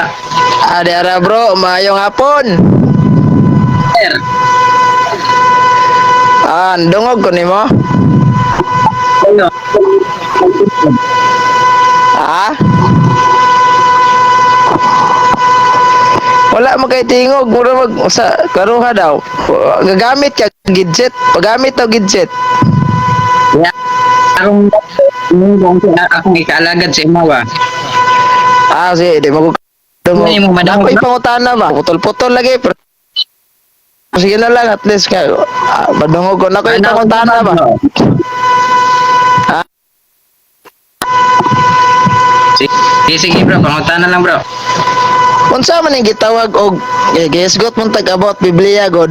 Unta. Adi ara bro, maayong hapon. Sir. Ah, dungog ko nimo. Ano? Ah? Wala man kay tingog, mura mag sa karuha daw. Gagamit ka gadget, paggamit og gadget. Ya, akong akong ikaalagad sa imo ba. Ah, sige, di mo ko dungog. Ano yung madungog, Ako'y bro? pangutana ba? Putol-putol lagi pero sige na lang at least ka madungog ko na ko'y Ano, pangutana ba? Ha? Sige, sige bro, pangutana lang bro. Unsa man ning gitawag og gihisgot man tag about Biblia god.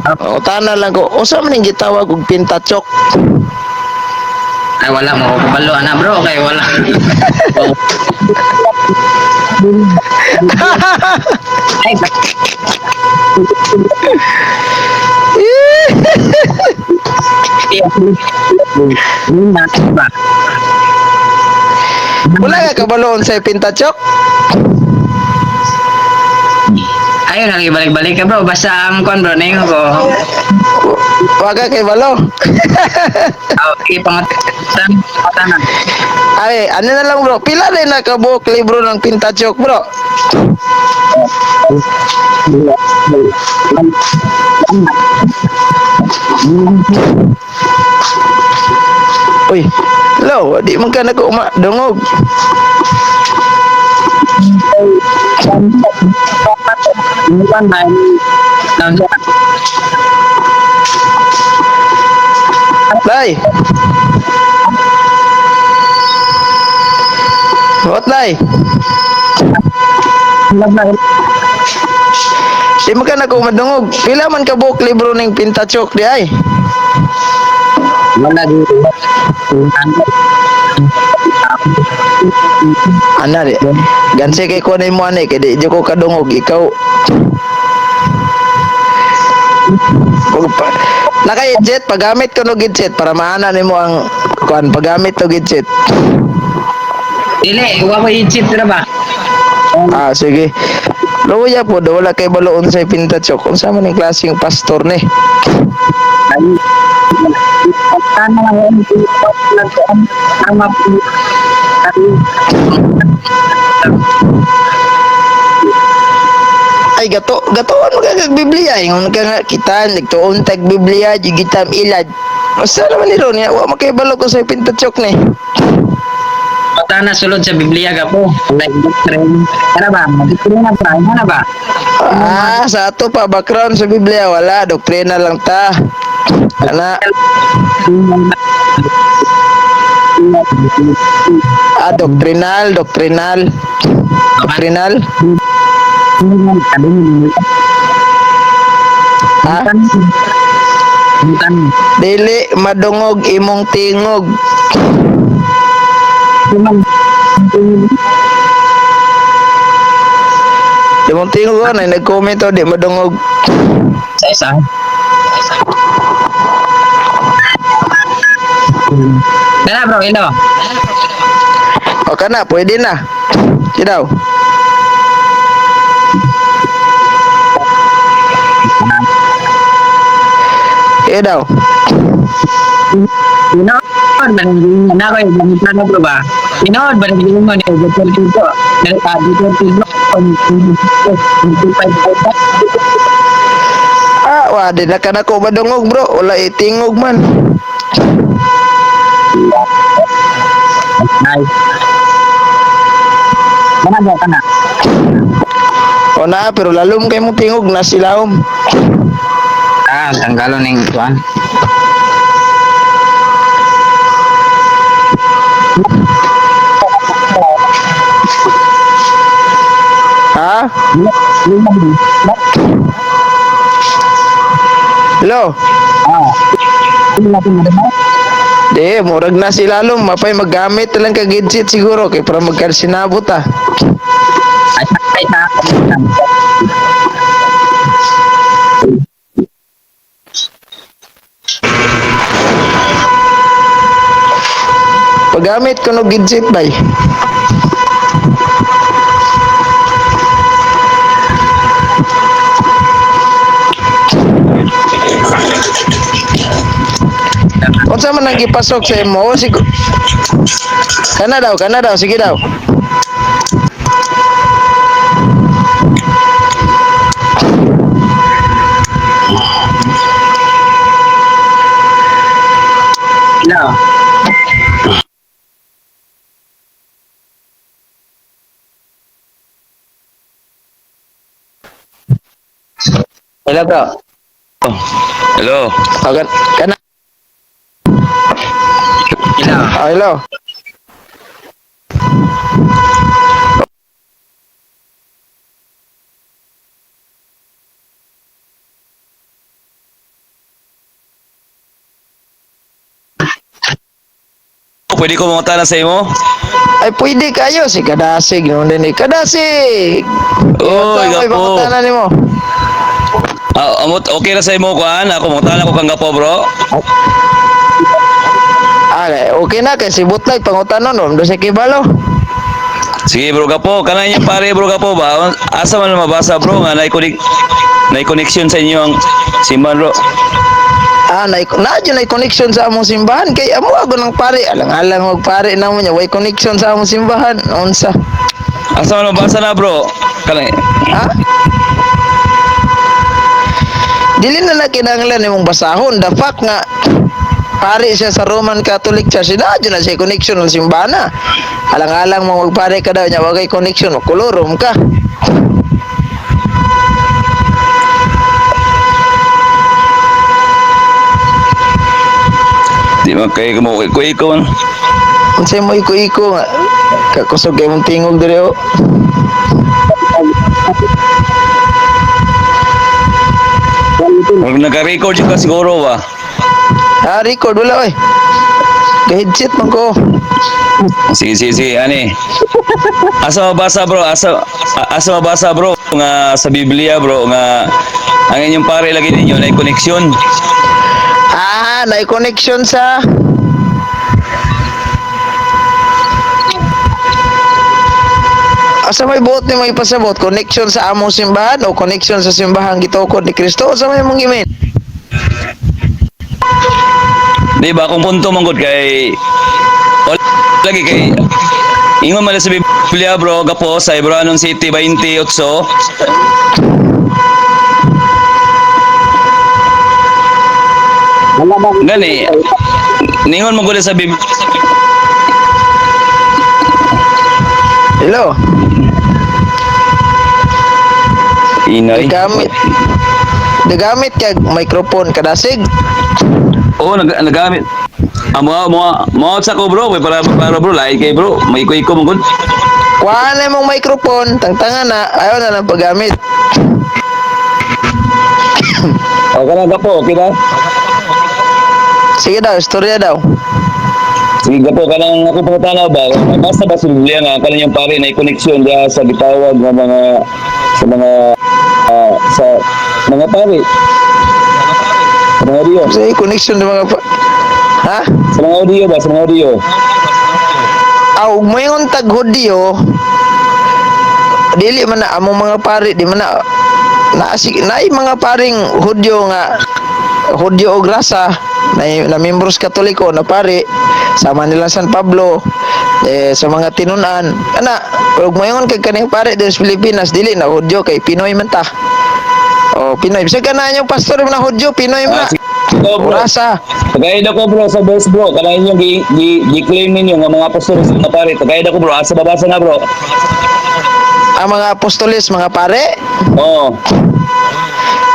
Pangutana lang ko, unsa man ning gitawag og Pentateuch? Ay wala mo ko kabalo ana bro, kay wala. Ay, ba? Wala ka kabalo unsay Pentateuch? Ayun, lagi balik-balik ka bro. Basta ang kon bro, ningo ko. Waga kay balo. Okay, pangutana. Pangutana. Ay, ano na lang bro? Pila rin nakabuok libro ng Pentateuch bro? Uy, hello, di man ka nag-uma dungog. Day. What day? Di man ka nag-umadungog. Pila man kabuok libro ng Pentateuch di ay? Wala dito. Ana di. Gansi kay ko mo ani kay di jud ko kadungog ikaw. Kung pa, naka-headset, paggamit ko no headset para maana nimo ang kuan paggamit og headset. Dili, wa ko i-cheat na ba? Ah, sige. Luya po, do wala kay baloon sa Pentateuch. Unsa man ning klaseng pastor ni? Ay gato, gatoon mo kag Biblia ingon ka nga kita nagtuon tag Biblia di gitam ilad. Basta naman ni ron, wa man kay balo ko sa Pentateuch ni. Pangutana sulod sa Biblia ka po. Like doctrine. Ano ba? Doctrine ba? Ano ba? Ah, sa ato pa background sa Biblia wala, doktrina lang ta. Ana, ah, doctrinal, doctrinal. Doctrinal? Ha? Dili madungog imong tingog. Imong tingog ko na nag-comment oh, di madungog. Sa isa. Dala bro, ilo. O kana, pwede na. Sige daw. Sige daw. Tinood ba nang na ko yung plano bro ba? Tinood ba nang mo ni Duterte ko? Duterte bro. Ah, wa di na kana ko madungog bro. Wala itingog man. Nice. Mana ba kana? O na, pero lalom kay mong tingog na silahom. Ah, tanggalon ning kuan. Ha? Hello? Ah. Di, murag na silalom. Mapay maggamit lang ka gadget siguro kay para magkasinabot ah. Ay, ay, ay. Paggamit ko no gadget bay. Unsa man ang gipasok sa imo? O, kana daw, sige daw. Hello. Hello, bro. Hello. O, kana. Hello. Oh, hello. Pwede ko mangutana sa imo? Ay, pwede kayo si Kadasig no din eh. Kadasig. Oh, Ikaw, gapo. pangutana nimo. Ah, amot okay ra sa imo kuan? Ako mangutana ko kang gapo, bro. Ah, okay na kay si Butlay pangutanon no, do sa kibalo. Sige, bro, gapo. Kanay niya pare, bro, gapo ba? Asa man mabasa, bro, nga nay connection sa inyo ang simbahan, bro. Ah, na na connection sa among simbahan kay amo ako ng pare, alang-alang og pare namo niya, way connection sa among simbahan. Unsa? Asa man mabasa na, bro? Kanay. Ha? Dili na na kinahanglan nimong basahon. The fact nga pare siya sa Roman Catholic Church, na na siya connection ng simbahan na. Alang-alang mo magpare ka daw niya, wagay connection, kolorom ka. Di man kay mo ko iko man. Unsay mo iko-iko nga kakusog kay mong tingog diri oh. Murag naka-record jud ka siguro ba? Ah, record wala oy. Ga-headset man ko. Sige, sige, sige, ani. Asa mabasa, bro? Asa mabasa, bro, nga sa Biblia, bro, nga ang inyong pare lagi ninyo nay connection. Ah, na connection sa. Asa may buot ni may pasabot? Connection sa among simbahan o connection sa simbahan gitukod ni Kristo? Asa may mong gimin? Di ba kung punto man gud kay wala lagi kay ingon man sa Biblia, bro, gapo sa Hebranon City 28. Wala ba? Gani ningon man gud sa Biblia. Hello? Inay. Nagamit. Nagamit kag microphone kadasig. Oo, nagamit. Ah, mo mo sa ko, bro, kay para para bro, lahi kay bro, may iko man gud. Kuha na imong microphone, tangtanga na, ayaw na lang paggamit. O kana gapo, okay ba? Sige daw, istorya daw. Sige gapo, kanang ako pangutana ba, basta ba sa Biblia nga kanang yung pare na connection diha sa gitawag nga mga sa mga sa mga pare. Sa mga audio. Sa connection ng mga Ha? Sa mga audio ba? Sa mga audio. Aw, moingon tag Hudyo, dili man na among mga pare, di man na naay mga paring Hudyo nga Hudyo og rasa na, na membros Katoliko na pare sama nila San Pablo eh, sa mga tinunan ana. Ug moingon kag kaning pare diri sa Pilipinas dili na Hudyo kay Pinoy man ta. Oh, Pinoy bisag kana inyong pastor na Hudyo, Pinoy man Ah, na. sige bro. Rasa. Tagayad ako, bro, sa verse, bro. Kanang inyong gi-claim ninyo nga mga apostol sa mga pare. Tagayad ako, bro. Asa babasa na, bro? Ang mga apostoles mga pare. Oo.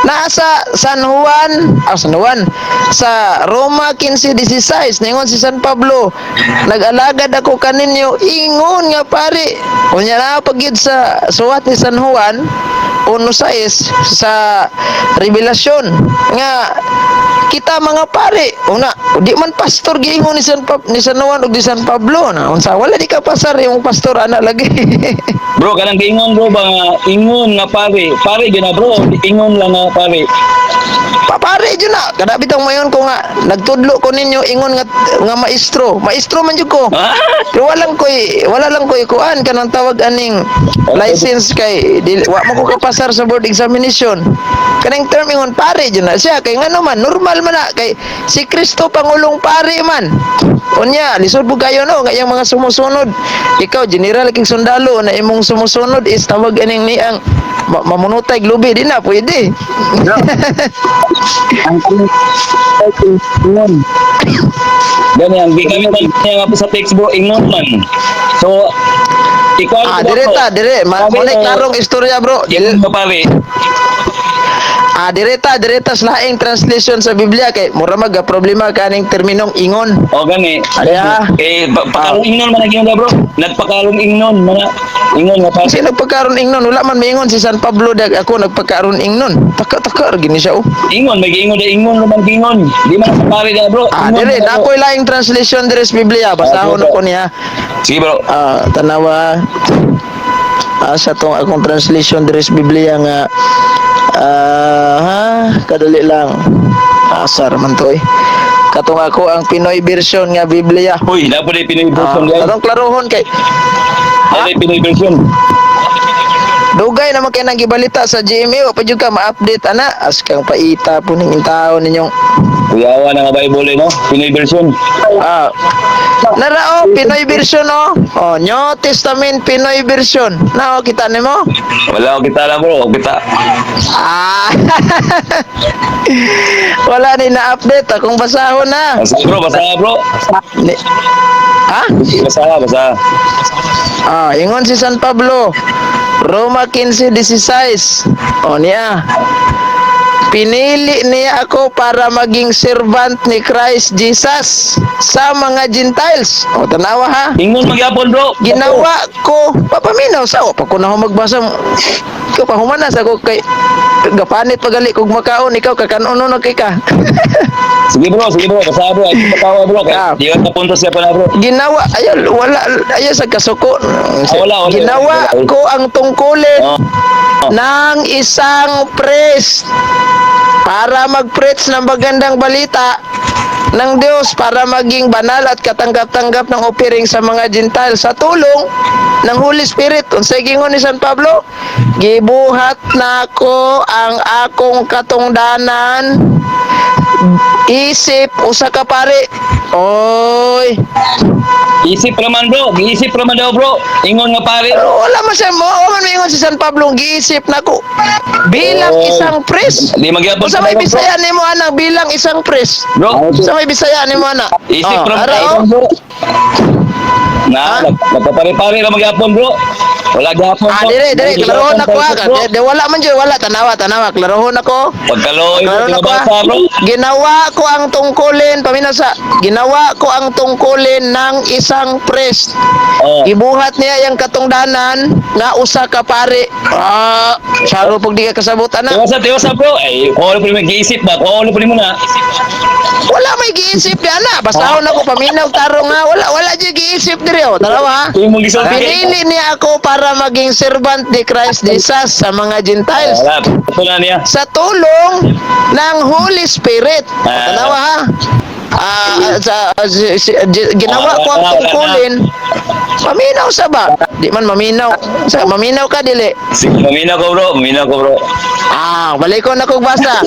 Nasa San Juan, ah, San Juan, sa Roma 15:16, ningon si San Pablo, nag-alagad ako kaninyo, ingon nga pare. Unya na pagyud sa suwat ni San Juan, 1:6 sa Revelasyon nga kita mga pare. Una, di man pastor giingon ni ni San Juan ug ni San Pablo na unsa wala di ka pasar yung pastor ana lagi. Bro, kanang giingon, bro, ba nga ingon nga pare. Pare gyud na, bro. Ingon lang nga pare. Papare jud na. Kada bitong mayon ko nga nagtudlo ko ninyo ingon nga nga maestro. Maestro man jud ko. Pero wala lang ko'y kuan kanang tawag aning license kay dili, wa mo ko kapasar sa board examination. Kanang term ingon pare jud na siya kay ngano man, normal man na kay si Kristo pangulong pare man. Unya, lisod po kayo, no, nga iyang mga sumusunod. Ikaw general king sundalo na imong sumusunod is tawag aning niang mamunutay glubi, di na pwede. Ang ingon. Gani ang gigamit man niya nga po sa text, bro, ingon man. So ikaw Ah, dire ta, dire. Ma, Sabi mo ko, klarong istorya, bro. Ingon ba pare? Ah, direta, direta sa laing translation sa Biblia kay mura mag problema kaning terminong ingon. O gani. Aya. Eh pakarong ingnon man ang ingon bro. Nagpakarong ingnon mga ingon nga pare. Kasi nagpagkaroon ingnon, wala man maingon si San Pablo dag ako nagpagkaroon ingnon. Taka-taka ra gini siya oh. Ingon may giingon da ingon man giingon. Di man sa pare da, bro. Ah, Ingon dire man, bro. nakoy laing translation dire sa Biblia. Basahon Ah, ako niya. Sige, bro. Ah, tanawa. Ah, sa tong akong translation dire sa Biblia nga ah, ha, kadali lang. Asar man to eh. Katong ako ang Pinoy version nga Biblia. Uy, na po na Pinoy Ah, version guys. katong klarohon kay Na Pinoy version. dugay naman kay nang gibalita sa GMA, wa pa jud ka ma-update ana, as kang paita po ning taon ninyong Kuyawa na nga Bible eh, no? Pinoy version. Ah, nara oh, Pinoy version oh. Oh, New Testament Pinoy version. Na oh, kita nimo? Wala ko kita lang, bro. Kita. Ah. Wala ni na-update akong basahon na. Basta, bro, basta, bro. Ni, ha? Basta, basta. Ah, ingon si San Pablo. Roma 15:16. O niya. Pinili niya ako para maging servant ni Christ Jesus sa mga Gentiles. O tanawa ha. Ingon magyapon, bro. Ginawa ko, papaminaw sa pa ko na ako magbasa. Ikaw pa humanas ako kay gapanit pagali kog makaon, ikaw kakanon na kay ka. Sige, bro, sige, bro, basta, bro. Ay patawa, bro. Kaya Ah. di ka punto siya pa na, bro. Ginawa ayo wala ayo sa kasuko. Ah, wala, wala. Ginawa Wala. ko ang tungkulin Oh. ng isang priest para mag-preach ng magandang balita ng Diyos para maging banal at katanggap-tanggap ng offering sa mga Gentile sa tulong ng Holy Spirit. Unsay gingon ni San Pablo? Gibuhat nako ang akong katungdanan isip usa ka pare. Oy, Isip raman, bro. Giisip raman daw, bro. Ingon nga pare. pero wala man siya mo, man moingon si San Pablo giisip nako bilang Oy. isang priest. Di magyapon Sa may bro. Bisaya nimo ana bilang isang priest. Bro, Sa may Bisaya nimo ana. isip Oh, raman ara oh. bro. Na, nagpapare-pare ra magyapon, bro. Wala gyapon, Ah, bro. dire dire klarohon ako ah. Bro. Di, di, wala man jud, wala, tanawa tanawa, klarohon ako. Pagkaloy, bro, Klarohon ako ah. basa, bro. Ginawa ko ang tungkulin, paminaw sa ginawa ko ang tungkulin ng isang priest. Oh. Gibuhat niya yang katungdanan nga usa ka pare. Ah, saro pug di ka kasabot ana. Tiwasa, tiwasa, bro. Ay, kung ano po yung mag-iisip ba? Kung ano po mo na. Wala may giisip di ana. Basahon ako paminaw tarong nga wala wala jud giisip diri oh. Tanawa ha. Yung mong gisulti. Pinili niya ako para maging servant ni Christ Jesus sa mga Gentiles Wala, ito na niya. sa tulong ng Holy Spirit. Ah. Tanawa ha. Ah, sa, ginawa ko ang Ah, wala, wala tungkulin. Maminaw sa ba? Di man maminaw. Sa maminaw ka dili. Sige, maminaw ko, bro. Maminaw ko, bro. Ah, balik ko na kog basa.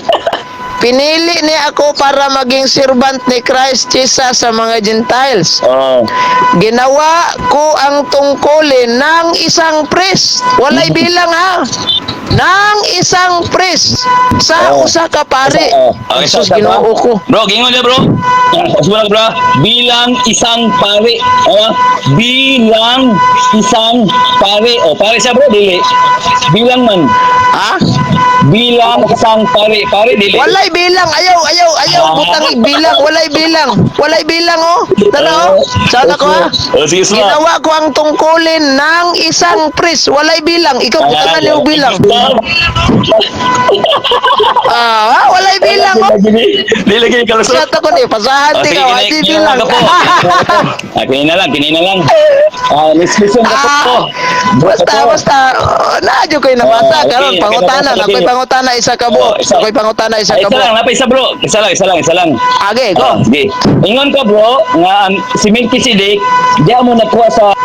Pinili niya ako para maging servant ni Christ Jesus sa mga Gentiles. Oh. Ginawa ko ang tungkulin ng isang priest. Walay bilang ha. Ng isang priest sa Oh. usa ka pare. Oh. Okay, Jesus, sa- Ginoo ko. Bro, gingon niya, bro. Ah, bro. Bilang isang pare. Oh, bilang isang pare. Oh, pare siya, bro, dili. Bilang man. Ha? Bilang isang pare. Pare, dili. Walay bilang. Ayaw, ayaw, ayaw. Ah. Butang bilang. Walay bilang. Walay bilang, oh. Tara, oh. Sana ko, ha? Oh, sige, suma. Ginawa ko ang tungkulin ng isang priest. Walay bilang. Ikaw, butangan niyo bilang. Ah, walay bilang, oh. Dili lagi kalusot. Shot ako ni. Pasahan, Oh, sige, ikaw. Hindi bilang. ka po. Ah, kinina lang, kinina lang. Ah, next question ka po. Ah, basta, basta. Oh, naadyo ko'y nabasa. Oh, okay, Karon, okay, pangutanan. nabasa Ako'y lagi. pangutana isa ka Oh, buok. isa. Ako'y pangutana isa Ay, ka isa lang, buok. napay isa, bro. Isa lang, isa lang, isa lang. Age, go. Ah, sige. Ingon ka, bro, nga ang si Melchizedek, diya mo nakuha sa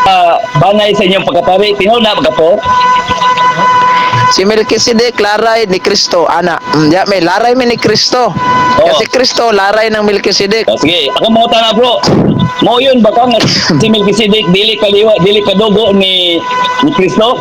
banay sa inyong pagkapari. Tinuod na pagkapo. Si Melchizedek laray ni Kristo, ana. Ya, may laray mi ni Kristo. Oo. Kasi Kristo laray ng Melchizedek. Ah, sige, ako mga na, bro. Mo yun baka nga si Melchizedek dili kaliwa, dili kadugo ni Kristo?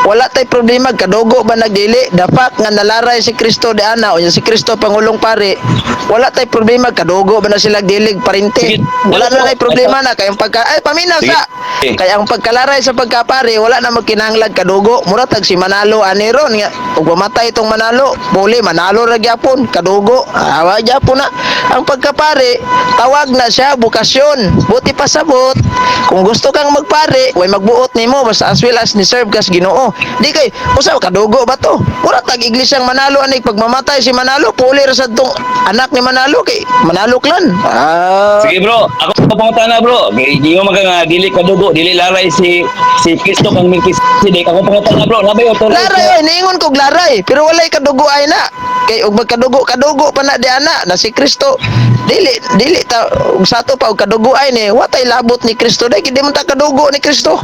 Wala tay problema kadugo ba nagdili, dapat nga nalaray si Kristo di ana unya si Kristo pangulong pare. Wala tay problema kadugo ba na sila dilig parente. Sige. Wala na nay problema na kay ang pagka ay paminaw Sige. sa kay ang pagkalaray sa pagkapare wala na magkinahanglag kadugo. Mura tag si Manalo ani ron nga ug mamatay itong Manalo, buli Manalo ra gyapon kadugo. Ah, wa gyapon na ang pagkapare, tawag na siya bukasyon. Buti pa sabot. Kung gusto kang magpare, way magbuot nimo basta as well as ni serve kas Ginoo. Di kay usa kadugo ba to? Mura tag iglesyang Manalo ani pag mamatay si Manalo, puli ra sad tong anak ni Manalo kay Manalo clan. Ah. Sige, bro, ako pangutana, bro. Kay di mo nga dili kadugo, dili laray si si Kristo kang Melchizedek. Ako pangutana, bro, nabay authorize Laray oy, niingon kog laray, pero walay kadugo ay na. Kay og magkadugo kadugo pa na di ana na si Kristo. Dili dili ta og sa ato pa og kadugo ay ni, watay labot ni Kristo dai kay di man ta kadugo ni Kristo.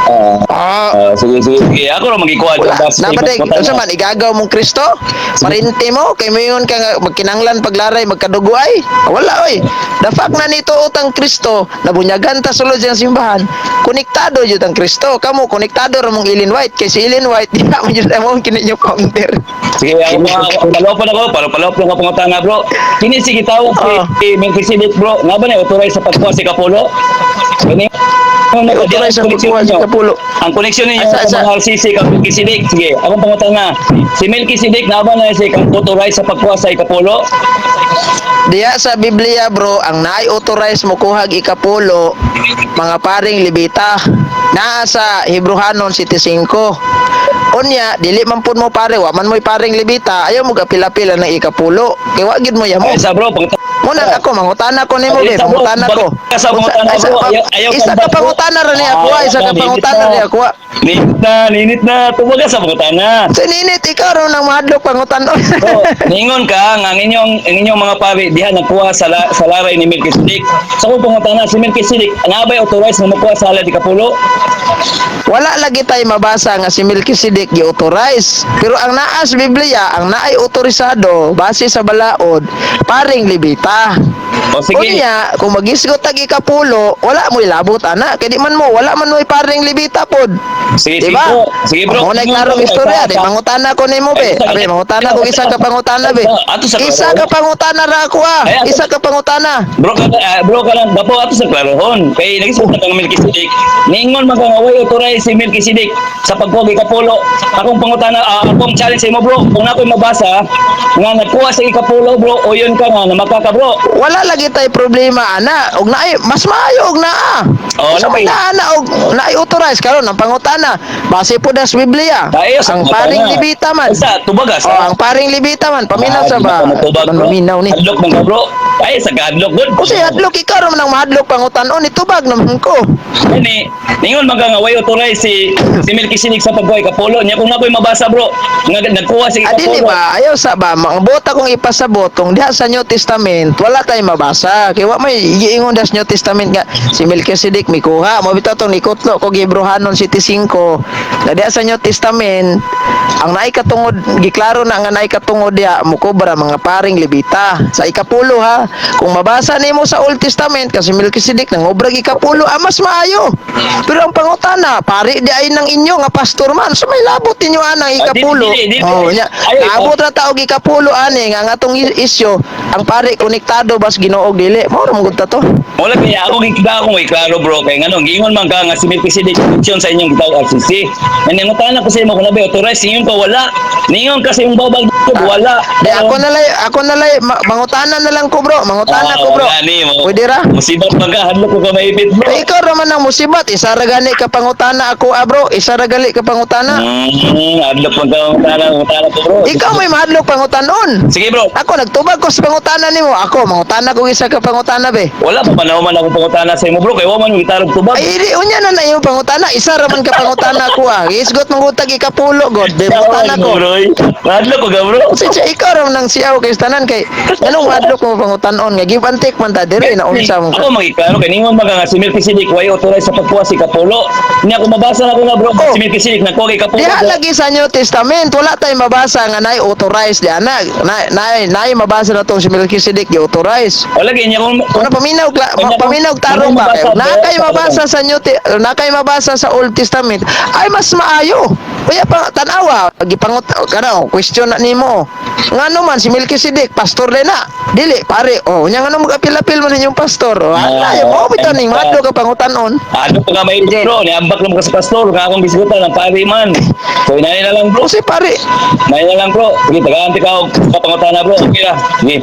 Ah, Ah, ah, sige, sige, sige. Ako ra magikuha wala. basta Dapat eh, pangutana. unsa man igagaw mong Kristo? Parente mo kay mayon ka nga magkinanglan paglaray magkadugo ay. Wala oy. The fact na nito utang Kristo, nabunyagan ta sulod siyang simbahan, konektado jud ang Kristo. Kamo konektado ra mong Ellen White kay si Ellen White di na mo jud mo kini nyo counter. Sige, ako palopon ako, palopon ako pangutana, bro. Kini si gitawag si Ah. si Melchizedek, bro. Nga ba na authorize sa pagkuha si Kapulo? Kini May authorize sa pagkuha si Kapulo. Ang koneksyon ninyo Asa, sa asa? mga RCC kang Melchizedek. Sige, akong pangutana. Si Melchizedek nga ba na si kang authorize sa pagkuha sa Ikapulo? Diya sa Biblia, bro, ang naay authorize mo kuhag ikapulo, mga paring Libita. Naa sa Hebrohanon City 5. Unya, dili man pud mo pare, wa man mo'y paring Libita, ayaw mo gapila-pila ng ikapulo. Kay wa gyud mo yamo. Ay, sa bro, pangutana. Muna ako, mangutana ko nimo Ay, be, isa, bro. mangutana ko. Baka sa mangutana, Ay, bro. Ayaw isa kang ka bro. pangutana ra niya ako, Ah, isa ka ninit pangutana na. niya ako. Ninit na, ninit na. Tumaga sa pangutana. Sa ninit ikaw raw nang mahadlok pangutana. So, ningon ka nga ang inyong mga pari diha nagkuha sa laray ni Melchizedek. Sa kung pangutana si Melchizedek, nga ba'y authorized nga mokuha sa halad ikapulo? Wala lagi tayo mabasa nga si Melchizedek gi-authorize. Pero ang naa sa Biblia, ang naay autorisado base sa balaod, paring Libita. O sige. Unya, kung magisgot tag ikapulo, wala mo'y labot ana. Kay di man mo, wala man mo'y paring Libita pod. Sige, Di sige, ba? bro. Sige, bro. Mo na klarong istorya, di mangutana ko nimo be. Abi, mangutana ko isa ka pangutana be. Ato sa Isa ka pangutana ra ako ah. Ay, ato- Isa ka pangutana. Bro ka, bro ka lang, dapo ato sa klarohon. Kay nagisgot na kang Melchizedek. Ningon man kang away authorize si Melchizedek sa pagkuha kay ikapulo. Akong pangutana, akong challenge sa imo, bro. Kung ako'y mabasa nga nagkuha sa ikapulo, bro, o yun ka nga namaka ka, bro. Wala lagi tay problema ana. Og naay mas maayo og naa. Oh, Sa may naay. naa na og naay authorize karon ang pangutana base po das Biblia. Tayo sa Ang pangutana. paring Libita man. Sa tubaga sa. Oh, ang paring Libita man paminaw sa ba. Ah, di ka motubag, Di bro. man maminaw ni. Hadlok man ka, bro. Ay, sa gadlok good. Kasi hadlok ikaw ra man ang mahadlok pangutan-on itubag naman ko. Ani, ningon man ka nga way authorize si si Melchizedek sa pagkuha ikapulo. Nya kung ako'y mabasa, bro, nga nagkuha si Ah, dili ikapulo. ba? Ayaw sa ba? Ang buot akong ipasabot kung diha sa New Testament, wala tayong mabasa. Kay wa may giingon diha sa New Testament nga si Melchizedek mikuha. Mo bitaw tong nikutlo ko Hebrohanon City 5. Na diha sa New Testament, ang naay katungod giklaro na nga naay katungod diha mukobra mga paring Levita. Sa ikapulo ha, kung mabasa nimo sa Old Testament kasi Melchizedek nangobrag ikapulo, ah, mas maayo. Pero ang pangutana, pari di ay nang inyo nga pastor man, so may labot ninyo anang Ah, dili, ikapulo. dili, dili. Oh, nya. Ay, Naabot ra ta og ikapulo ani nga ang atong isyo, ang pare konektado bas Ginoo og dili. Mao ra man gud ta to. Wala kaya ako gikita akong may klaro, bro, kay ngano giingon man ka nga si Melchizedek koneksyon sa inyong gitawag RCC. Naningutana ko sa imo kung nabi authorize ingon ka wala. Ningon ka sa imong babag wala. Di ako na lay mangutana na lang ko, bro. Mangutana Ah, ko, bro. wala ni, Pwede ra? Musibat man ka, hadlok ko ka maipit, bro. Kay ikaw ra man ang musibat, isa ra gani ka pangutana ako ah, bro, isa ra gali ka pangutana. Adlok pag pangutana, pangutana ko, bro. Ikaw may mahadlok pangutanon. Sige, bro. Ako nagtubag ko sa pangutana nimo. Ako mangutana ko isa ka pangutana be. Wala pa man akong pangutana sa imo, bro. Kay wa man gitarog tubag. Ay, di, unya na na iyong pangutana. Isa ra man ka pangutana ko ah. Isgot mong utag ikapulo god. Be pangutana ko. Bro. Mahadlok ko ga, bro. Kasi siya, ikaw ra man nang siyaw kay tanan kay nganong madlok mo pangutanon nga give and take man ta dire na unsa mo. Ako magiklaro kay ningon man ka nga si Melchizedek way authorized sa pagkuha si Kapulo. Nya ako mabasa na ko nga, bro, Oh. si Melchizedek nagkuha kay Kapulo. Diha lagi sa New Testament wala tay mabasa nga nay authorized di ana. Nay mabasa na tong si Melchizedek gi authorize. Wala gyud niya kung Una paminaw paminaw tarong ba kayo? Na kay mabasa sa na kay mabasa sa Old Testament ay mas maayo. Kaya pa tan-awa gipangut kana question na nimo. Ngano man si Melchizedek pastor din na. Dili pare oh nya ngano magapil-apil man inyong pastor. Oh, Ah, ala mo bitaw ning madlo ka pangutanon. Ano pa nga may bro, niambak lang ka sa pastor, nga akong bisgutan ng pari man. So inani na lang, bro. Kasi pare, Inani na lang, bro. Sige, tagaan ka og pangutana, bro. Okay ra. Sige.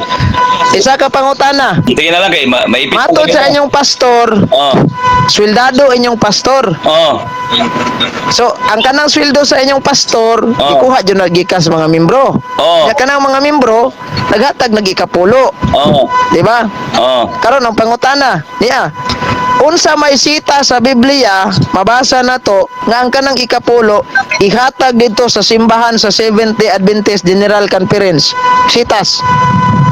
Isa ka pangutana. Sige na lang kay maipit. Matod sa inyong pastor, Oh. sweldado inyong pastor. Oh. So, ang kanang sweldo sa inyong pastor, Oh. ikuha jud na gikan sa mga membro. Oh. Kaya kanang mga membro, naghatag nagikapulo, Oh. di ba? Oh. Karon ang pangutana niya. Unsa may sita sa Biblia, mabasa na to nga ang kanang ikapulo ihatag dito sa simbahan sa Seventh-day Adventist General Conference. Sitas.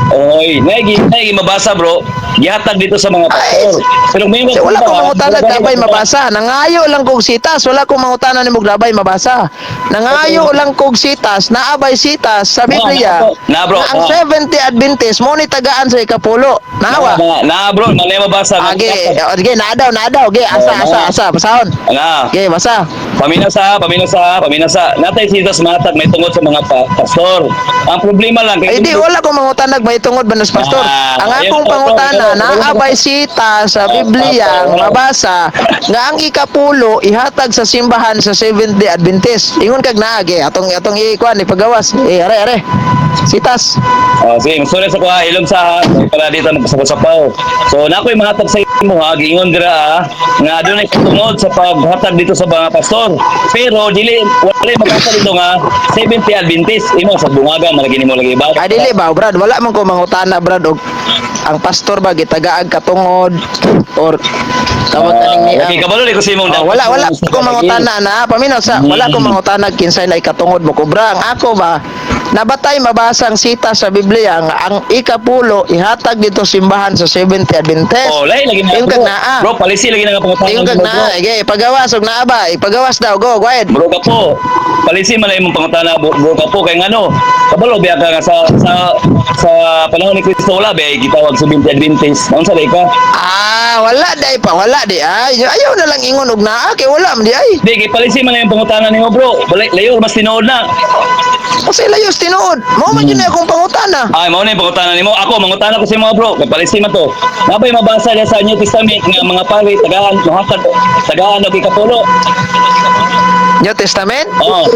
Oy, naigi mabasa, bro. Gihatag dito sa mga pastor. Pero may Kasi wala ko mangutana dabay mabasa. Nangayo lang kog sitas, wala ko mangutana nimo dabay mabasa. Nangayo lang kog sitas, naabay sitas sa Biblia. Na, bro. Na ang Na. Seventh-day Adventist mo ni tagaan sa ikapulo. Nawa. Na, na bro, na mabasa. Age, okay, naa daw, naa daw. Ge, asa, Oh, asa, na. asa, basahon. Na. Ge, basa. Paminasa, paminasa, paminasa. Natay sitas matag may tungod sa mga pastor. Ang problema lang Ay di wala ko mangutanag may tungod ba nas pastor. Ah, Ang ayun, akong bro, pangutana bro, bro. naabay sita sa Biblia bro. mabasa nga ang ikapulo ihatag sa simbahan sa Seventh Day Adventist. Ingon kag naagi atong atong ikuan ipagawas. Eh are are. Sitas. Oh, sige, sorry sa kuha, ilong sa ha, para dito magpasapaw. So, na ako'y mahatag sa imo ha, giingon dira ha, nga adunay tungod sa paghatag dito sa mga pastor. Pero dili wala maghatag dito nga 70 Adventist imo sa bungaga malagi nimo lagi ba? Ay dili ba brad, wala man ko mangutana brad og ang pastor ba gitagaag katungod or tawag kaning niya. Okay, kabalo ko sa imong Oh, wala wala ko mangutana na paminaw sa wala ko mangutana kinsay na ikatungod mo kubra. Ang ako ba nabatay mabasa ang sita sa Biblia nga ang ikapulo ihatag dito simbahan sa Seventh Adventist. Oh, lahi lagi na. Ingon kag Bro. naa. Bro, palisi lagi na nga pangutana. Ingon kag bro. naa. Sige, ipagawas og naa ba? Ipagawas daw. Go, go ahead. Bro ka po. Palisi man na imong pangutana, bro, bro ka po kay ngano. Kabalo biya ka nga sa panahon ni Kristo wala biya gitawag sa 70 Adventist. Naunsa day ka? Ah, wala day pa, wala di ay. Ayaw na lang ingon og naa kay wala man di ay. Di kay palisi man na yung pangutana nimo, bro. Balay layo mas tinuod na. Kasi layos tinuod. Mao man yun na akong pangutana. Ay, mao na yung pangutana nimo. Ako mangutana ko sa imo, bro. Kay palisi man to. Nabay mabasa diya sa New Testament nga mga pari tagaan mohatag tagaan og ikapulo. New Testament? Oh.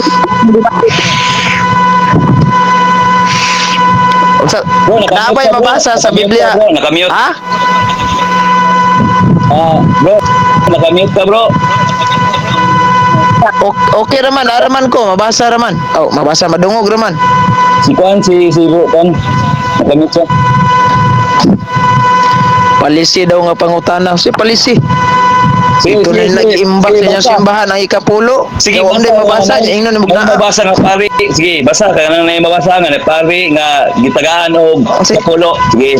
Unsa Bro, nakamute naabay ka, bro. mabasa sa Nakamute Biblia? ka, bro. Nakamute. Ha? Ah, bro, nakamute ka, bro. Okay raman, araman ko, mabasa raman. Oh, mabasa madungog raman. Si Kwan, si si bro, Kwan. Nakamute siya. Palisi daw nga pangutana. Si palisi. Sige, Ito sige, na sige. nag-imbak Sige, sa inyong basa. simbahan ang ikapulo. Sige, Kaya hindi mabasa niya ingnon ni May naa. mabasa nga pare. Sige, basa ka nang may mabasa nga na pare nga gitagaan og Sige. kapulo. Sige.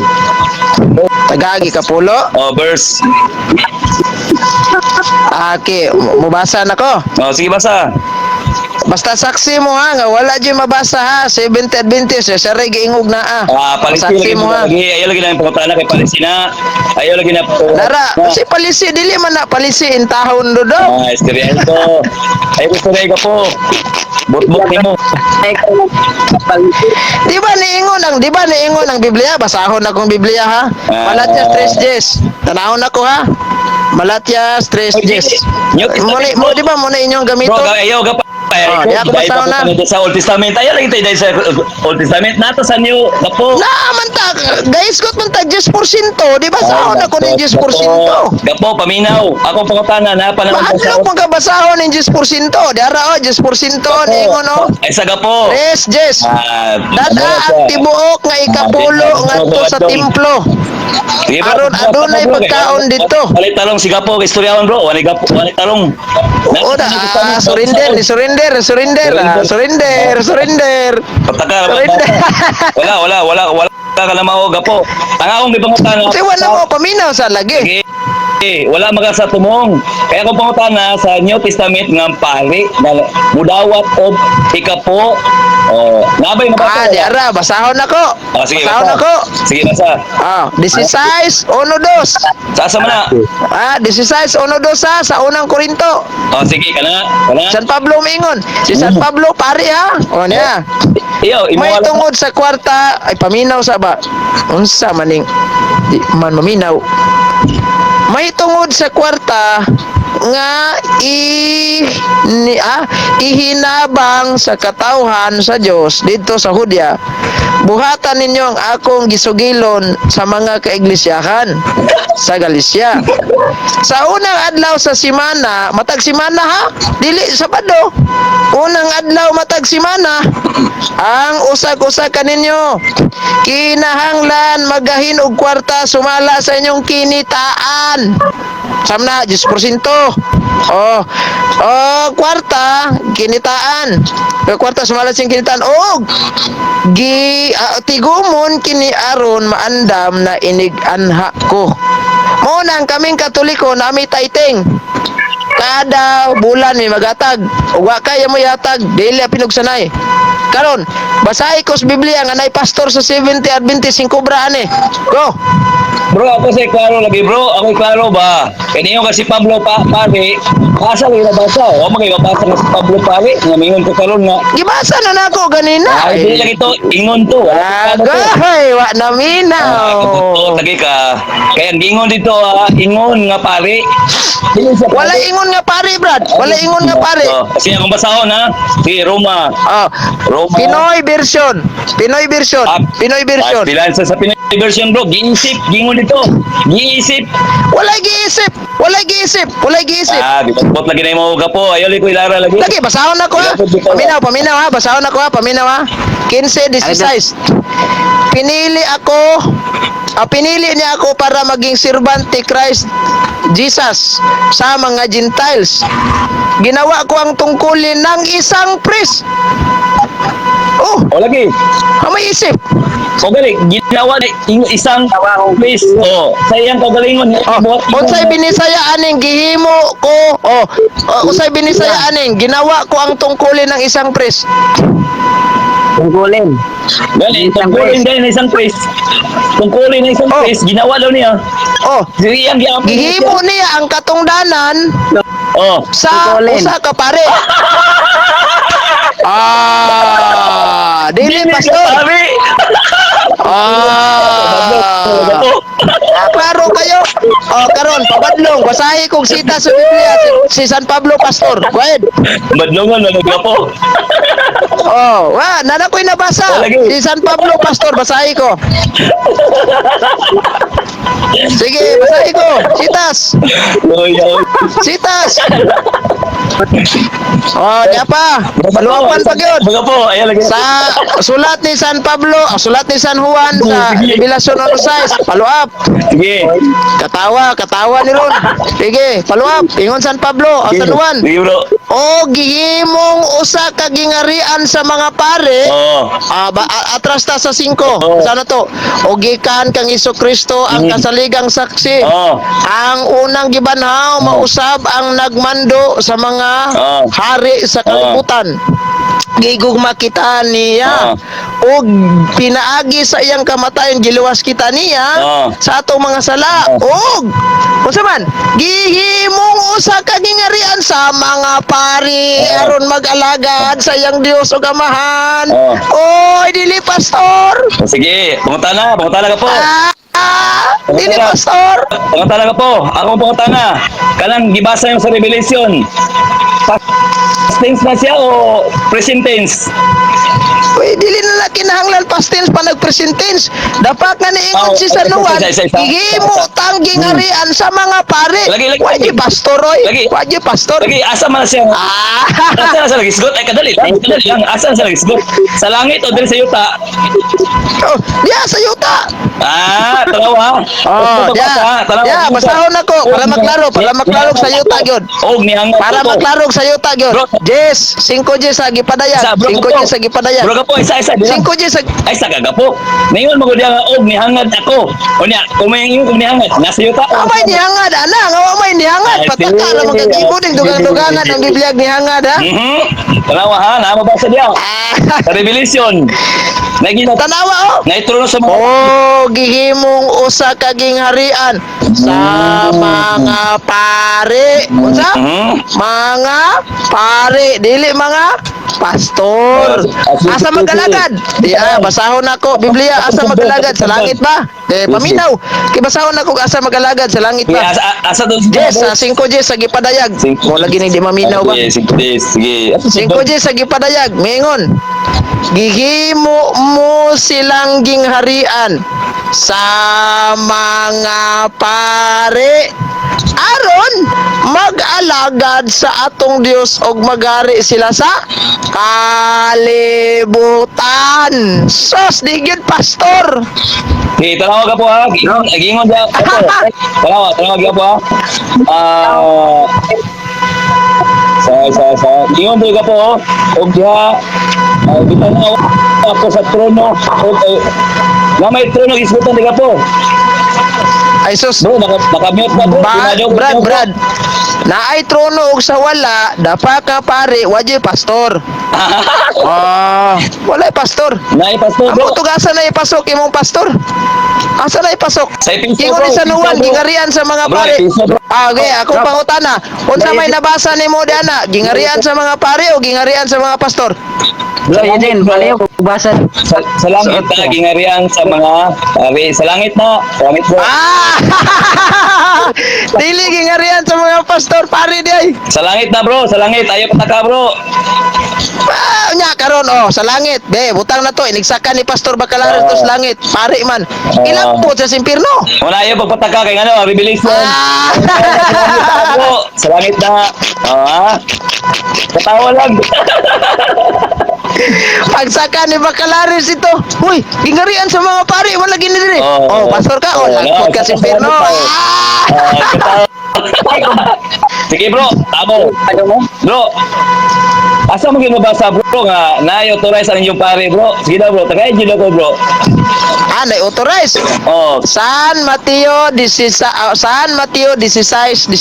Tagagi kapulo. Oh, verse. Aki, mabasa na ko. Oh, sige, basa. Basta saksi mo ha, nga wala dyan mabasa ha. Seventh Adventist, eh, sa giingog na ah. Ah, palisi Saksi lagi mo ha. lagi. Ayaw lagi na yung pangutana kay palisi na. Ayaw lagi na. Nara, kasi palisi, dili man na palisi in tahon do do. Ah, istorya ko. Ayaw ko istorya ka po. Bot-bot nimo. Di ba niingon ang Biblia? Basahon akong Biblia ha. Ah. Malatias 3:10. Tanahon ako ha. Malatias 3:10. New Testament, Mo di ba mo na inyong Bro, gamiton? ayaw ka pa. Oh, di ako basahon na. Sa Old Testament. Ayaw lang tayo dahil sa Old Testament. Nato sa New Gapo. Na man ta, guys, kot man ta 10%, di ba sa ako ni 10%. Gapo, paminaw. Ako pangutana na pa naman Maadlok man ka basahon ning 10%. Diara oh, 10% ningon oh. Ay sa Gapo. Tres, Jess. Ah, Dada ang tibuok nga ikapulo ngadto sa templo. Sige, bro. Aron adunay pagkaon dito. Walay talong si Gapo, istoryawan bro. Walay Gapo, walay talong. Oo na, ah, surrender, surrender, surrender, ah, surrender, surrender. Pataka. Surrender. Wala, wala, wala, wala ka na mao Gapo. Ang akong gipangutana. Kasi wala mo paminaw sa lagi. Sige. Eh, wala maga sa tumong. Kaya kung pangutana sa New Testament nga pari na mudawat og ikapo, oh, nabay mabasa. Ah, di ara, basahon ako. Ah, sige, Basahon basa. ako. Sige, basa. Ah, 16, 1, 2. Sa asa man na? Ah, 16, 1, 2 sa unang Korinto. Oh, sige, kana, kana. San Pablo mingon. Si San Pablo pare ha. O niya. Iyo, imo May tungod sa kwarta ay paminaw sa ba. Unsa maning di man maminaw. May tungod sa kwarta nga i ni, ah, ihinabang sa katawhan sa Dios didto sa Hudya. Buhatan ninyo ang akong gisugilon sa mga kaiglesyahan sa Galicia. Sa unang adlaw sa simana, matag simana ha, dili Sabado. Unang adlaw matag simana, ang usag-usag kaninyo kinahanglan magahin og kwarta sumala sa inyong kinitaan. Samna 10%. Oh, oh, kwarta kinitaan. Kwarta sumala sa inyong kinitaan og gi tigumon kini aron maandam na inig-anha ko. Mao na ang kaming Katoliko nami taiting. Kada bulan may magatag. Ug wa kaya mo yatag, dili pinugsanay. Karon, basahi ko sa Biblia nga nay pastor sa 70 Adventist sing kubra ani. Go. Bro, ako sa klaro lagi bro, ako klaro ba? Kaya niyo kasi Pablo pa pare, asa lagi nabasa? O mga ibabasa nga si Pablo pare, nga mingon ko karon nga. Gibasa na nako ganina. Ay, dili lagi to, ingon to. Wala to. Agay, wa na minaw. Ah, lagi ka. Kaya ang ingon dito, ah, ingon nga pare. Dili siya pare. Wala ingon nga pare, Brad. Wala ingon nga pare. Oh, kasi akong basahon ha. Si Roma. Oh, Roma. Pinoy version. Pinoy version. Ah, Pinoy version. Ah, bilan sa Pinoy version bro, giisip, gingon dito. Giisip. Wala giisip. Wala giisip. Wala giisip. Ah, gibot lagi na mo gapo. Ayaw ko ilara lagi. Lagi, basahon ako ha. Paminaw, paminaw ha. Basahon ako ha. Paminaw ha. 15, 16. Pinili ako, pinili niya ako para maging servant ni Christ Jesus sa mga Gentiles. Ginawa ko ang tungkulin ng isang priest. Oh, O lagi. ang may isip. O gali, ginawa na isang place. O, sa iyang kaugalingon. Oh, unsay binisaya aning gihimo ko? Oh, oh, unsay binisaya aning ginawa ko ang tungkulin ng isang priest. Tungkulin. Gali, Isang tungkulin priest. dahil na isang place. Tungkulin na isang Oh. place, ginawa daw niya. Oh, Sa iyang giapon. gihimo niya ang katungdanan Oh. sa Tungkulin. usa ka pare. Ah, dili pastor. Sabi. Ah. Ah, klaro kayo. Oh, karon pabadlong basahi kong sita sa Biblia si San Pablo pastor. Go ahead. Badlongan na nagkapo. Oh, wa, nana ko'y nabasa. Lagi. Si San Pablo pastor, basahi ko. Sige, basahi ko. Sitas. Oy, oy. Sitas. Oh, niya pa. Paluwapan pa gyud. Baga po, ayan lagi. Sa sulat ni San Pablo, sulat ni San Juan sa Sige. Revelasyon 1:6, follow up. Sige. Katawa, katawa ni Ron. Sige, follow up. Ingon San Pablo, o San Juan. Sige bro. O gihimong usa ka gingarian sa mga pare. Oo. Ah, ba, atras ta sa 5. Oo. Sana to. O gikan kang Kristo ang kasaligang saksi. Oo. Ang unang gibanhaw mausab ang nagmando sa mga Oo. hari sa kalibutan. Gigugma kita niya. Og pinaagi sa iyang kamatayon giluwas kita niya Oo. sa atong mga sala. Oo. Og unsa man gihimong usa ka gingarian sa mga pari Oo. aron mag-alagad sa iyang Dios ug Amahan. Oo. Oy, dili pastor. Sige, pangutana, pangutana ka po. Ah, dili pastor. Pangutana ka po. Ako ang pangutana. Kanang gibasa yung sa Revelation. Past tense na siya o present tense? Uy, dili na lang kinahanglan past tense pa nag-present tense. Dapat nga niingon Oh, si San Juan, isa, isa, isa. gihimo tang gingarian sa mga pare. Lagi, lagi. Wa gyud pastor oy. Lagi. Wa gyud pastor. Lagi, asa man na siya? Ah. Asa na siya nagisgot? Ay, kadali lang, kadali lang. Asa na siya nagisgot? Sa langit o diri sa yuta? Oh, diya sa yuta. Ah, tanawa. Oh, diya. Tanawa. Diya, basahon ako para maklaro sa yuta gyud. Og nihangad Para ko. maklaro sa yuta gyud. Bro. Yes, 5 Gs sa gipadayag. Isa, bro, 5 kapo. Gs sa gipadayag. Bro, kapo, isa, isa. Di lang. 5 Gs sa Ay, sa kagapo. Ngayon, magod nga og nihangad ako. O niya, kung may ingon kung nihangad, nasa yuta. Amay nihangad ana, nga amay nihangad. Ay, Pataka ra sige. magkagibo ning dugang-dugangan ang Biblia nihangad ha. Tanawa ha, naa mabasa diya. Ah. Sa Revelation. Nagina Tanawa oh. Naitruno sa mga Oh, gihimong usa ka gingharian sa mga pare. Unsa? Mga pare, dili mga pastor. Asa magalagad? Di ah, basahon ako Biblia asa magalagad sa langit ba? Eh paminaw. Kay basahon ako asa magalagad sa langit Sige, ba? asa asa doon Yes, sa 5 Gs sa gipadayag. Mo lagi ning di maminaw ba? Sige, sige, sige. Asa 5 Gs sa gipadayag, mingon. Gihimo mo silang gingharian sa mga pare aron mag-alagad sa atong Dios og magari sila sa kalibutan. Sos, di gyud pastor. Sige, tanawa ka po ha. Gingon, gingon diya. Tanawa, tanawa ka po ha. Ah, sa gingon diri ka po oh. Og diha gitanaw ako sa trono og nga may trono gisgutan di ka po. Ay sus, Bro, naka-mute ka bro. Ba, Tinadyo, Brad, bro. Brad. Naay trono og sa wala, dapa ka pare, wajay pastor. Ah, walay pastor. Naay pastor bro. Amo tugasan na ipasok imong pastor. Asa na ipasok? Sa Episo, Ingon bro. ni San Juan, Episo, bro. gingarian sa mga Bro, pare. Episo, bro. Ah, okay, akong pangutana. Unsa may nabasa nimo diana? Gingarian sa mga pare o gingarian sa mga pastor? Bro, yun din, baliw, basa. Sa langit na gingarian sa mga pare. Sa langit na. Sa langit bro. Ah! Dili gingarian sa mga pastor, pare di ay. Sa langit na bro. Sa langit. Ayaw pataka bro. Ah, nya karon oh sa langit. Be, butang na to inigsakan ni Pastor Bacalares to sa langit. Pare man. Ilang po sa simpirno? Wala ayaw pagpataka kay ano, Revelation. Ah! Bro, sa langit na. Ah. Katawa lang. Pagsaka ni Bacalares ito. Uy, gingarian sa mga pare, wala gini diri. Oh, Oh, pastor ka, oh, oh, langkot ka wala, sa impyerno. sa langit, Ah! Ah, katawa. Sige bro, tamo. Bro, asa mo ginabasa bro nga naay authorize ang inyong pare bro? Sige daw bro, tagay jud ako bro. Ah, na-authorize. Oh, San Mateo 16, ah, San Mateo 16:19.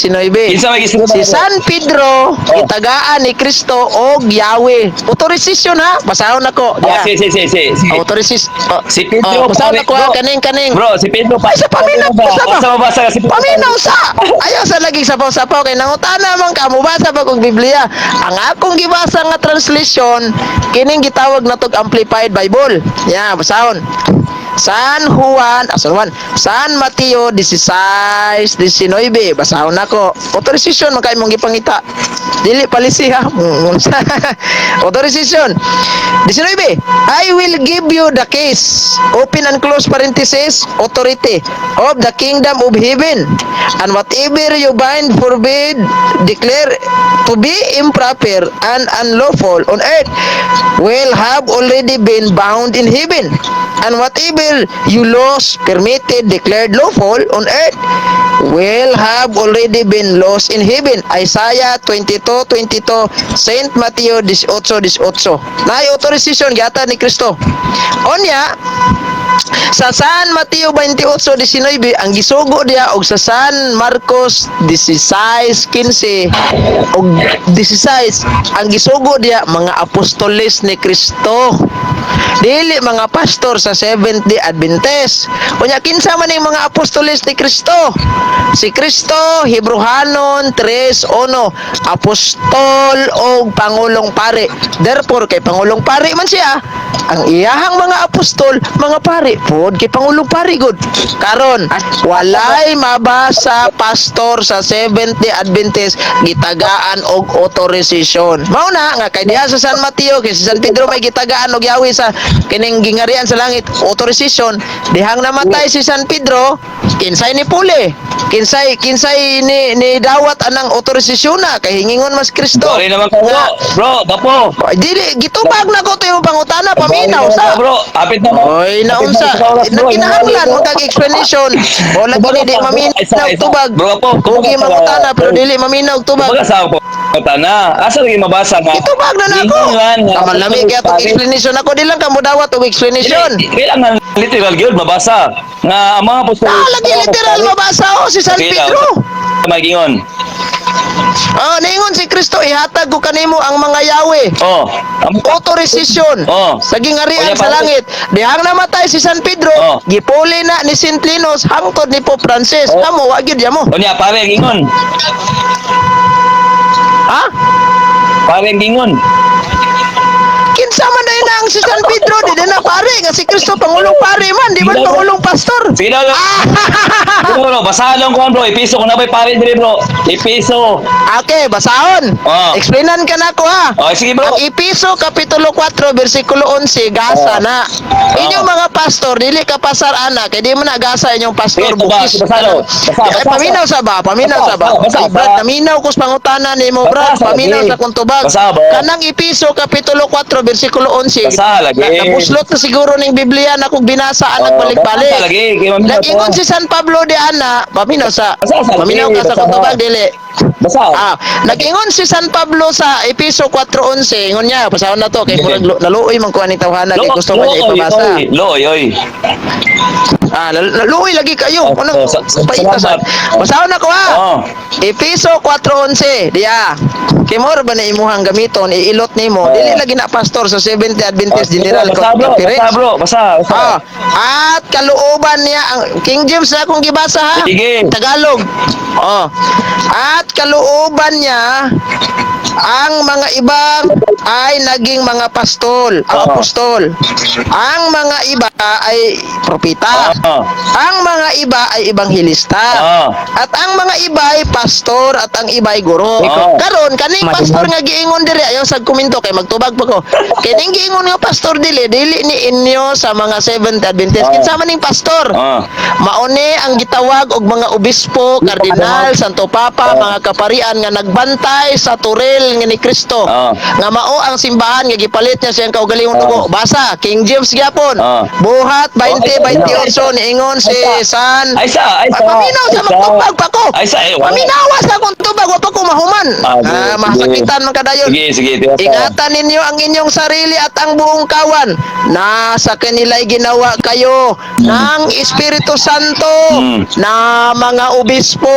kinsa may gisugot? Si San Pedro Oh. gitagaan ni Kristo og Yahweh. Autorisasyon ha, basahon ako. Ah, Yeah. si si si si. si. Autorisasyon. Oh, Si Pedro, oh, basahon pare, ako ha, bro. kaning kaning. Bro, si Pedro pa. Ay, sa paminaw, ba? sa ba? Asa mabasa ka si Pedro? Paminaw sa. Ayaw sa lagi sapaw-sapaw kay nangutana man ka mobasa pa kog Biblia. Ang akong gibasa nga translation kining gitawag na tog Amplified Bible. Ya, basahon. San Juan, ah, San Juan, San Mateo 16:19. Basahon nako. Authorization man kay mong gipangita. Dili palisi ha. Authorization. 19. I will give you the keys. Open and close parenthesis, authority of the kingdom of heaven. And whatever you bind, forbid, declare to be improper and unlawful on earth will have already been bound in heaven. And whatever you loose, permitted, declared lawful on earth will have already been loosed in heaven. Isaiah 22:22, Saint Matthew 18:18. Naay authorization gihatag ni Kristo. Onya, sa San Mateo 28:19 ang gisugo diya og sa San Marcos 16:15 og 16 ang gisugo diya mga apostoles ni Kristo. Dili mga pastor sa Seventh Day Adventist. Unya, kinsa man ning mga apostoles ni Kristo? Si Kristo, Hebreohanon 3:1, apostol o pangulong pare. Therefore, kay pangulong pare man siya, ang iyahang mga apostol, mga pare pod, kay pangulong pare gud. Karon, walay mabasa pastor sa Seventh Day Adventist gitagaan og authorization. Mao na nga kay diha sa San Mateo, kay si San Pedro may gitagaan og yawi sa kining gingarian sa langit, authorization. Dihang namatay si San Pedro, kinsay ni puli? Kinsay ni ni dawat anang authorization na kay hingingon mas Kristo? Sorry naman ka, bro. Bro, gapo. Ay, dili gitubag na ko to imong pangutana, paminaw sa. Bro, apit na mo. Oy, naunsa? Nagkinahanglan mo kag explanation. O lagi ni di maminaw tubag. Bro, po. Kugi mangutana pero dili maminaw tubag. Kumbaga sa ako, pangutana. Asa lagi mabasa nga? Itubag na nako. Gingan nga. Kaman lami kaya tong explanation ako, di lang ka mo dawat og explanation. Dili, kailangan literal gyud mabasa nga ang mga apostol. Ah, lagi literal mabasa oh si San Okay, Pedro. May gingon. Ah, ningon si Kristo, ihatag ko kanimo ang mga yawe. Oh. Authorization. Oh. Sa gingarian Unya, sa pare. langit. Dihang namatay si San Pedro, gipuli na ni Saint Linus hangtod ni Pope Francis. Oh. Kamo wa gyud yamo. Unya, pare gingon. Ha? Pare gingon. Kinsa man na ang si San Pedro, di na pare nga si Kristo pangulong pare man, di man pangulong pastor. Sige daw. Bro, bro, basahan lang ko, bro. Episo kung nabay pare diri, bro. Episo. Okay, basahon. Oh. Explainan ka na ko ha. Oh, sige, bro. Ang Episo Kapitulo 4 versikulo 11 gasa na. Inyong mga pastor dili ka pasar ana kay di mo na gasa inyong pastor Sige, basa, bukis. basa, no. Basa, Ay, basa. paminaw sa ba? Paminaw Basa, sa ba? basa, Ay, Brad, basa. naminaw ko sa pangutana nimo, Brad. Basa, Paminaw lagi. sa kung tubag. Basa, ba? Kanang Episo Kapitulo 4 versikulo 11. Basa, lagi. Napuslot na siguro ning Biblia na kung binasa anak Oh, balik-balik. basa, lagi. Kay maminaw Nag-ingon ko. si San Pablo de ana, paminaw sa. Basa, sa lagi. Paminaw ka sa Basa. kung tubag dili. Basa. Ah, nag-ingon si San Pablo sa Episo 4:11, ingon niya, pasahon na to kay murag naluoy man ko aning tawhana kay gusto man niya ipabasa. Looy, oy. Ah, naluoy lagi kayo. Oh, Anong oh, paita sa? salamat. Basahon na ko ha. Oh. Episo 4:11, diya. Kay mao ra ba na imuhang gamiton, iilot nimo. Oh. Dili lagi na pastor sa Seventh Day Adventist General Basa, bro. Conference. Basa, bro. Basa, basa. Ah, at kalooban niya ang King James na akong gibasa ha. Sige. Tagalog. Oh. At kalooban niya ang mga ibang ay naging mga pastol, ang Oo. apostol. Ang mga iba ay propeta. Oo. Ang mga iba ay ebanghelista. Oo. At ang mga iba ay pastor at ang iba ay guro. Oo. Karon kaning pastor nga giingon diri, ayaw sag komento kay magtubag pa ko. Kining giingon nga pastor dili dili ni inyo sa mga Seventh Adventist. Oo. Kinsa man ning pastor? Oo. Maone ang gitawag og mga obispo, kardinal, santo papa, Oo. mga kaparian nga nagbantay sa turil nga ni Kristo. Oo. Nga mao ang simbahan nga gipalit niya siyang kaugalingong Oo. dugo. Basa, King James gyapon. Oo. Buhat 20:28 Oh, niingon si San. Ay, sa, ay, sa. Paminaw sa Ay, sa. magtubag pa ko. Ay, sa, eh, wala. Paminawa sa akong tubag, wa pa ko mahuman. Ah, sige, Ah, sige. masakitan man kadayon. Sige, sige. Tiwasa. Ingatan ninyo ang inyong sarili at ang buong kawan na sa kanila'y ginawa kayo ng Espiritu Santo na mga obispo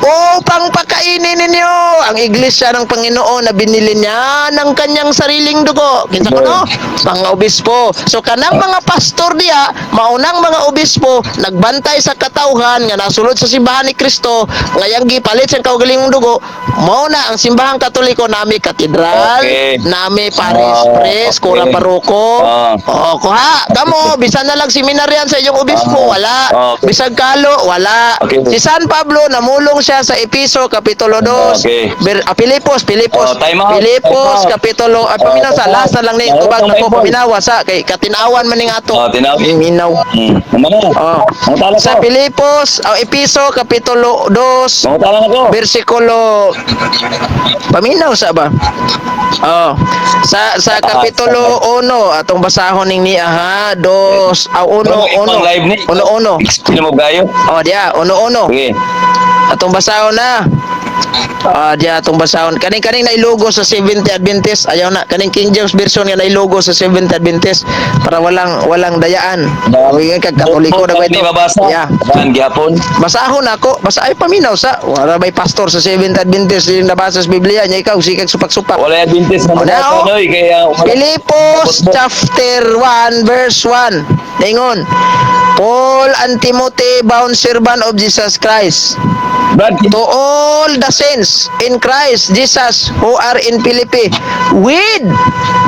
upang pakainin ninyo ang iglesia ng Panginoon na binili niya ng kanyang sariling dugo. Kinsa ko no? Mga obispo. So kanang mga pastor diya, maunang mga obispo nagbantay sa katawhan nga nasulod sa simbahan ni Kristo ngayang gipalit siyang kaugalingong dugo. Mao na ang simbahang Katoliko, nami katedral, nami parish priest, kura paroko. Oh, kuha, kamo bisan na lang seminaryan sa inyong obispo, wala. Bisag kalo, wala. Si San Pablo namulong siya sa Episo kapitulo 2. Ah, Pilipos, Pilipos. Oh, time out, Pilipos time out. kapitulo, ay paminaw sa time out. last na lang ni Oh, tubag na time ko out. paminawa sa kay katinawan man ning ato. Oh, tinaw. Minaw. Ano na? Oh. Mangutala Sa ko. Pilipos, oh, Episo kapitulo 2 Mangutala na ko. versikulo, paminaw sa ba? Oh. Sa kapitulo 1 atong basahon ning niya ha, 2 aw 1 Bro, 1 ibang live ni. 1 1. Explain mo gayo. Oh, diya, 1 1. Sige. Atong basahon na. Ah, diya atong basahon. Kaning nailogo sa Seventh Adventist, ayaw na kaning King James version nga nailogo sa Seventh Adventist para walang dayaan. Uy, kag Katoliko na ba ito? Di mabasa. Yeah. Saan gihapon? Basahon ako, basa ay paminaw sa wala bay pastor sa Seventh Adventist yung nabasa sa Biblia niya, ikaw sikag supak-supak. Wala Adventist na O, na, mabasa oh. noy kaya Filipos chapter 1 verse 1. Ningon, "Paul and Timothy, bound servant of Jesus Christ, Brad, to all the saints in Christ Jesus who are in Philippi with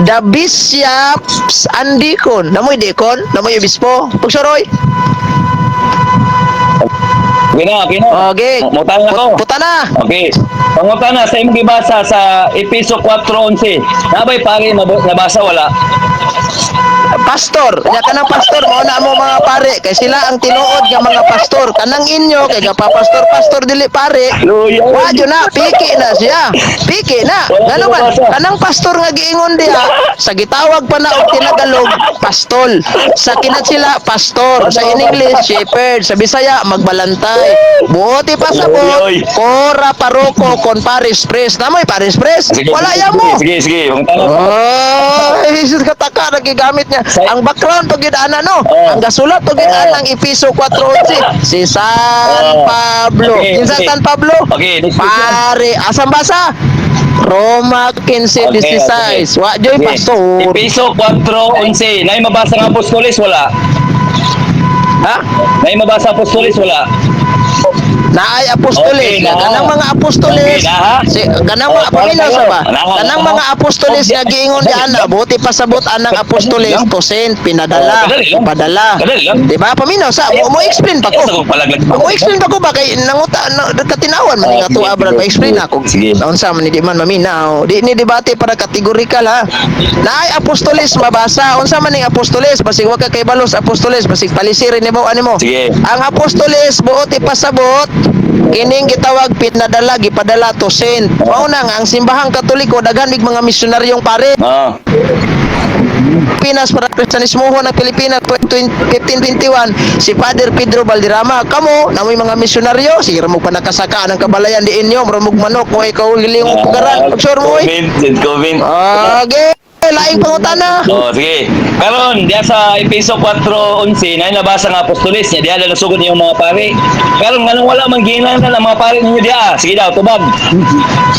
the bishops and deacon." Namoy deacon, namoy obispo. Pagsuroy. Okay na, okay na. Okay. Mutang na ko. Puta na. Okay. Pangutan na sa imong gibasa sa Epeso 4:11. Nabay pare nabasa wala? Pastor, nya kanang pastor mao na mo mga pare kay sila ang tinuod nga mga pastor. Kanang inyo kay gapapastor pastor dili pare. Luya. Wa jud na, piki na siya. Piki na. Wala Ngano man nabasa. Kanang pastor nga giingon diha sa gitawag pa na og tinagalog, pastol. Sa kinat sila pastor, sa in English shepherd, sa Bisaya magbalantay. Buoti pasabot, Uy, uy. ora paroko kon parish priest. Namoy parish priest? Sige, Wala sige, ya mo. Sige, sige. Pangutan na. Oh, Jesus, kataka nagigamit niya. Ang background pag ana no. Oh. Ang gasulat pag Oh. ang Episo 4:11 si San Oh. Pablo. Okay, Kinsa okay. San Pablo? Okay, next question. Pare, asang basa? Roma 15:16. Wa joy pastor. Epeso 4:11. Nay mabasa nga apostoles wala? Ha? Nay mabasa apostoles wala? Naay apostoles. Okay, naa. Kanang mga apostoles. Okay, naa. Si kanang mga Oh, paminaw sa ba? naa, Kanang naa. mga apostoles nga giingon di ana, buti pasabot anang apostoles Lang. to send pinadala, Oh, kadali lang. padala. Kadali lang. Di ba? Paminaw sa mo explain pa ko. Sa kong palaglag. Mo explain pa ko ba kay nanguta na, katinawan man Oh, nga sige, tuwa brad, sige. pa-explain ako. Sige. Unsa man ni di man maminaw. Di ni debate para categorical ha. Naay apostoles mabasa. Unsa man ning apostoles? Basig wa ka kay balos apostoles, basig palisirin nimo animo. Sige. Ang apostoles buot ipasabot kining gitawag pinadala, gipadala, to send. Mao na nga ang simbahang Katoliko daghan mig mga misyonaryong pare. Pilipinas para Kristiyanismo ng Pilipinas 1521 si Father Pedro Valderrama. Kamo namoy mga misyonaryo, sige ra mo pa nakasaka ng kabalayan di inyo, murag manok mo ikaw giling pugaran. Pagsure mo oy. Covid, COVID. Okay, laing pangutana. Oh, sige. Karon, diya sa Epeso 4:11, na nabasa nga apostoles niya, diya na nasugod niyong mga pare. Karon nganong wala man gihinanglan ang mga pare ninyo diya? Sige daw, tubag.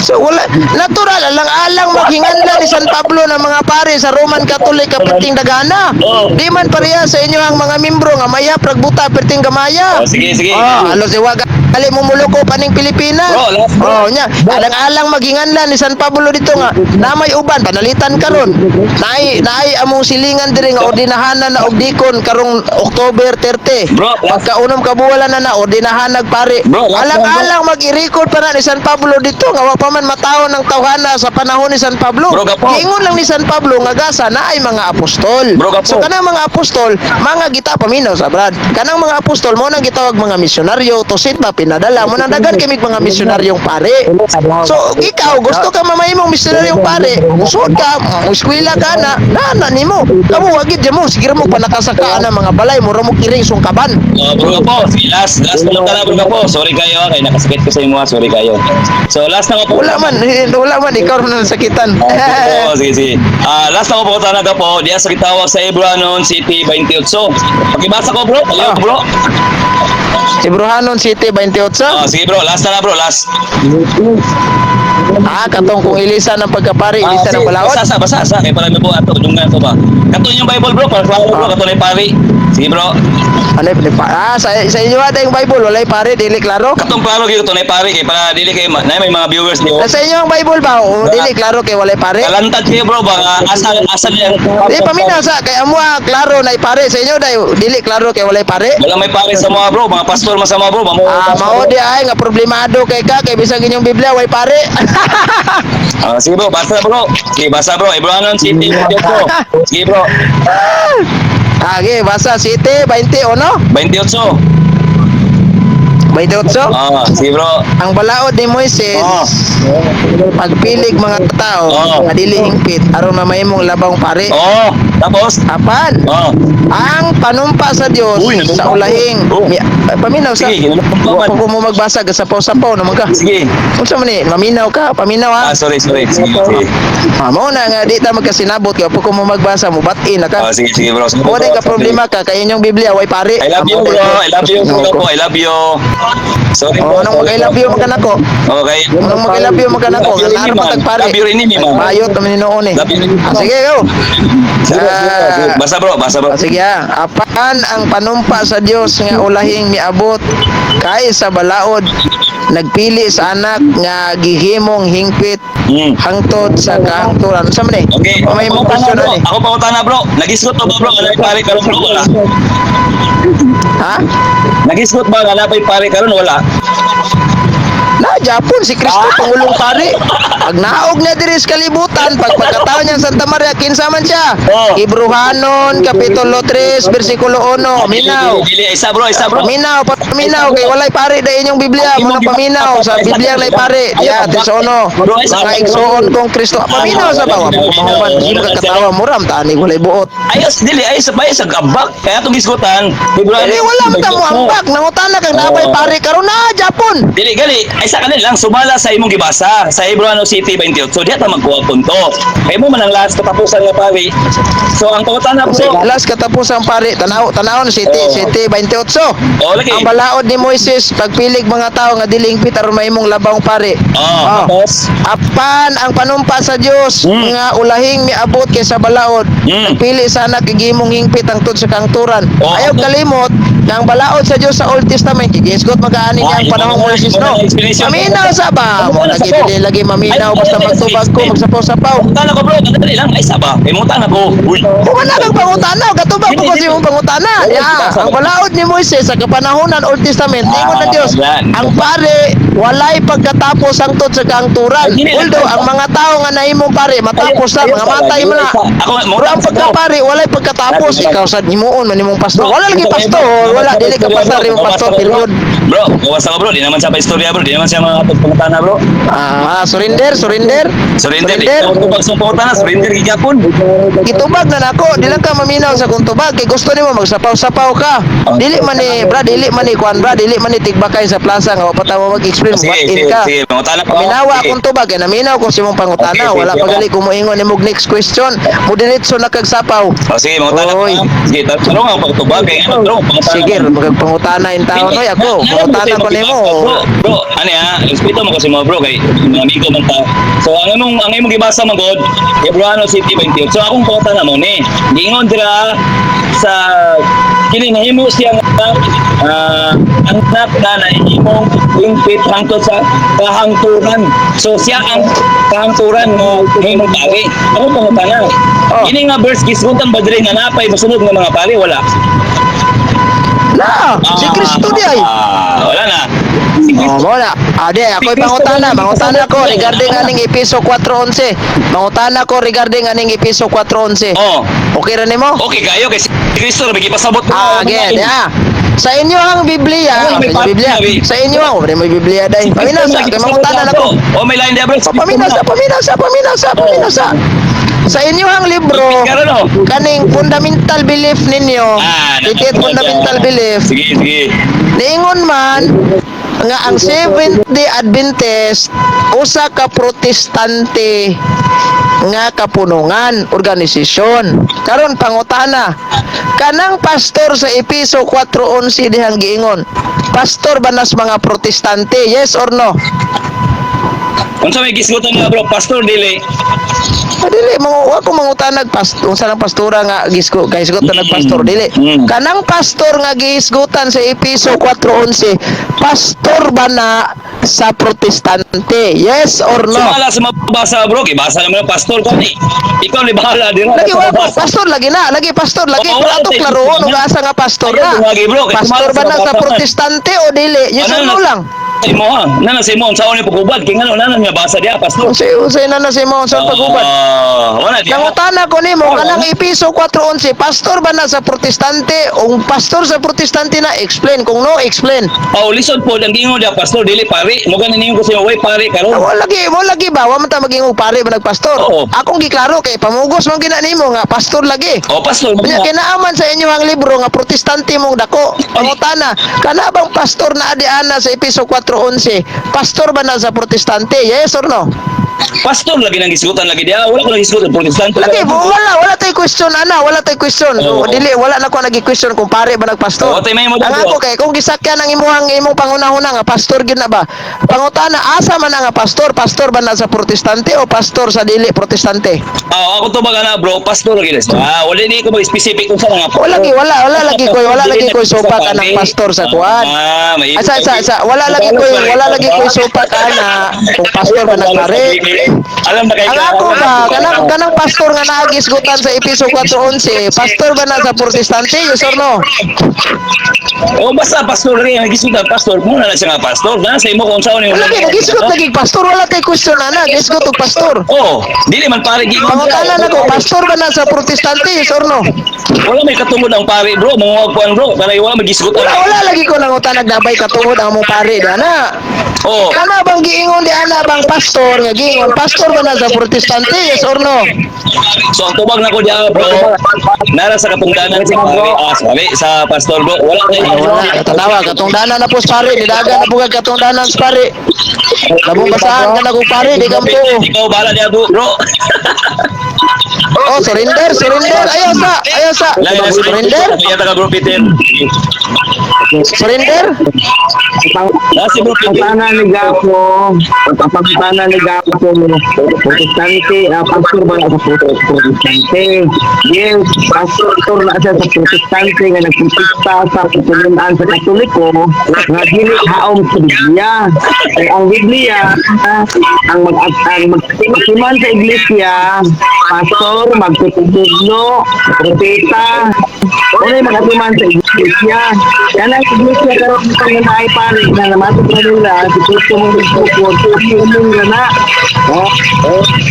So wala natural alang-alang maghinganlan ni San Pablo ng mga pare sa Roman Catholic kaperting dagana. Oh. Di man pareha sa inyo ang mga membro nga maya pragbuta perting gamaya. Oh, sige, sige. Oh, halos iwaga Ali mumuloko pa ning Pilipinas. Bro, last bro. Oh, nya. Alang-alang maghinganlan ni San Pablo dito nga namay uban panalitan karon. Naay among silingan diri nga ordinahanan na og deacon karong October 30. Bro, last- Pagkaunom kabuwalan na na ordinahan pare. Bro, last one, bro. Alang-alang mag-i-record pa na ni San Pablo dito nga wa pa man mataon ng tawhana sa panahon ni San Pablo. Bro, gapo. Giingon lang ni San Pablo nga gasa na ay mga apostol. Bro, gapo. So kanang mga apostol, mga gita paminaw sa brad. Kanang mga apostol mo nang gitawag mga misyonaryo, to sit ba pinadala mo nang daghan kami mga misyonaryong pare. So ikaw gusto ka mamahimong misyonaryong pare, musod ka, eskwela ka na, nana nimo. Kamo wagid mo, sige mo panakasaka na mga balay, mura mo kiring sungkaban. Oh, bro po. Sige, last na lang, bro po. Sorry kayo, ah, kay nakasakit ko sa imo, ah. Sorry kayo. So, last na ko po. Wala man, ikaw na sakitan. Oh, sige, sige. Ah, last na ko po talaga po. Diya sa gitawag sa Ebroanon City 28. Pakibasa ko, bro. Ayaw, bro. Si Bruhanon City 28. Oh, sige, bro. Last na na, bro. Last. Ah, katong kung ilisan ng pagkapari, ilisan ng Sige, balaod. Basa, sa, basa, sa. Kaya pala mo po ato. Dungan ko ba? Kato yung Bible, bro. Para klaro, bro. Kato na yung pari. Sige, bro. Ano yung sa inyo ata yung Bible, walay pare, dili klaro. Katong klaro kayo, kato na yung pari. Kaya para dili kayo, na may mga viewers niyo. Sa inyo ang Bible ba? O, dili klaro kay walay pare. Kalantad kayo, bro. Baka asa niya. Di paminaw sa kay amo ah, klaro na pare sa inyo dai dili klaro kay walay pare. Wala may pari sa mga bro. Mga pastor man sa mga bro. Mamo, Ah, mao di ay nga problemado kay ka kay bisag inyong Biblia way pare. Ah, sige bro, basa bro. Sige, basa bro. Ebroanon City 28. Sige bro. Ah, okay, basa City 21. 28. 28. Ah, sige, bro. Ang balaod ni Moises, pagpilig mga tao nga dili hingpit aron mamahimong labawng pari. Oh, tapos? Apan, ang panumpa sa Dios Uy, nanumpa sa ulahing paminaw sa Sige, ginanumpa wa man. pa ko mo magbasa, sapaw-sapaw naman ka. Sige. Unsa man ni, maminaw ka, paminaw ha. Ah, sorry, sorry. Sige, sige. Ah, mao na nga di ta magkasinabot kay pa ko mo magbasa, mo bat-in na Ah, ka. sige, sige, bro. Sige, Mo bro. ka problema ka kay inyong Biblia way pari. I love you, Ah, bro. I love you, Ginoo bro. ko. I love you. Sorry, Oh, bro. anong mag I love you man kanako? Okay. Anong mag I love you man kanako? Love you rin Nga ni, pa man. tag pare. Love you rin ni, man. Bayot naman ni noon eh. Love you rin ni, Ah, man. sige, go. Sige, bro, sige, bro. Sige. Ah. Basa, bro, basa, bro. Ah, sige ha. Apan ang panumpa sa Dios nga ulahing miabot kay sa balaod, nagpili sa anak nga gihimong hingpit hangtod sa kahangturan. Unsa man eh? Okay. O may Ako mong question pangutana, bro. ani? Ako pangutana, bro. Nagisgot ba, bro? Nga pare karon, bro, wala? Ha? Nagisgot ba nga napay pare karon, wala? Na Japon si Kristo pangulong pari. Pag naog niya diri sa kalibutan, pag pagkatao niya sa Santa Maria, kinsa man siya? Oh. Hebrehanon kapitulo 3 bersikulo 1. Minaw. Dili, dili. Isa, bro, isa, bro. Paminaw, paminaw kay walay pare da inyong Biblia, mo na paminaw sa Biblia lay pare. Ya, 3:1. Mga igsoon kong Kristo. Paminaw sa bawa mo mahuman, di ka katawa mo ram tani walay buot. Ayos, dili, ayos, ayos, ang ambak. Kaya itong gisgutan, February. Dili wala man ta mo ambak, nangutana kang nabay pare karon na Japon. Dili, gali, ay sa kanil lang, sumala sa imong gibasa, sa Hebreano City 28. So, diya ta magkuha punto. Kaya mo man ang last katapusan nga pare. So, ang pangutana, bro. Last katapusan pare, tanaw tanawon City City 28. Oh, lagi. Ang balaod ni Moises pagpilig mga tao nga dili hingpit aron mahimong labawng pare. Oh, Oh. tapos? Apan ang panumpa sa Dios nga ulahing miabot kay sa balaod. Pili sana kay gihimong hingpit ang tud sa kangturan. Oh, Ayaw kalimot nga ang balaod sa Dios sa Old Testament gigisgot magaani niya ang Ah, panahong imo na, Moises imo no. na explanation. Paminaw sa ba? Mo Imo na lagi sa ko. dili lagi maminaw Ay, basta ay, ay, magtubag ko ay, magsapaw-sapaw. Pangutana ko, bro, kadali lang, ay sa ba? Kay mutana ko. Uy. Kung wala kang pangutana, gatubag ko Dili, kasi dili. imong pangutana. Ya, ang balaod ni Moises sa kapanahonan Old Testament, ingon ng Ah, Dios, yan. ang pare walay pagkatapos ang tod sa kangturan. Ay, dili, Although ang mga tao nga nahimong pare matapos na, Ayos, mga matay ayos, mo na. Ako, Pero ang pagkapare walay pagkatapos, ikaw sad himuon man imong pastor. Wala lagi pastor, wala dili ka pastor imong pastor period. Bro, gawas ako, bro, di naman siya pa istorya, bro, di naman siya mga pagpangutana, bro. Ah, surrender, surrender. Surrender, surrender. Ikaw pag pangutana, surrender gigapon. Gitubag na nako, di lang ka maminaw sa kung tubag kay gusto nimo magsapaw-sapaw ka. Dili man ni bra, dili man ni kuan bra, dili man ni tigbakay sa plaza nga wa pa ta mo mag-explain Sige, what in sige, ka. sige, pangutana ko. Paminawa Sige. akong tubag kay naminaw ko sa imong pangutana, Okay, sige, wala sige. pa gali kumuingon nimog next question. Mo diretso na kag sapaw. Oh, sige, mangutana ko. Oy. Sige, tanong ang pagtubag kay ano, bro, pangutana. Sige, magpangutana in taon oy ako. Pangutana ko nimo. Bro, bro, ano ya, respeto mo kasi mo, bro, kay mga amigo man ta. So ang imong gibasa man god, Hebreano City 28. So akong pangutana mo ni, giingon dira sa kini nahimo siya nga anak na nahimong hingpit hangtod sa kahangturan. So siya ang kahangturan nga himong pare. Ako pangutana. Oh. Kini nga verse gisgutan ba diri nga napay mosunod nga mga pare, wala? Na, si Kristo di ay. Ah, wala na. Si Oh, Kristo. wala. Ade, ako'y Si Kristo pangutana. ba- Mangutana ko regarding aning Episo 4:11. Mangutana ko regarding aning Episo 4:11. Oh. Okay ra nimo? Okay kayo kay si Kristo ra pasabot ko. Ah, again, yeah. Sa inyo ang Biblia, Ano, may sa inyo Biblia. may- Sa inyo ang may Biblia dai. Paminaw sa kay mangutana na ko. Oh, may line there, bro. Paminaw sa, paminaw sa, paminaw sa, paminaw sa. Sa inyo ang libro, Karon oh. kaning fundamental belief ninyo, Ah, titit fundamental belief, Sige, sige. niingon man nga ang Seventh Day Adventist usa ka protestante nga kapunungan organisasyon. Karon pangutana, kanang pastor sa Episo 4:11 dihang giingon, pastor ba nas mga protestante, yes or no? Unsa may gisgutan nga, bro, pastor dili. Ah, dili mga wa ko mangutanag pastor unsa lang pastora nga gisgo kahisgot na nagpastor dili. Kanang pastor nga gihisgutan sa Episo 4:11, pastor ba na sa protestante, yes or no? Sumala sa mabasa, bro, gibasa naman ang pastor ko ni. Ikaw ni bahala din. Lagi wa ko pastor lagi na, lagi pastor lagi, Oo, pero ato wala, klaroon ug asa nga pastor Ayaw, na. tumagi, bro, kay Pastor sumala ba sa na sa mabasa man. protestante o dili, yes or no lang? Sa imo ha. Nana sa imo unsa ni pagubad kay ngano nana nga basa diha pastor. Unsay unsay na na si mo sa pagubad? Ah, wala diha. Nangutana ko nimo Oo. kanang Episo Episo 4:11, pastor ba na sa Protestante? O pastor sa Protestante na, explain. Kung no, explain. Oh, lisod po ang giingon dia pastor, dili pari. Mo gani ninyo ko sa way pari karon. Wala lagi, wala lagi ba? Wa man ta maging og pare ba nagpastor? Oo. Akong giklaro kay pamugos man gina nimo nga pastor lagi. Oh, pastor mo. Unya kinaaman sa inyo ang libro nga Protestante mong dako. Pangutana, kana bang pastor na adi ana sa Episo 4:11? Pastor ba na sa Protestante? Yes or no? Pastor lagi nang gisgutan lagi dia. Wala ko nang gisgutan Protestante. Lagi, wala, wala tay question ana, wala tay question. Oo. So, dili wala na ko nagi-question kung pare ba nagpastor. Oo, tay may mo Ang daw. ako kay kung gisakyan ang imuhang imong pangunahuna nga pastor gyud na ba? Pangutana, asa man ang nga pastor? Pastor ba na sa Protestante o pastor sa dili Protestante? Ah, ako to baga na, bro, pastor lagi na. Ah, wala ni ko mag-specific kung sa mga Wala lagi, wala, wala lagi koy supak anang pastor sa kuan. Ah, may Asa asa asa wala lagi koy supak ana kung pastor ba nagpare. Alam na kay Ang ako ba kanang kanang pastor nga naagisgutan sa Episo 4:11, pastor ba na sa Protestante? Yes or no? Oh, basta pastor lagi ang gisgutan pastor, muna na siya nga pastor. Na sa imo kung saan ni Wala lagi nagisgot lagi pastor, wala tay question ana, gisgot og pastor. Oh, dili man pare giingon. Pangutana nako, pastor ba na sa Protestante? Yes or no? Wala may katungod ang pare, bro, mga kuan, bro, kanay wala may gisgutan. Wala, wala lagi ko nangutan nagnabay katungod ang among pare di ana. Oh, Kana bang giingon di ana bang pastor nga giingon pastor ba na sa Protestante? Yes or no? So ang tubag nako diya, bro, nara sa katungdanan sa pare, ah, sorry, sa pastor, bro. Wala kay Ay, wala, katanawa, katungdanan na po sa pare, nidagan na po kag katungdanan sa pare. Labong basahan ka na kung pare, di ka po. Ikaw bahala diya, bro. Bro. Oh, surrender, surrender. Ayaw sa, ayaw sa. Surrender, Kaya ka, bro Peter. Surrender. Nasi bro Peter. Pangutana ni Gapo, ang pangutana ni Gapo, Protestante, pastor ba na sa Protestante? Yes, pastor na siya sa Protestante nga nagprotesta sa pagtulunan sa Katoliko nga dili haom sa Biblia. Kay ang Biblia, ang mag ang magtiman sa iglesia, pastor, magtutudlo, propeta, wala yung magatiman sa iglesia. Yan ang iglesia karon nga naay pare na namatod na nila si Kristo mong nagpupod, umong na. Oh,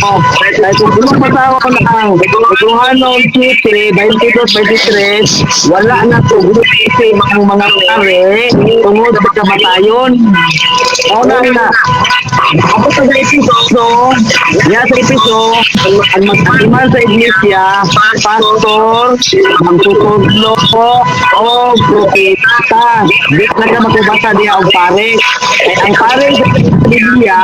oh. Kaya kung gulong pasawa na ang Johanon 7, 22, 23, wala na to gulong ang mga pare tungod sa kamatayon. O na na. Ako sa episo, ya sa episo, ang mag-atiman sa iglesia, pastor, magtutudlo, o propeta. Di na ka makibasa diya og pare. Kay ang pare sa Biblia,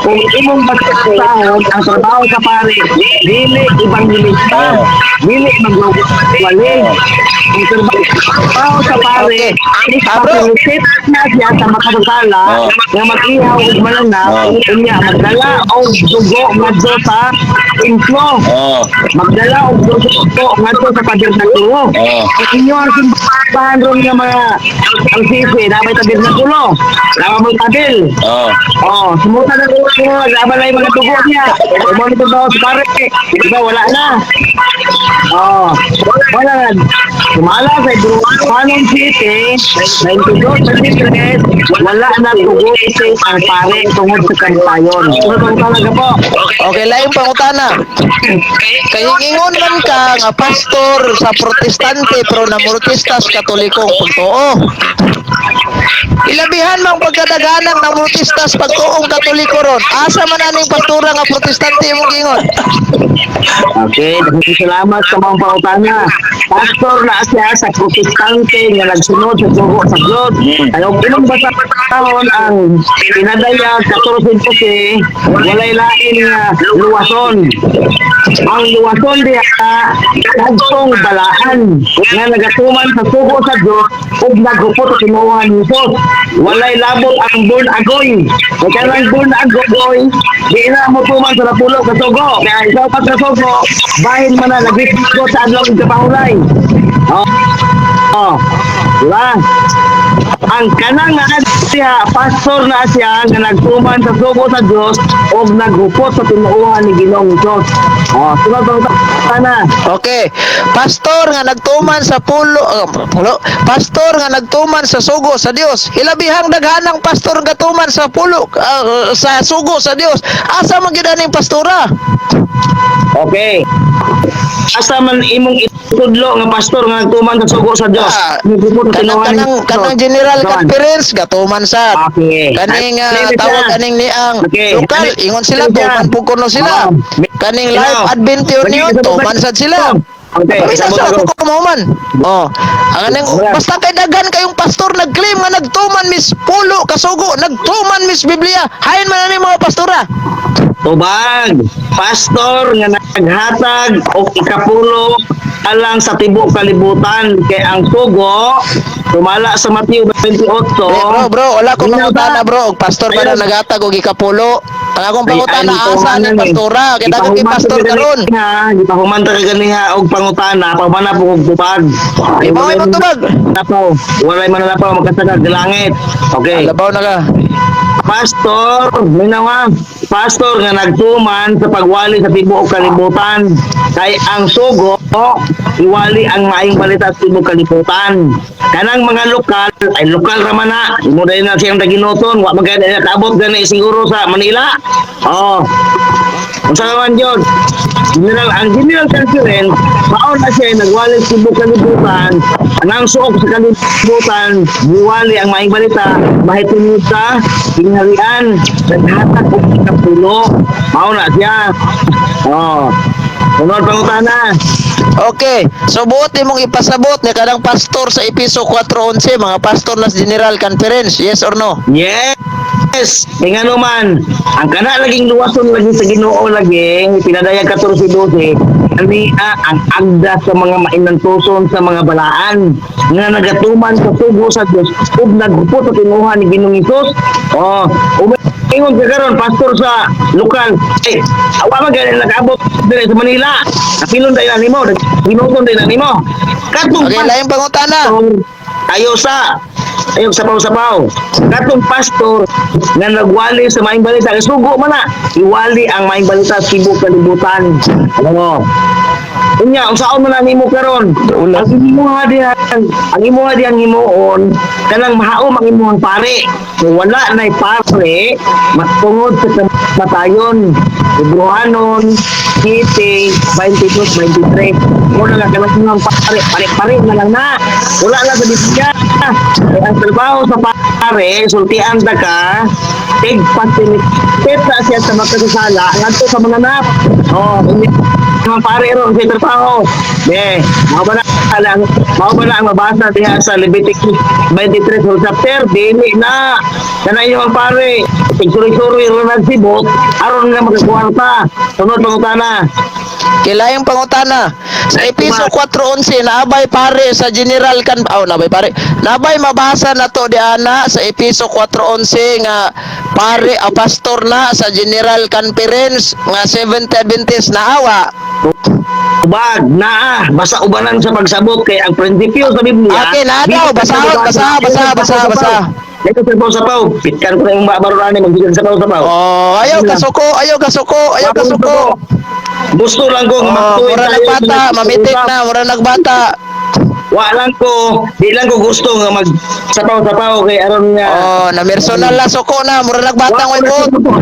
kung imong basahon, ang trabaho sa pare, dili ebanghelista, dili magwali. Ang trabaho sa pare, Okay. Ah, bro. facilitate na siya sa makasasala, nga mag-ihaw og malanap, unya magdala og dugo ngadto sa templo. Magdala og dugo ngadto sa tabernakulo. Ang inyo ang simbahan ron nga mga ang sisi, dapat tabernakulo. Dapat mo tabil. Oh, sumuta na ko mo, laban na yung mga dugo niya. Mo nito daw sa pare. Diba wala na. Oh, wala na. Sumala sa Juan City, 22, 23, wala na dugo ang pare tungod sa kamatayon. Sunod ang talaga po. Okay, laing pangutana. Kay ingon man ka nga pastor sa Protestante pero namurtistas Katolikong pagtuo. Ilabihan mang pagkadaghanang namurtistas pagtuong Katoliko ron. Asa man aning pastora nga Protestante imong giingon? Okay, daghang salamat sa mga pangutana. Pastor na siya sa Protestante nga nagsunod sa dugo sa Diyos. Ayaw imong basahon ang pinadayag 14:12, walay lain nga luwason. Ang luwason diha kadtong balaan nga nagatuman sa sugo sa Diyos ug naghupot sa tinuohan ni Jesus. Walay labot ang born agoy. Kay kanang born agoy, di na mo tuman sa napulo ka sugo. Kaya ikaw pa sa sugo, bahin man na nagrisgo sa adlaw ug kapahulay. Oh. Oh. Diba? Ang kanang nga siya, pastor na siya nga nagtuman sa sugo sa Dios ug naghupot sa tinuohan ni Ginoong Hesus. Oh, sunod ang tana. Okay. Pastor nga nagtuman sa pulo, pulo, pastor nga nagtuman sa sugo sa Dios. Ilabihang daghanang pastor nga tuman sa pulo, sa sugo sa Dios. Asa man gyud aning pastora? Okay. Asa man imong itudlo nga pastor nga nagtuman sa sugo sa Dios? Ah, Nagpupot sa kanang tinuhan ni kanang Kristo. kanang General Tuman. Conference gatuman sad. Kaning tawag kaning niang lokal, ingon sila tuman pud kuno sila. Kaning Life Advent Union, tuman sad sila. Pamisa Sabot sa ako. ako kumahuman. Oh, ang aneng basta kay daghan kayong pastor nag-claim nga nagtuman mis pulo kasugo, nagtuman mis Biblia. Hain man ani mga pastora. Tubag, pastor nga naghatag og ikapulo alang sa tibuok kalibutan, kay ang sugo tumala sa Mateo 28. Bro, bro, bro, wala ko Minaw pangutana, ba? bro. Og pastor ba na naghatag og ikapulo? Ang akong Ay, pangutana, ay, asa ni eh. pastora? Kay daghan kay pastor karon. Gipahuman ta ganiha og pangutana, pamana po og tubag. Di ba mo tubag? Lapaw, walay man lapaw makasagad langit. Okay. Labaw na ka. Pastor, minaw ha. Pastor nga nagtuman sa pagwali sa tibuok kalibutan. Kay ang sugo, iwali ang maayong balita sa tibuok kalibutan. Kanang mga lokal, ay lokal raman na. Imo dahil na siyang taginuton, wa man kaya nakaabot gani siguro sa Manila. Oh. Unsa man yun? General, ang General Conference, mao na siya nagwali sa tibuok kalibutan. Anang suok sa kalibutan, giwali ang maayong balita, mahitungod sa gingharian, naghatag og ikapulo. Mao na siya. Oh. Sunod pangutana. Okay. So buot imong ipasabot ni kanang pastor sa Episo 4:11, mga pastor na sa General Conference. Yes or no? Yes. Kay ngano man, ang kana laging luwason lagi sa Ginoo lagi, pinadayag 14:12, kani ang agda sa mga mainantuson sa mga balaan nga nagatuman sa sugo sa Dios ug naghupot sa tinuhan ni Ginoong Hesus. Oh, ingon ka karon pastor sa lokal, eh, awa man gani nakaabot dire sa Manila. Apilon dahil na nimo, ginuton dahil na nimo. Katong Okay, laing pangutana. pastor, ayo sa ayo sapaw-sapaw. Katong pastor nga nagwali sa maayong balita, sugo man na, iwali ang maayong balita sa tibuok kalibutan. Ano? Unya, unsaon man na nimo karon? Ang imuha diha ang himuon kanang mahaom ang imuhang pare. Kung wala na'y pare, matungod sa kamatayon. Ebrohanon, 7:22-23. Muna nga kanang imuhang pare, pare-pare na lang na. Wala na sa Biblia. Kaya ang trabaho sa pare, sultian ta ka, tig-facilitate na siya sa makasasala, ngadto sa mga nap. Oh, mga pare ron sa trabaho. Ne, mao ba na ang mabasa diha sa Leviticus 23 whole chapter, dili na. Kana inyo ang pare, tig-suri-suri ron nagsibot, aron nga makakwarta. Sunod pangutana. Kilayang pangutana. Sa Episo 4:11 naabay pare sa General kan, oh, naabay pare. Naabay mabasa na to di ana sa Episo 4:11 nga pare a pastor na sa General Conference nga Seventh Adventist naawa. Ubag, naa, basta ubanan sa pagsabot kay ang prinsipyo sa Biblia. Okay, naa daw. Basahon, basa, basa, basa, basa. Dito sa sapaw, pitkan ko na yung babarurani, magbigyan sa sapaw. Oh, ayaw kasuko, ayaw kasuko, ayaw kasuko. Gusto lang ko nga Oh, magtuwid mura tayo nagbata, sa mamitik usap. na, mura nagbata. Wa lang ko, di lang ko gusto nga mag sapaw-sapaw kay aron nga. Oh, na personal na suko na, mura nagbata Wa ngoy ko bot.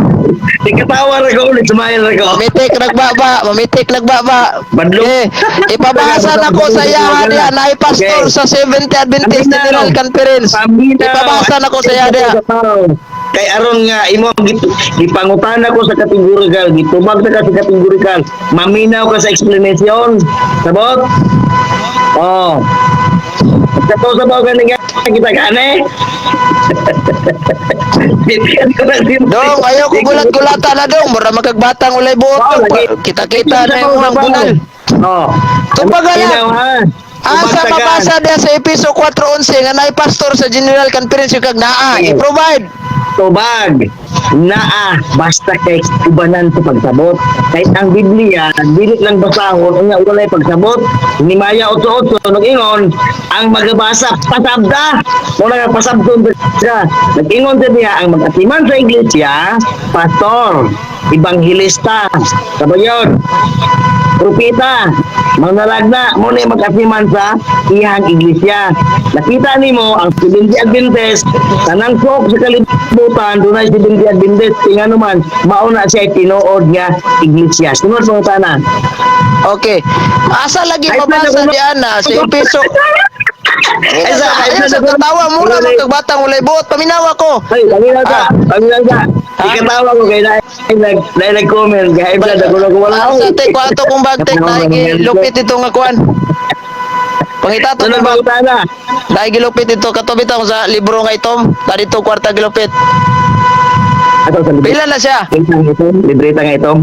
Di katawa ra ko ulit, smile ra ko. Mamitik nagbaba, mamitik nagbaba. Badlong. Eh, ipabasa na ko sa iya diha na pastor sa Seventh Adventist Paminaw. General Conference. Paminaw. Ipabasa na ko sa iya diha. Kay aron nga imo ang gipangutana ko sa kategorikal, gitubag ta ka sa kategorikal, maminaw ka sa explanation. Sabot? Oh. Sa sabaw gani nga kita gani. Dong, ayaw ko gulat-gulata na dong, mura magkagbatang ulay buot. Oo, lagi. Kita-kita na yung mga bunal. Oh. Tumbaga lang. Maminaw, ha? Asa Tubag ta ka. mabasa diha sa Episo 4:11 nga naay pastor sa General Conference yung kag naa, i-provide. Tubag naa, basta kay ubanan sa pagsabot, kay ang Biblia dili lang basahon unya walay pagsabot. Ni Maya 8:8 nag-ingon ang magabasa pasabda mo na pasabton ka. Nag-ingon sa diha ang magatiman sa iglesia pastor. Ebanghilista, kabayon, propeta, manalagna, mo na magkasiman sa iyang iglesia. Nakita nimo ang Seventh Adventist, tanang suok sa kalibutan, dunay Seventh Adventist, tingnan naman, mauna siya tinuod nga iglesia. Sunod pangutana. Okay. Asa lagi Ay, mabasa plano di ana sa Epeso? Ay, Ay, sa katawa mura man kag batang walay buot, paminawa ko. Ay, paminaw ka, paminaw ka. Ah. Ikatawa ko kay na nag-comment, kay blood ako ko wala. Asa te kwato kong bagtek na gilupit ito nga kuan. Pangita to Sunod kong bag pangutana. na gilupit ito kato bitaw sa libro nga itom, dito kwarta gilupit. Ato sa libreta Pila na siya? nga itom, libreta nga itom.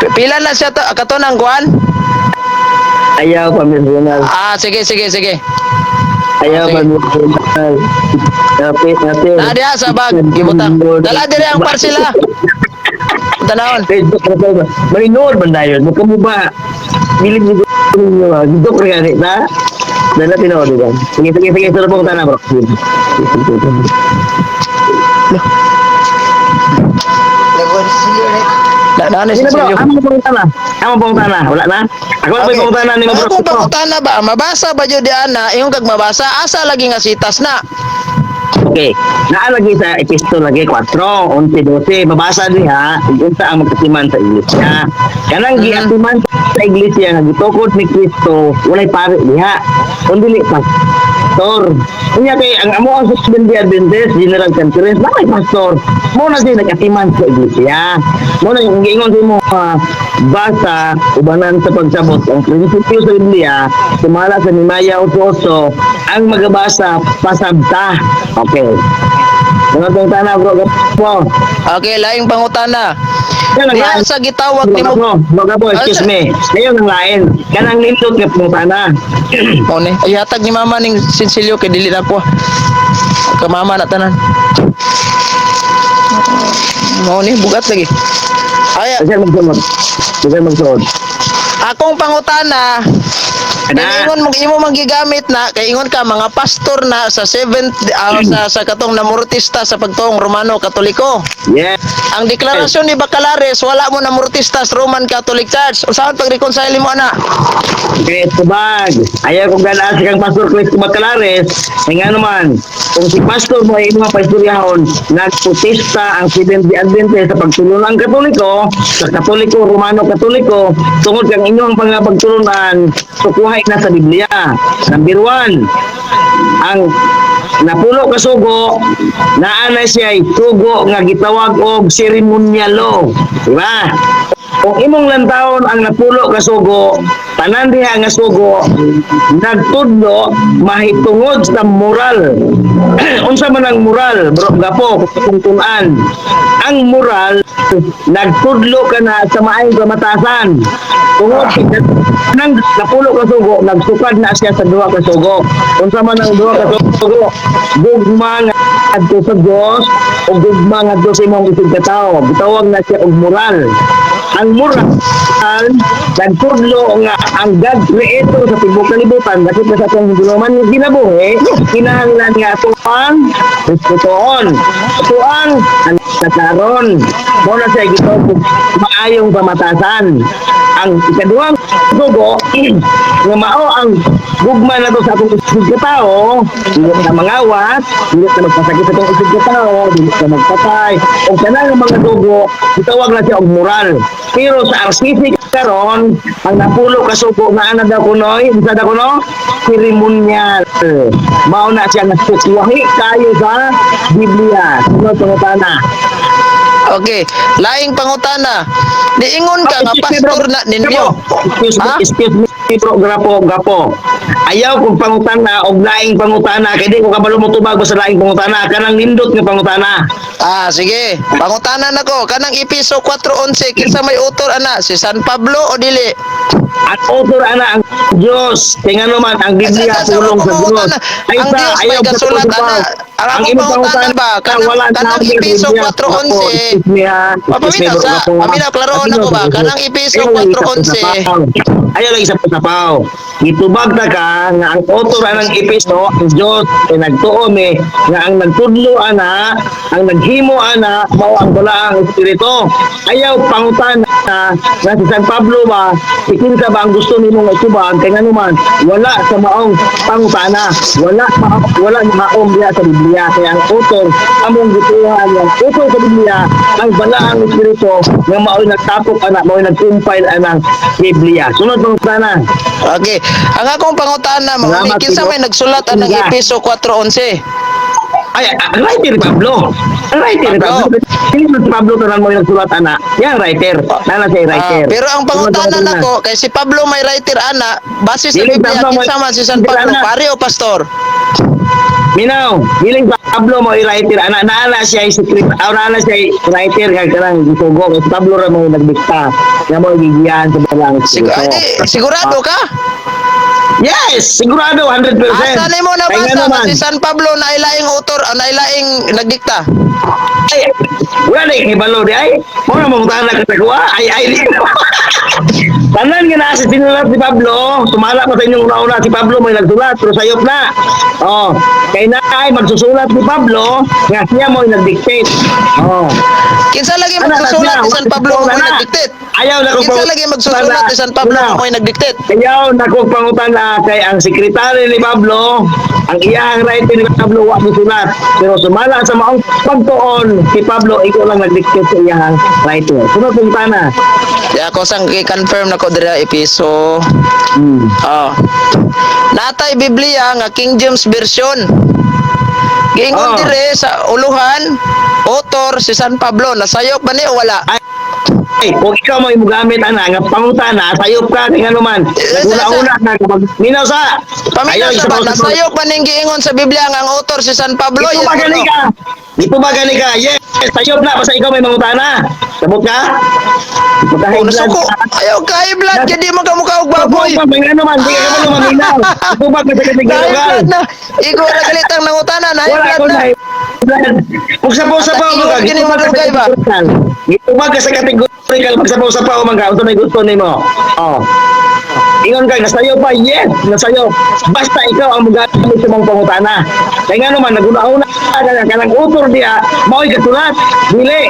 Pila na siya to, kato ng kuan? Ayaw pamilyonal. Ah, sige sige sige. Ayaw Sige. pamilyonal. Ate, ate. Na diha sa bag gibutang. Dala dire ang parsela. Tanawon. Facebook na ba? Maninood man dayon. Mukha mo ba? Bilib ni ninyo ba? Dok rin gani na? Dala tinuod ba? Sige, sige, sige. Sunod pangutana, bro. Na na Sige si na, bro. Silio. Amo pangutana. Amo pangutana. Wala na? Ako na okay. Pangutana ni mo, bro. Akong pangutana ba, mabasa ba jud di ana, ingon kag mabasa, asa lagi nga sitas na? Okay. Naalagi sa Episto lagi 4, 11, 12. Mabasa diha, unsa ang magkatiman sa iglesia. Kanang giatiman sa iglesia nga gitukod ni Kristo, walay pare diha. Kun dili pastor. Unya kay ang amo ang Seventh Day Adventist General Conference, na may pastor. Mo na siya nagatiman sa iglesia. Mo na yung giingon sa imo basa ubanan sa pagsabot ang prinsipyo sa Biblia sumala sa Nimaya 8:8, ang magabasa pasabta. Okay. Mga pangutana, bro. Gapo. Okay, laing pangutana. Yan ang Diha lain. sa gitawag nimo Bro, bro, gapo, excuse me. Ngayon ang lain. Kanang nindot nga pangutana. Mao ni. Ay hatag ni mama ning sinsilyo kay dili na ko. Ka mama na tanan. Mao ni bugat lagi. Ay, Kasi magsunod. Kasi magsunod. Akong pangutana, Ana. ingon mo imo magigamit na kay ingon ka mga pastor na sa seventh sa katong namurtista sa pagtuong Romano Katoliko. Yes. Ang deklarasyon ni Bacalares, wala mo namurtista sa Roman Catholic Church. Usahan pag-reconcile mo ana? Kristo Bag. Ayaw kong ganaan si kang Pastor Cristo Bacalares. Ay nga naman, kung si Pastor mo ay mga paistoryahon, nagprotesta ang Seventh Day Adventist sa pagtulunan Katoliko, sa Katoliko, Romano Katoliko, tungod kang inyong pangapagtulunan, sukuhay na sa Biblia. Number 1, ang napulo ka sugo, naa na siya sugo nga gitawag og seremonyalo. Diba? Kung imong lantawon ang napulo ka sugo, tanan diha nga sugo nagtudlo mahitungod sa moral. Unsa man ang moral, bro gapo, kung tun-an. Ang moral nagtudlo ka na sa maayong kamatasan. Tungod kay nang napulo ka sugo, nagsukad na siya sa duha ka sugo. Unsa man ang duha ka sugo? Gugma nga adto sa Dios o gugma ngadto sa imong isig ka tawo. Gitawag na siya og moral. Ang moral nagtudlo nga ang God creator sa tibuok kalibutan, dakit na sa atong guluman nga kinabuhi, kinahanglan nga ato ang respetuon, ato ang nakaron. Mo na siya gitawag og maayong pamatasan. Ang ikaduhang sugo nga mao ang gugma nato sa atong isig ka tawo, dili ta mangawas, dili ta magpasakit sa atong isig ka tawo, dili ta magpatay, og kanang mga dugo gitawag na siya og moral. Pero sa RCC karon, ang napulo ka sugo nga ana daw kunoy, unsa daw kuno? Seremonyal. Mao na siya nga sukwahi kayo sa Biblia. Sunod pangutana. Okay, laing pangutana. Niingon ka nga Excuse me, bro. pastor na ninyo. Excuse me, Ha? excuse me, bro, grapo, gapo. Ayaw kong pangutana og laing pangutana kay di ko kabalo mo tubag sa laing pangutana, kanang nindot nga pangutana. Ah, sige. Pangutana nako, kanang Episo 4:11 kinsa may utor ana, si San Pablo o dili? Ang author ana ang Diyos. Kaya nga naman, ang Biblia Sa pulong sa Diyos. Ay, ang Diyos may gasulat ana. Ang akong pangutana ba, kanang Episo 4:11. Papaminaw sa, paminaw, klaroon ako ba, kanang Episo 4:11. Ayaw lang isa pa sapaw. Gitubag ta ka nga ang author anang Episo ang Diyos, kay nagtuo mi nga ang nagtudlo ana, ang naghimo ana, mao ang Balaang Espiritu. Ayaw pangutan na nga si San Pablo ba, kinsa ba ang gusto nimo nga itubag, kay nganuman wala sa maong pangutana, wala maong diha sa Biblia. Kaya ang author among gituhan, ang author sa Biblia ang Balaang Espiritu nga mao'y nagtapok ana, mao'y nag-compile anang Biblia. Sunod pangutana. Okay. Ang akong pangutana mao ni Salamat, kinsa Tito. may nagsulat anang Sige. Episo 4:11? Ay, ang writer ni Pablo. Ang writer ni Pablo. Pablo. Sino si Pablo tanan mo yung nagsulat ana? Yan writer. Nana siya writer. Ah, pero ang pangutana Sunod nako kay si Pablo may writer ana, base sa Dili, Biblia Pablo may- kinsa man si San Dili, Pablo, ana. pare o pastor? Minaw, biling Pablo mo writer ana, naana siya ay secret, ah, naana siya ay writer kag kanang gisugo kay si Pablo ra mo nagdikta nga mo gigiyahan sa Balaang Espiritu. Ay, di, sigurado ka? Yes, sigurado 100%. Asa nimo Kay nabasa nga nga naman, si San Pablo na ilaing author, ah, na ilaing nagdikta? Ay, wala na ikibalo di ay. Mo na mong tanan ka sa kuha. Ay, ay, di. Tanan nga naa sa sinulat si Pablo, sumala pa sa inyong una-una si Pablo may nagsulat, pero sayop na. Oh, kay na ay magsusulat si Pablo, nga siya mo'y nag-dictate. Oh. Kinsa lagi Ana, magsusulat siya, ni San Pablo wala nga mo'y na. nagdictate? Ayaw na kong Kinsa lagi magsusulat ni San Pablo nga mo'y nagdictate? Ayaw na kong pangutana kay ang sekretary ni Pablo, ang iyang writer ni Pablo wa sulat. Pero sumala sa maong pagtuon, si Pablo ikaw lang nag-dictate sa iyang writer. Sunod pangutana. Di ako sang i-confirm nako dira Episo. Oh. Natay Biblia nga King James Version. Giingon dire sa uluhan, author si San Pablo. Nasayop ba ni o wala? Ay, kung ikaw mo gamit ana nga pangutana, sayop ka kay ngano man. Eh, Naguna-una ka kapag minaw sa. Paminaw Ayaw, sa ba? isa pa- Nasayop ba ning giingon sa Biblia nga ang author si San Pablo? Ito Yes ba or gani no? ka? Ito ba gani ka? Yes, sayop na basta ikaw may mangutana. Sabot ka? Oh, Magka-high blood nasuko. ka. Ayaw ka high blood kay di man ka mukha og baboy. Ito ba ngano man, di ka kabalo maminaw. Ito ba ka sa High katigalogan? blood na. Igo ra galit ang nangutana na high Wala blood ko na. na. Magsapaw-sapaw At mo ka. ang kini madugay ba? Ito ba ka sa categorical magsapaw-sapaw man ka. Unsa may gusto nimo? Oh. Ingon ka, nasayo pa, yes, nasayo. Basta ikaw ang mugamit sa mga pangutana. Kaya nga naman, naguna-una ka nga kanang utor diya, mao'y kasulat. Dili.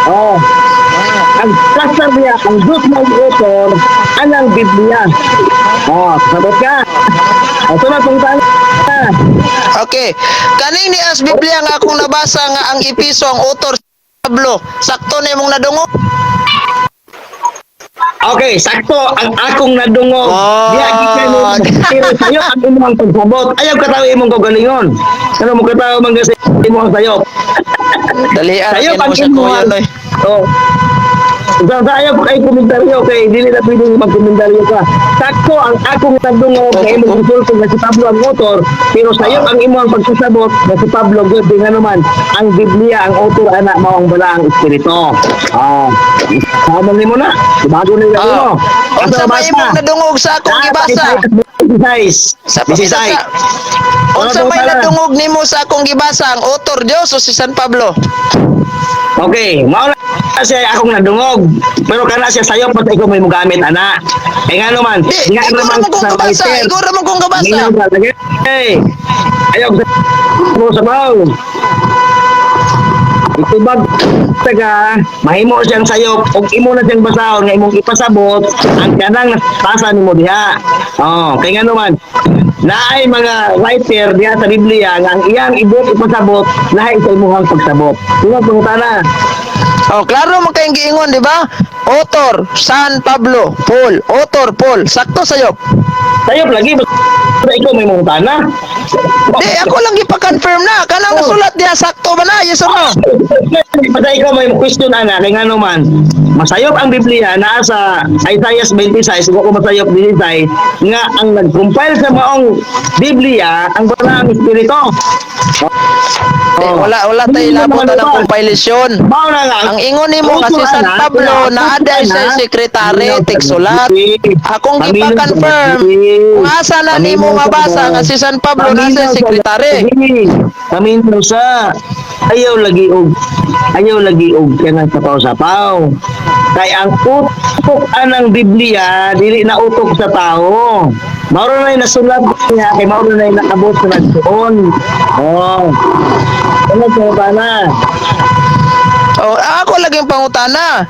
Oh. Ang kasar niya, ang Diyos mo ang utor, anang Biblia. Oh, sabot ka. Oh, sunod pangutana. Okay. Kaning ni as Biblia nga akong nabasa nga ang Episo ang author si Pablo. Sakto na imong nadungog. Okay, sakto ang akong nadungog. Oh. Diya gikan mo pero sayo ang imong pagsabot. Ayaw kataw imong kaugalingon. Ano mo kataw man sa imong sayop. Dalian Sayo mo ang sa imong kuya noy. Oh. Sa ayaw ko kay komentaryo kay dili na pwede magkomentaryo ka. Sakto ang akong nadungog kay imong gisulti nga si Pablo ang author, pero sayo ang imong pagsasabot nga si Pablo gyud di nga naman ang Biblia ang author ana mao ang Balaang Espiritu. Ah. Sama nimo na. Bago nila nimo. Ah. Unsa may imong nadungog sa akong gibasa? Sa Sa 16. Unsa may nadungog nimo sa akong gibasa ang author Dios o si San Pablo? Okay, mao na siya akong nadungog. Pero kana siya sayo pati ikaw may mugamit ana. Eh nga naman, Di, nga ikaw naman ra man kong sa gabasa, writer. ikaw ra man kong gabasa. Minaw ka, lagi. Hey, ayaw sa mo sa baw. Itubag taga, mahimo siyang sayop ug imo na siyang basahon nga imong ipasabot ang kanang nasa nimo diha. Oh, kay nga naman, naay mga writer diha sa Biblia nga ang iyang ibot ipasabot lahi sa imuhang pagsabot. Sino pangutana? Oh, klaro man kayong giingon, di ba? Author San Pablo, Paul, author Paul, sakto sayop. Sayop lagi basta ikaw may mangutana. Di ako lang gipa-confirm na kanang nasulat diha sakto ba na? Yes or no? Basta ikaw may question ana kay ngano man masayop ang Biblia naa sa Isaiah 26 ug ko masayop 16 nga ang nag-compile sa maong Biblia ang Balaang Espiritu. Eh, wala wala tay labot ng compilation. Mao na nga. Ang ingon nimo nga si San Pablo naa day sa sekretary tigsulat. Akong gipa-confirm kung asa na nimo mabasa nga si San Pablo naa sa sekretary. Paminaw sa ayaw lagi og kanang sapaw-sapaw. Kay ang utok anang Biblia dili na utok sa tao. Mao na nasulat niya kay mao na nakabot sa nagsuon. Oh. Ano sa na? Oh, ako laging pangutana.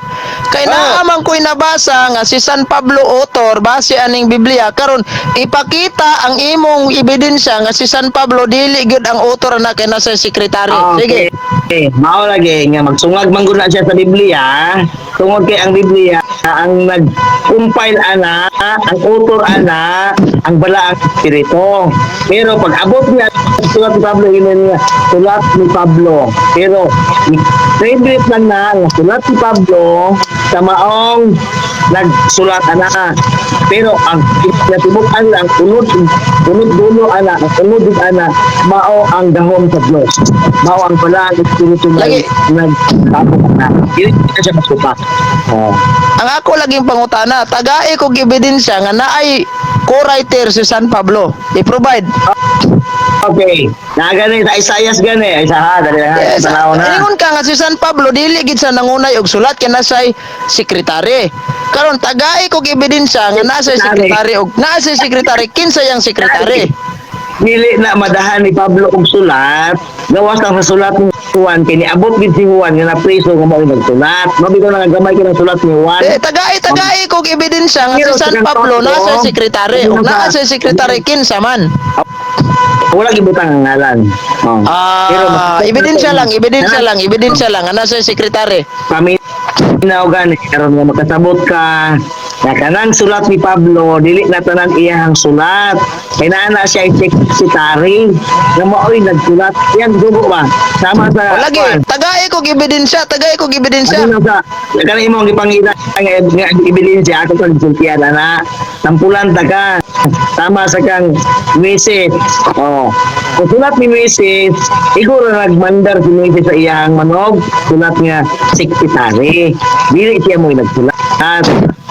Kay naaman ko'y nabasa nga si San Pablo author base aning Biblia, karon ipakita ang imong ebidensya nga si San Pablo dili gyud ang author na kay nasa sekretary. Sige. Okay. Mao lagi nga magsungag man gud na siya sa Biblia tungod kay ang Biblia ang nag-compile ana, ang author ana, ang balaang espiritu. Pero pag abot niya sulat ni Pablo, yun niya, sulat ni Pablo. Pero favorite lang na nga sulat ni Pablo sa maong nagsulat ana. Pero ang natibuk-an lang unod unod dulo ana, ang unod gud ana mao ang gahom sa Dios. Mao ang balaang espiritu na Lagi. nagtabok ana. Dili na siya masupak. Oh. Ang ako laging pangutana, tagae kog ebidensya nga naay co-writer si San Pablo. I-provide. Okay. Na gani sa Isaias gani. Ay sa ha, dali ha. Yes, Tanaw na. ingon ka nga si San Pablo dili gid sa nangunay og sulat kay nasay sekretary. Karon tagae kog ebidensya nga nasa sekretary og naa say sekretary, kinsa yang sekretary? Dili na madahan ni Pablo og sulat. Gawas lang sa sulat ni Juan kay niabot gid si Juan nga napriso nga mao nagsulat. Mao bitaw nga gamay kay sulat ni Juan. Eh, tagae tagae kog ebidensya nga si Pero San sa Pablo kanto, nasa sekretary og naa say sekretary, kinsa man? Wala gibutang ang ngalan. Oh. Pero Ah, ebidensya lang, ebidensya lang, ebidensya lang nga nasa sekretary. Paminaw gani karon nga makasabot ka na kanang sulat ni Pablo dili na tanan iyang sulat kay naa na siya sekretary nga maoy nagsulat iyang dugo ba sama sa O lagi, tagae kog ebidensya, tagae kog ebidensya. Ano sa kanang imong gipangita nga ebidensya, ako kang sultian ana, tampulan ta ka tama sa kang Moises. Oh, kung sulat ni Moises, siguro nagmandar si Moises sa iyang manog sulat nga sekretary, dili siya mo'y nagsulat.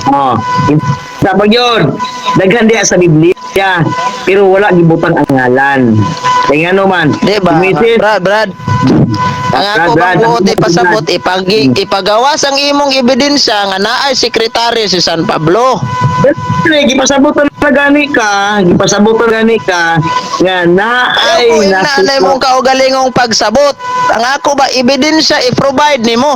Oh, sa pag yun daghan diha sa Biblia pero wala gibutang ang ngalan kay ngano man Di ba? si Moises. Brad, Brad. Ang ako Brad, bang Brad, buot ang- ipasabot, ipagawas ang imong ebidensya nga naay sekretary si San Pablo. Pero gipasabot na gani ka, gipasabot na gani ka nga naay Ayaw ko inaanay mong kaugalingong pagsabot. Ang ako ba ebidensya i-provide nimo.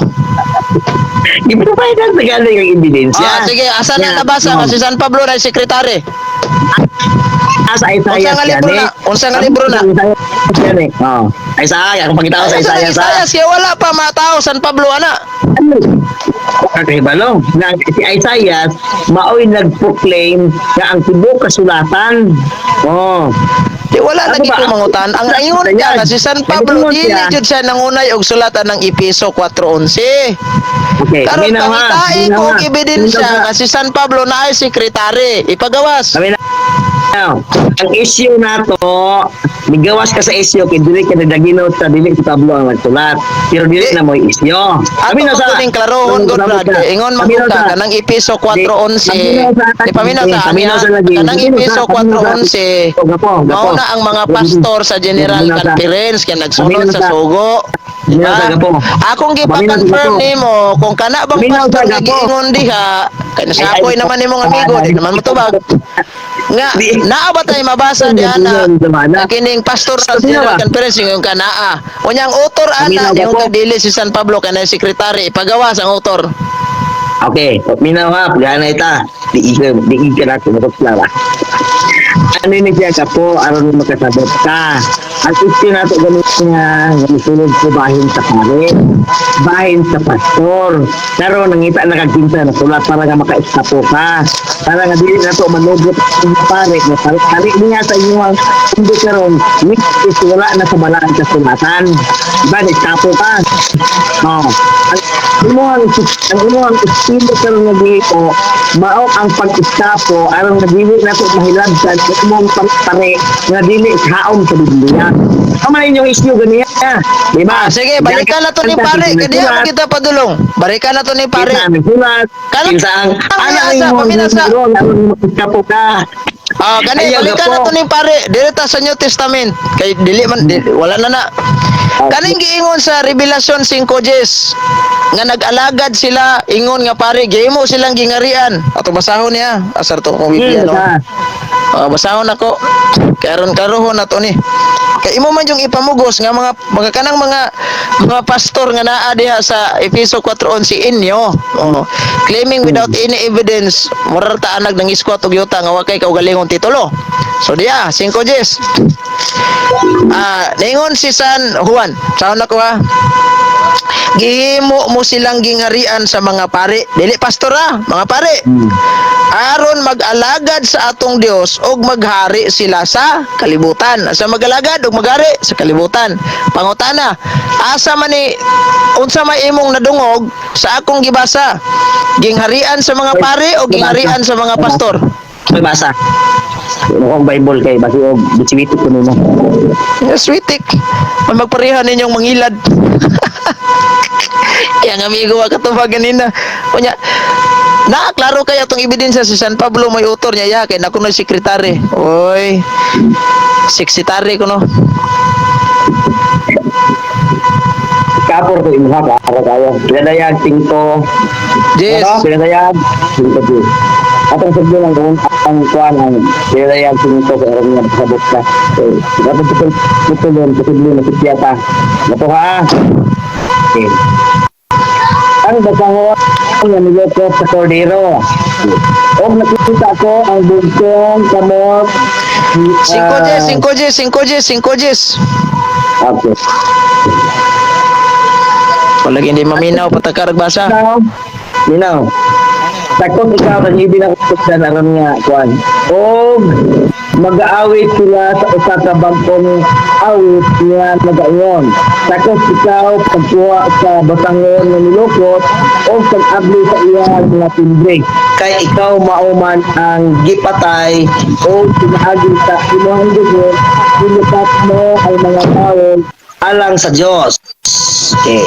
Giprovide na gani ang ebidensya. Ah, sige, asa na Nga, nabasa no. nga si San Pablo na sekretary? Ah, sa Isaiah Unsa nga libro gani. na? Unsa nga libro na? Isaiah gani. Oh. Isaiah, akong pangita ko sa Ay, sa Isaiah sa. Isaiah siya wala pa matao San Pablo ana. Kakahibalo na si Isaiah maoy nag-proclaim nga ang tibuok kasulatan. Oh. Di wala Ano lagi ba? ko mangutan. Ang ingon ka nga si San Pablo Ingon dili siya. jud siya nangunay og sulatan ng Epeso 4:11. Okay, Karon paminaw ha. pangitain Paminaw ko ha. og ebidensya Paminaw ha. nga si San Pablo na ay sekretary. Ipagawas. Sabi na, ang issue nato, migawas ka sa issue kay dili ka nadaginot sa dili si Pablo ang nagsulat. Pero dili na mo issue. Ato Sabi na man sa kuning klarohon god, Brad. Ingon man gud ka kanang Epeso 4:11. Di paminaw sa Paminaw sa lagi. kanang Epeso 4:11. Gapo, gapo. Mao na ang mga pastor sa General Paminaw sa- Conference kay nagsunod Paminaw sa sa- sugo. Di Paminaw ba? sa gapo. Akong Paminaw sa gipa-confirm gapo. nimo kung kana bang Paminaw sa pastor nga gapo. giingon diha kay nasakoy naman nimong amigo, di naman motubag. Nga naa ba tay mabasa diha na nga kining pastor sa Sino General ba? Conference yung kanaa. Unyang author ana Paminaw yung gapo. kag dili si San Pablo kanay sekretary, ipagawas ang author. Okay, paminaw ha, pagana ita. Di ka na kumutog. Ano ni siya ka po, aron makasabot ka. Ang issue nato ganun nga, sulod ko bahin sa pare, bahin sa pastor. Pero nangita na kag kinsa na sulat para nga maka-estapo ka. Para nga dili na to manugot ang pare, nga pare, pare niya sa inyo ang hindi karon, which is wala na sa balaan kasulatan. Diba, nagtapo ka. Oh. Ang imuhang estilo karon nga gihimo mao ang pag-iskapo aron nga dili nato mahilabtan ang imong pare nga dili haom sa Biblia. Tama na inyong issue ganiya. Di ba? Ah, sige, balikan na to ni pare. Kaya di mo kita padulong. Balikan na to ni pare. Kinsa ang sulat? Kalang- Kinsa ang ang ana asa, imong paminasa. aron mag-iskapo ka. Ah, gani Ayaw, balikan na gapo. to ni pare. Direta sa New Testament. Kay dili man wala na na. Kaning giingon sa Revelation 5:10 nga nag-alagad sila ingon nga pare gihimo silang gingarian. Ato basahon niya. Asar to kung Biblia, no. Basta. Ah, basahon ako. Karon karohon na to ni. Kay imo man yung ipamugos nga mga kanang mga pastor nga naa diha sa Efeso 4:11 inyo. Oh, claiming without any evidence, morar ta anag nang iskwat og yuta nga wa kay kaugalingong titulo. So diya, 5:10. Ah, ningon si San Juan. Saan ako ha? Gihimo mo silang gingarian sa mga pare. Dili pastor ha, mga pare. Aron mag-alagad sa atong Dios ug maghari sila sa kalibutan. Sa mag-alagad ug maghari sa kalibutan. Pangutana, asa man ni unsa may imong nadungog sa akong gibasa? Gingharian sa mga pare o gingharian sa mga pastor? May basa. Ano ang Bible kay basi og bisiwitik ko nimo. Yes, sweetik. May magpareha ninyong mangilad. Yang amigo wa katubag ganina. Unya, na klaro kay atong ebidensya si San Pablo may utor niya ya kay nako na sekretary. Oy. Sekretary ko no. Kapor ko imuha ka para kayo. Pinadayag tingto. Yes. Ano? Pinadayag tingto di. Atong sabyo lang kung ang kuan ang pinadayag tingto sa aron nga pasabot ka. So, dapat ito ito yun posible na siya ta. Nato ha. Okay. Ang basahon nga nilokop sa kordero. Og nakita ko ang bugtong kamot. 5 Gs, 5 Gs, 5 Gs, 5 Gs. Okay. Palagi hindi maminaw patakarag basa. Ikaw, Ninaw. Takot ikaw ang ibi na kutukdan aron nga kuan. Og mag-aawit sila sa usa ka bag-ong awit nga nagaingon. Takot ikaw pagkuha sa batangon nga nilukot o pag-abli sa iya nga timbre. Kay ikaw mao man ang gipatay o pinaagi sa imong dugo, nilukat mo ang mga tawo alang sa Dios. Okay.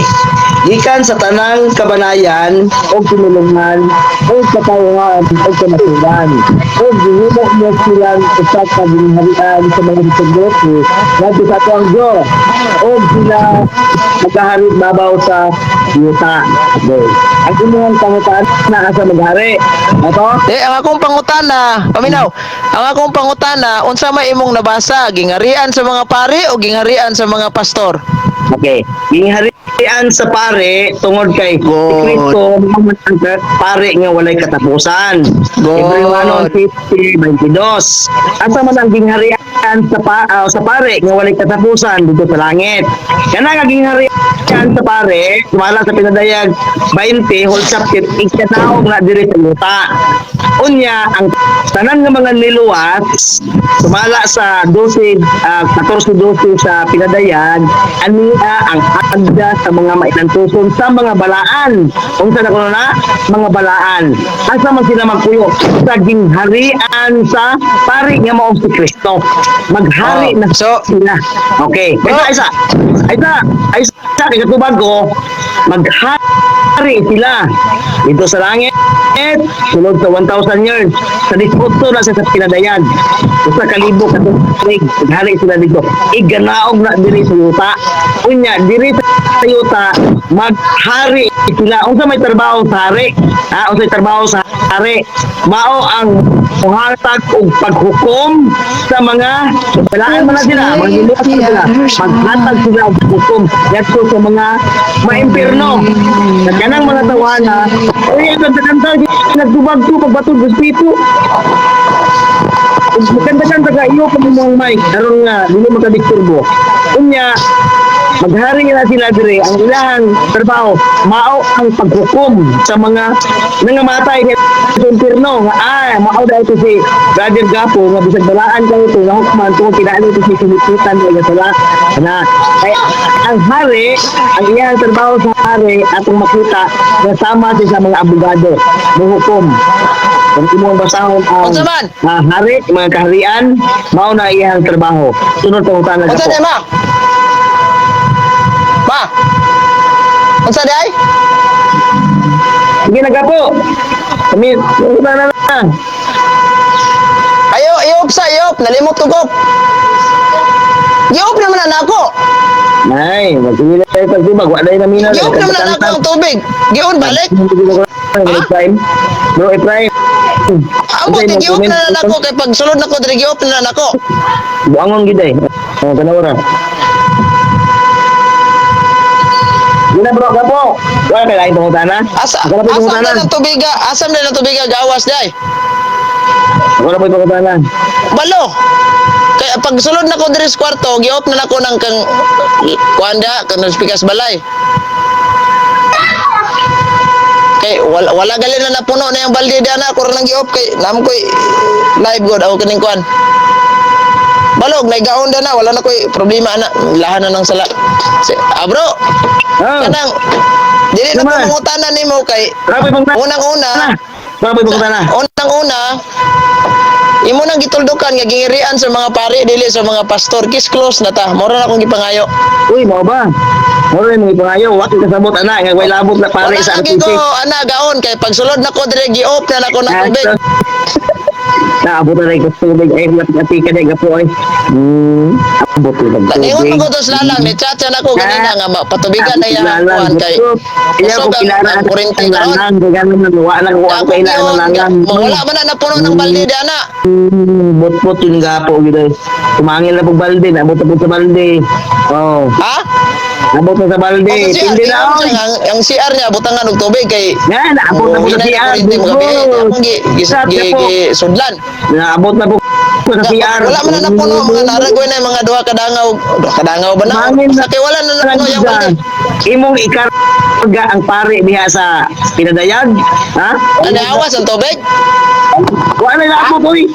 Gikan sa tanang kabanayan o pinulungan o katawhan o kamaturan o gihimo mo silang usa ka gingharian sa mga sacerdote ngadto sa atoang Dios o sila maghahari babaw sa yuta. Okay. Ang imong pangutan na asa maghari. Ato? Eh, ang akong pangutana, paminaw. Ang akong pangutana, unsa may imong nabasa, gingarian sa mga pare o gingharian sa mga pastor? Okay. Gingharian sa pare tungod kay si Good. Kristo mao man ang pare nga walay katapusan. Good. Hebreo 1:50-22. Asa man ang gingharian sa pare nga walay katapusan dito sa langit. Kana nga gingharian sa pare, sumala sa Pinadayag 20 whole chapter ikataog na diri sa yuta. Unya ang tanan nga mga niluwas sumala sa 12 14-12 sa Pinadayag ania ang agda sa mga mainantuson sa mga balaan. Unsa na kuno na mga balaan? Asa man sila magpuyo sa gingharian sa pari nga mao si Kristo. Maghari Oh, na sila. Okay. Bro. Isa isa. Isa isa kay katubag ko maghari sila dito sa langit sulod sa 1,000 years sa disputo na siya sa Pinadayag usa ka libo ka tuig maghari sila dito, iganaog na diri sa yuta. Unya diri sa yuta maghari sila. Unsa may trabaho sa hari, ha? Unsa may trabaho sa hari? Mao ang muhatag og paghukom sa mga balaan man na sila, mga giluwas na sila, maghatag sila og hukom ngadto sa mga maimpirno. Sa kanang mga tawana, uy, ang kanta-kanta, nagtubag to, pagbatog, respeto. Magkanta-kanta ka, iyo pa mo ang mic, aron nga, dili makadisturbo. Unya, Maghari na sila dire, ang ilang trabaho mao ang paghukom sa mga nangamatay sa impierno nga mao dahil ito si Brother Gapo nga bisag balaan kayo ito nga hukman tungod kinahanglan ito si sinipitan nga sala na kay ang hari, ang iyang trabaho sa hari atong makita nga sama siya sa mga abogado muhukom. Kung imong basahon ang Unsa man? Hari, mga kaharian, mao na iyang trabaho. Sunod pangutana Unsa Gapo. di ma? Ma. Unsa di ay? Sige na, Gapo. Kami, pangutana na. Ayo, iop sa iop, nalimot ko gop. Giop naman na nako. Ay, magsige na tayo pagtubag. Wala na mina. Giop naman na nako ang tubig. Gion balik. Ephraim. Bro, Ephraim. Amo ti giop na nako kay pag sulod nako diri giop na nako. Buangon gid eh. Oh, tanaw ra. Gina bro, Gapo. Wala kay lain pangutana. Asa Wala pa asam pangutana. na ng tubiga, asam na ng tubiga gawas day. Wala pa pangutana. Balo. Kaya pag sulod nako diri sa kwarto, giop na nako ng kang kuanda kang pikas balay. Kay wala wala gali na napuno na yung balde di ana ako ra nang giop kay nam koy live god ako kining kuan. Balog nay gaon na wala na koy problema ana, lahan na ng sala. Si, bro, kanang dili na ko Naman. mangutana nimo kay Wala pa pangutana. unang-una. Wala pa pangutana. Unang-una, imo nang gituldukan nga gingirian sa mga pari dili sa mga pastor. Kiss close na ta. Mora na akong gipangayo. Uy, mao ba? Mao rin mo ipangayo, wa kay kasabot ana nga way labot na pare Wala sa lagi ko RTC. ana gaon kay pagsulod nako dire gi-off na nako ng tubig. Naabot na rin ko tubig ay ati ka na gapo ay. Abot na Ingon tubig. man ko to sa lalang ni chat na ako ganina nga patubigan na iyang Lalang, kuan kay Iya ko kusog ang, kilala ang kurente ang karon. lalang, kay ganun na wala ko Ako ang kailangan gion, lalang. wala man na napuno ng balde di ana. Bot-bot yun gapo gyud ay. Tumangil na pug balde, naabot na pug sa balde. Oh, Ha? abot na sa balde. O, sa CR, Tindi na ingon oy. siya, ang CR niya butangan og tubig kay Nga, naabot na pug sa hinay CR. na kurente mga bihi. Akong gi, gi, Sa gi, po. gi, sudlan. Naabot na pug sa CR. Wala man na napuno mga naragoy na yung mga duha kadangaw ba na? Mangin Basta kay wala na napuno yung balde. Imong ikarga ang pare diha sa pinadayag, ha? Ano awas ang tubig? Wala na labot oy.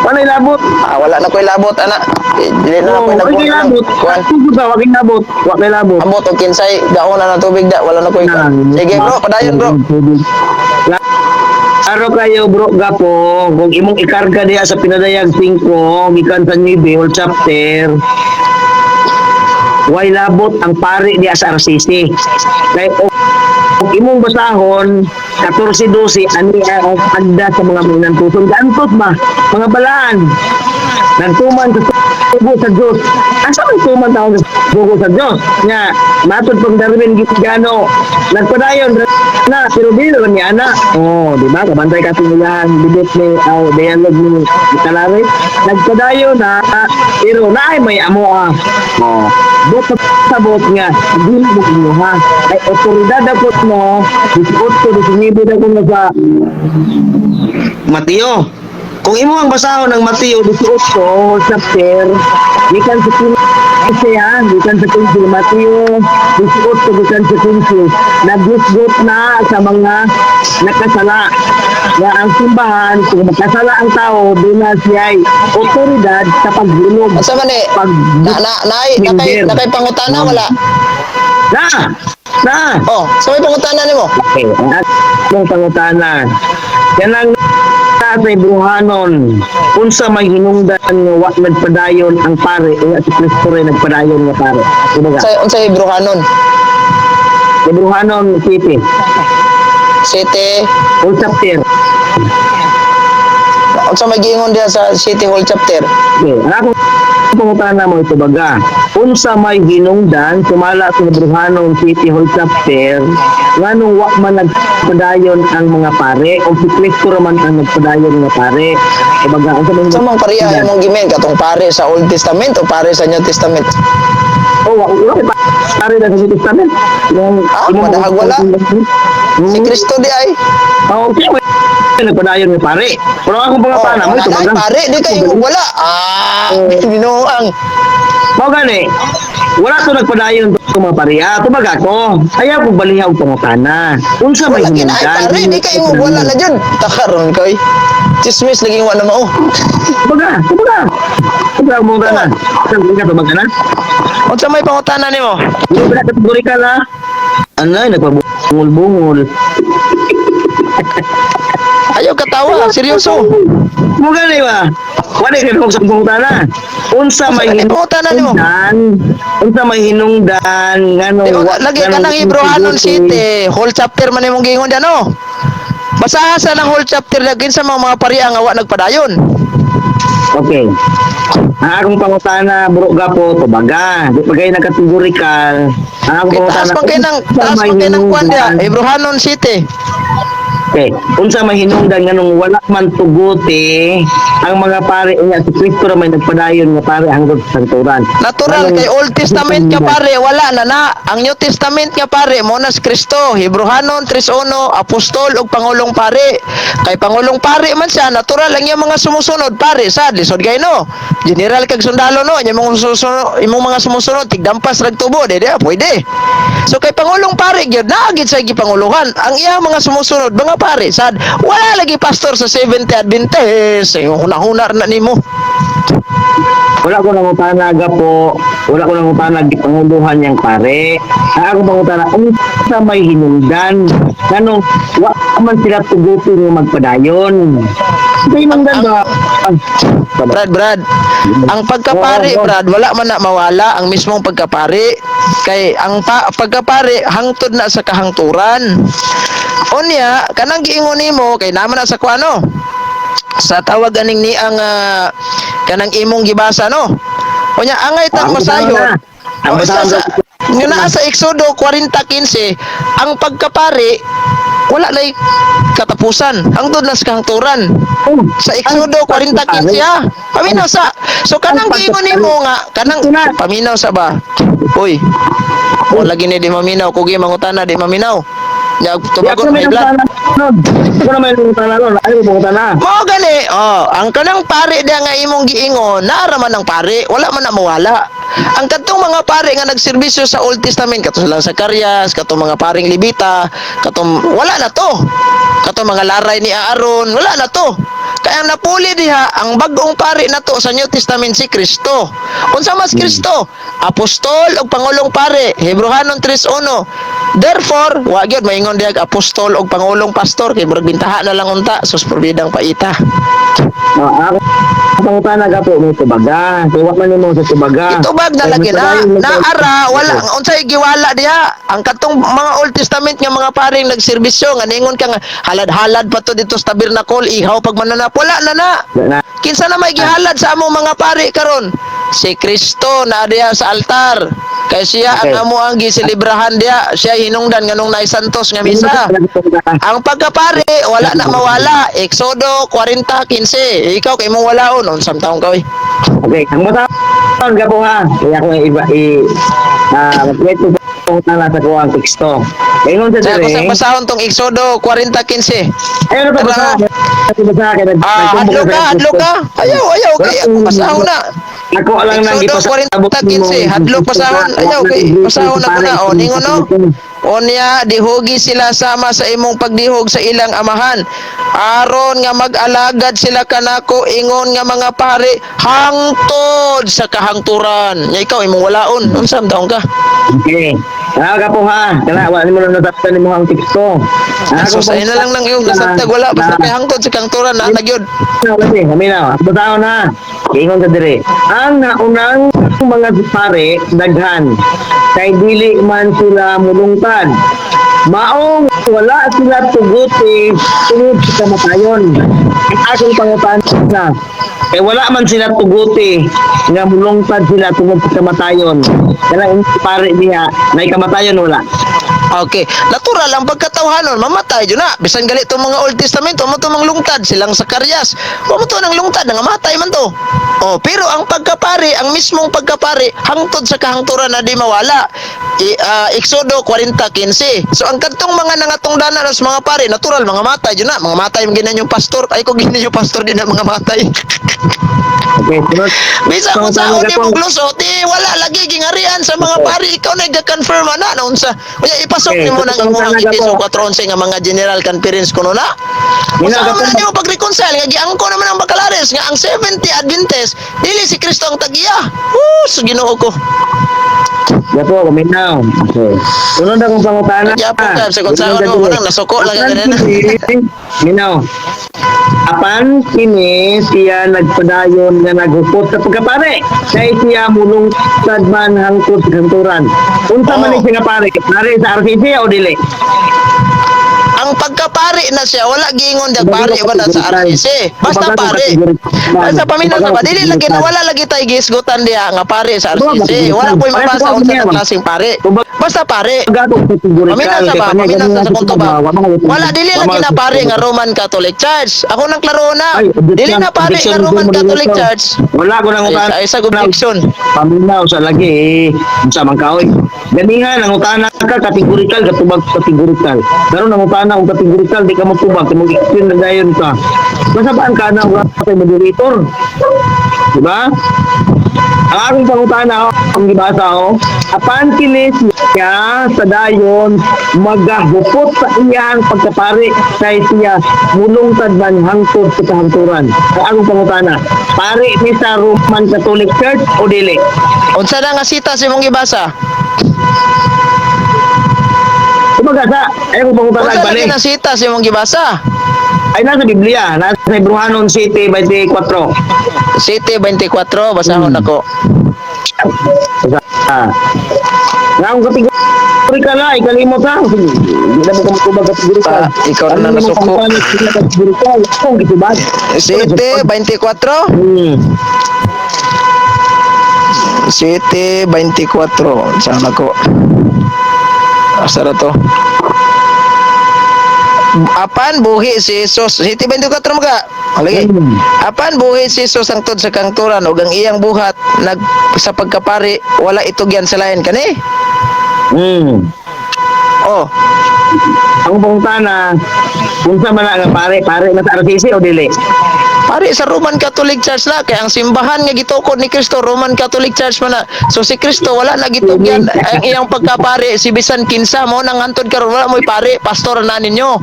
Wala na labot. Ah, wala na ko'y labot ana. Eh, dili na Oh, ko'y wala napuno na ng labot. kuan. Tugod ba wala labot. Wala labot. Ambot og kinsay gaon na ng tubig da, wala na ko'y kuan. Sige bro, padayon bro. Klaro kayo bro gapo, kung imong ikarga diha sa pinadayag 5, gikan sa 9 whole chapter, way labot ang pare diha sa RCC. Kay kung imong basahon 14:12 ani ang agda sa mga minantuson gaantos ba mga balaan nagtuman sa sugo sa Dios. Asa man tuman taon sa sugo sa Dios nga matod pang Darwin gano nagpadayon na pero dili ra ni ana. Oh, di ba kabantay ka tingulan debate ni aw dialogue ni Kalare nagpadayon na pero naay may amo ah. Oh, bot sabot nga dili mo imuha ay otoridad ako mo 18 19 ako nga sa Mateo. Kung imo ang basahon ng Mateo 18 chapter, gikan sa 15 ha, gikan sa 15, Mateo 18 gikan sa 15, naghusgot na sa mga nakasala nga ang simbahan, kung makasala ang tao, doon na siya'y otoridad sa paghulog. Unsa man eh? Pag Na na naay nakay nakay pangutana wala. Na! Na! Oh, sa may pangutana nimo. Okay, ang atong pangutana. Yan ang sa Ibruhanon. Unsa may hinungdan nga wa nagpadayon ang pare, unya si Kristo rin nagpadayon nga pare. Kumbaga, Unsay unsay Ibruhanon? Ibruhanon City, City Old chapter. Unsa may giingon diha sa City Hall chapter? Okay, ang akong pangutana mo ito baga. Unsa may hinungdan sumala sa Ibruhanon City Hall chapter nganong wa man nagpadayon ang mga pare o si Kristo ra man ang nagpadayon nga pare. Kumbaga, unsa may Sa mang pareha hinungdan? imong gimen katong pare sa Old Testament o pare sa New Testament? Oh, wala kay pare na sa New Testament. Yung Ah, madahag wala. Si Kristo di ay. Oh, siya may nagpadayon nga pare. Pero akong Oh, pangutana mo wala ito na, baga. pare di kay wala. Ah, binuang. Mao gani, wala to nagpadayon to mga pariya. Tubag ako. Ayaw ko baliha og pangutana. Unsa may Wala kinaay hinungdan? pare, di kayo wala na jud. Takaron kay. Chismis lagi wa na mao. Tubaga, tubaga. Tubaga mo na. Sabi ka tubaga na. Unsa may pangutana nimo? Hindi ba kategorikal ha? Anay, nagpabungol-bungol. Ayaw katawa, seryoso. Mo gani ba? Wala kay sa pangutana. Unsa may Unsa pangutana nimo? hinungdan? Unsa may hinungdan ngano Di, lagi ka ng Hebrew City, whole chapter man imong giingon diyan, no? Basaha sa ng whole chapter lagi sa mga pariya nga wa nagpadayon. Okay. Ang akong pangutana, bro gapo, tubaga. Di pa kayo nagkategorikal. Ang akong Okay, pangutana, taas man kay nang unsa taas may man kay nang kuan diha, hinungdan? Hebrew City. Okay. Unsa may hinungdan nganong wala man tuguti ang mga pare niya si Kristo ra may nagpadayon nga pare hangtod sa sangturan. Natural Nganong- kay Old Testament nga pare wala na na. Ang New Testament nga pare mo na si Kristo, Hebrehanon 3:1, apostol ug pangulong pare. Kay pangulong pare man siya, natural ang iyang mga sumusunod pare sad lisod kay no. General kag sundalo no, inyong mga sumusunod, imong mga sumusunod tigdampas rag tubo, di di pwede. So kay pangulong pare gyud naa gyud sa gipanguluhan. Ang iyang mga sumusunod mga pare sad wala lagi pastor sa Seventh Adventist. Yung hunahuna na nimo. Wala ko nangutana gapo, wala ko nangutana gipanguluhan niyang pare. Ang akong pangutana, unsa may hinungdan nganong wa man sila tuguti nga magpadayon. Kay mangdan ba? Brad, Brad. Ang pagkapari, Oo, oo. Brad, wala man na mawala ang mismong pagkapari. Kay ang pagkapari hangtod na sa kahangturan. Unya, kanang giingon nimo kay naman na sa kuano. Sa tawag aning ni ang kanang imong gibasa no. Unya angay tang Ang masayon. na. Ang Oh, isa basahan sa nga naa sa Exodo 40:15, ang pagkapari wala nay katapusan. Hangtod na sa kahangturan Oh, sa Exodo 40:15 ah. Paminaw sa. So kanang giingon nimo nga kanang paminaw sa ba. Uy. O lagi ni di maminaw kugi mangutana di maminaw. Nya tubagon may blood. Ako na may nangutana ron. Ayaw pangutana. Mao gani, oh, ang kanang pare diya nga imong giingon, naara man ang pare, wala man na mawala. Ang kadtong mga pare nga nagserbisyo sa Old Testament, kato silang Zacarias, katong mga paring Libita, katong wala na to. Katong mga laray ni Aaron, wala na to. Kaya ang napuli diha ang bag-ong pare na to sa New Testament si Kristo. Unsa mas Kristo? Apostol ug pangulong pare, Hebrehanon 3:1. Therefore, wa gyud maingon diha apostol ug pangulong pastor kay murag bintaha na lang unta sus probidang paita. Oh, ako pangutana gapo may tubaga. Kay wa man nimo sa tubaga. Itubag na Kay lagi na magpadayon naara wala unsay giwala diha ang katong mga Old Testament nga mga paring nagserbisyo nga ningon ka nga halad-halad pa to dito sa tabernacle ihaw pag mananap wala na na. Na, Kinsa na may gihalad sa among mga pari karon? Si Kristo na diha sa altar. Kay siya ang amo ang giselebrahan diha, siya hinungdan nganong naay santos nga misa. Ang pagkapari wala na mawala. Exodo 40:15. Ikaw kay imong walaon unsam taong ka oy. Okay, ang bataon gapo ha. Kaya ako iba i magkwento sa pangutana sa kuwang teksto. Ingon sa Sa ako dire. sa basahon tong Exodo 40:15. Ayun na to basa. Basa kay Ah, hadlo ka, hadlo ka. Ayaw, ayaw kay ako basahon na. Ako lang nang Exodo gipasabot 40:15, hadlok pasahon. Ayaw kay pasahon ako na. O ningon no. Unya dihugi sila sama sa imong pagdihog sa ilang amahan. Aron nga mag-alagad sila kanako ingon nga mga pare hangtod sa kahangturan. Nya ikaw imong walaon. Unsa man taong ka? Okay. Ah, gapo ha. Kana wala nimo na nasabtan nimo ang teksto. Ah, So sa na lang nang iyong nasabtag wala basta kay hangtod sa kahangturan na nagyod. Kasi, kami na. Basahon na. Ingon sa dire. Ang naunang mga pare daghan kay dili man sila mulungtad. Maong wala sila tuguti tungod sa kamatayon. Ang akong pangutana, kay wala man sila tuguti nga mulungtad sila tungod sa kamatayon. Kanang pare diha, nay kamatayon wala. Okay, natural ang pagkatawhanon, mamatay jud na. Bisan gali itong mga Old Testament, mo to lungtad silang Sakarias. Mo to nang lungtad, nangamatay man to. Oh, pero ang pagkapari, ang mismong pagkapari, hangtod sa kahangturan na di mawala. Exodo 40:15. So ang kadtong mga nangatungdanan sa mga pare, natural mga matay jud na, mga matay man ginan yung pastor. Ay ko ginan yung pastor din na mga matay. Okay, sunod. Bisa So, kung tama saon ka ni po. mong gluso, di wala lagi gingarian sa mga pari. Ikaw na confirm na na unsa. Unya ipasok Okay, nimo so, nang tama imong ka Efeso po. 4:11 nga mga general conference kuno na. Mina, Unsa man gapo. nimo pag-reconcile nga giangko naman ang Bacalares nga ang 70 Adventist dili si Kristo ang tagiya. Hus, Ginoo ko. Gapo, kuminaw. Okay. Sunod akong pangutana. Nagyapon ka, sa kung saan mo, nang nasuko lang ka ganun. Minaw. Apan kini siya nagpadayon nga naghupot sa pagkapare. Kay siya mulungtad man hangtod sa kanturan. Unsa man ni Oo. siya nga pare? Pare sa RCC o dili? Ang pagkapari na siya wala giingon dag pare ba na sa RCC. Basta Kumbaga, pare. Basta paminaw sa ba dili lagi na wala lagi tay gisgutan diha nga pare sa RCC. Wala po'y mabasa unsa na klaseng pare. Basta pare. Paminaw sa ba? Paminaw sa punto ba? Wala dili lagi na pare nga Roman Catholic Church. Ako nang klaro na. Dili na pare nga Roman Catholic Church. Wala ko nang Ay, sa objection. Paminaw sa lagi eh. Unsa man ka oy. Ganihan ang utana ka kategorikal gatubag kategorikal. Karon ang utana og kategorikal di ka motubag kay mo-explain na dayon ka. Basta baan ka na wala kay moderator. Di ba? Ang akong pangutana ang gibasa oh, apan kini siya sa dayon magahupot sa iyang pagkapari kay siya mulungtad man hangtod sa kahangturan. Ang akong pangutana, pare ni sa Roman Catholic Church o dili? Unsa na nga sita sa imong gibasa? Kumbaga sa ay akong pangutana Unsa balik. lagi na sita sa imong gibasa? Ay nasa Biblia, nasa Hebrehanon City 24. City 24 basahon ako. Ah. Nga akong kategorikal na, ikalimot ha. Hindi na mo kamutubag kategorikal. Ah, ikaw na Ano mo nasuko. pangutana sila kategorikal? Akong gitubag. City 24? City 24. Saan ako? Asa na to? Apan buhi si Jesus. City 24 mo ka. Lagi. Apan buhi si Jesus hangtod sa kangturan ug ang iyang buhat nag sa pagkapari wala itugyan sa lain kani. Oh, Ang pangutana, unsa man na nga pare, pare na sa RCC o dili? Pare sa Roman Catholic Church na kay ang simbahan nga gitukod ni Kristo Roman Catholic Church man na. So si Kristo wala na gitugyan ang iyang pagkapare si bisan kinsa mo nang hantod karon wala mo'y pare pastor na ninyo.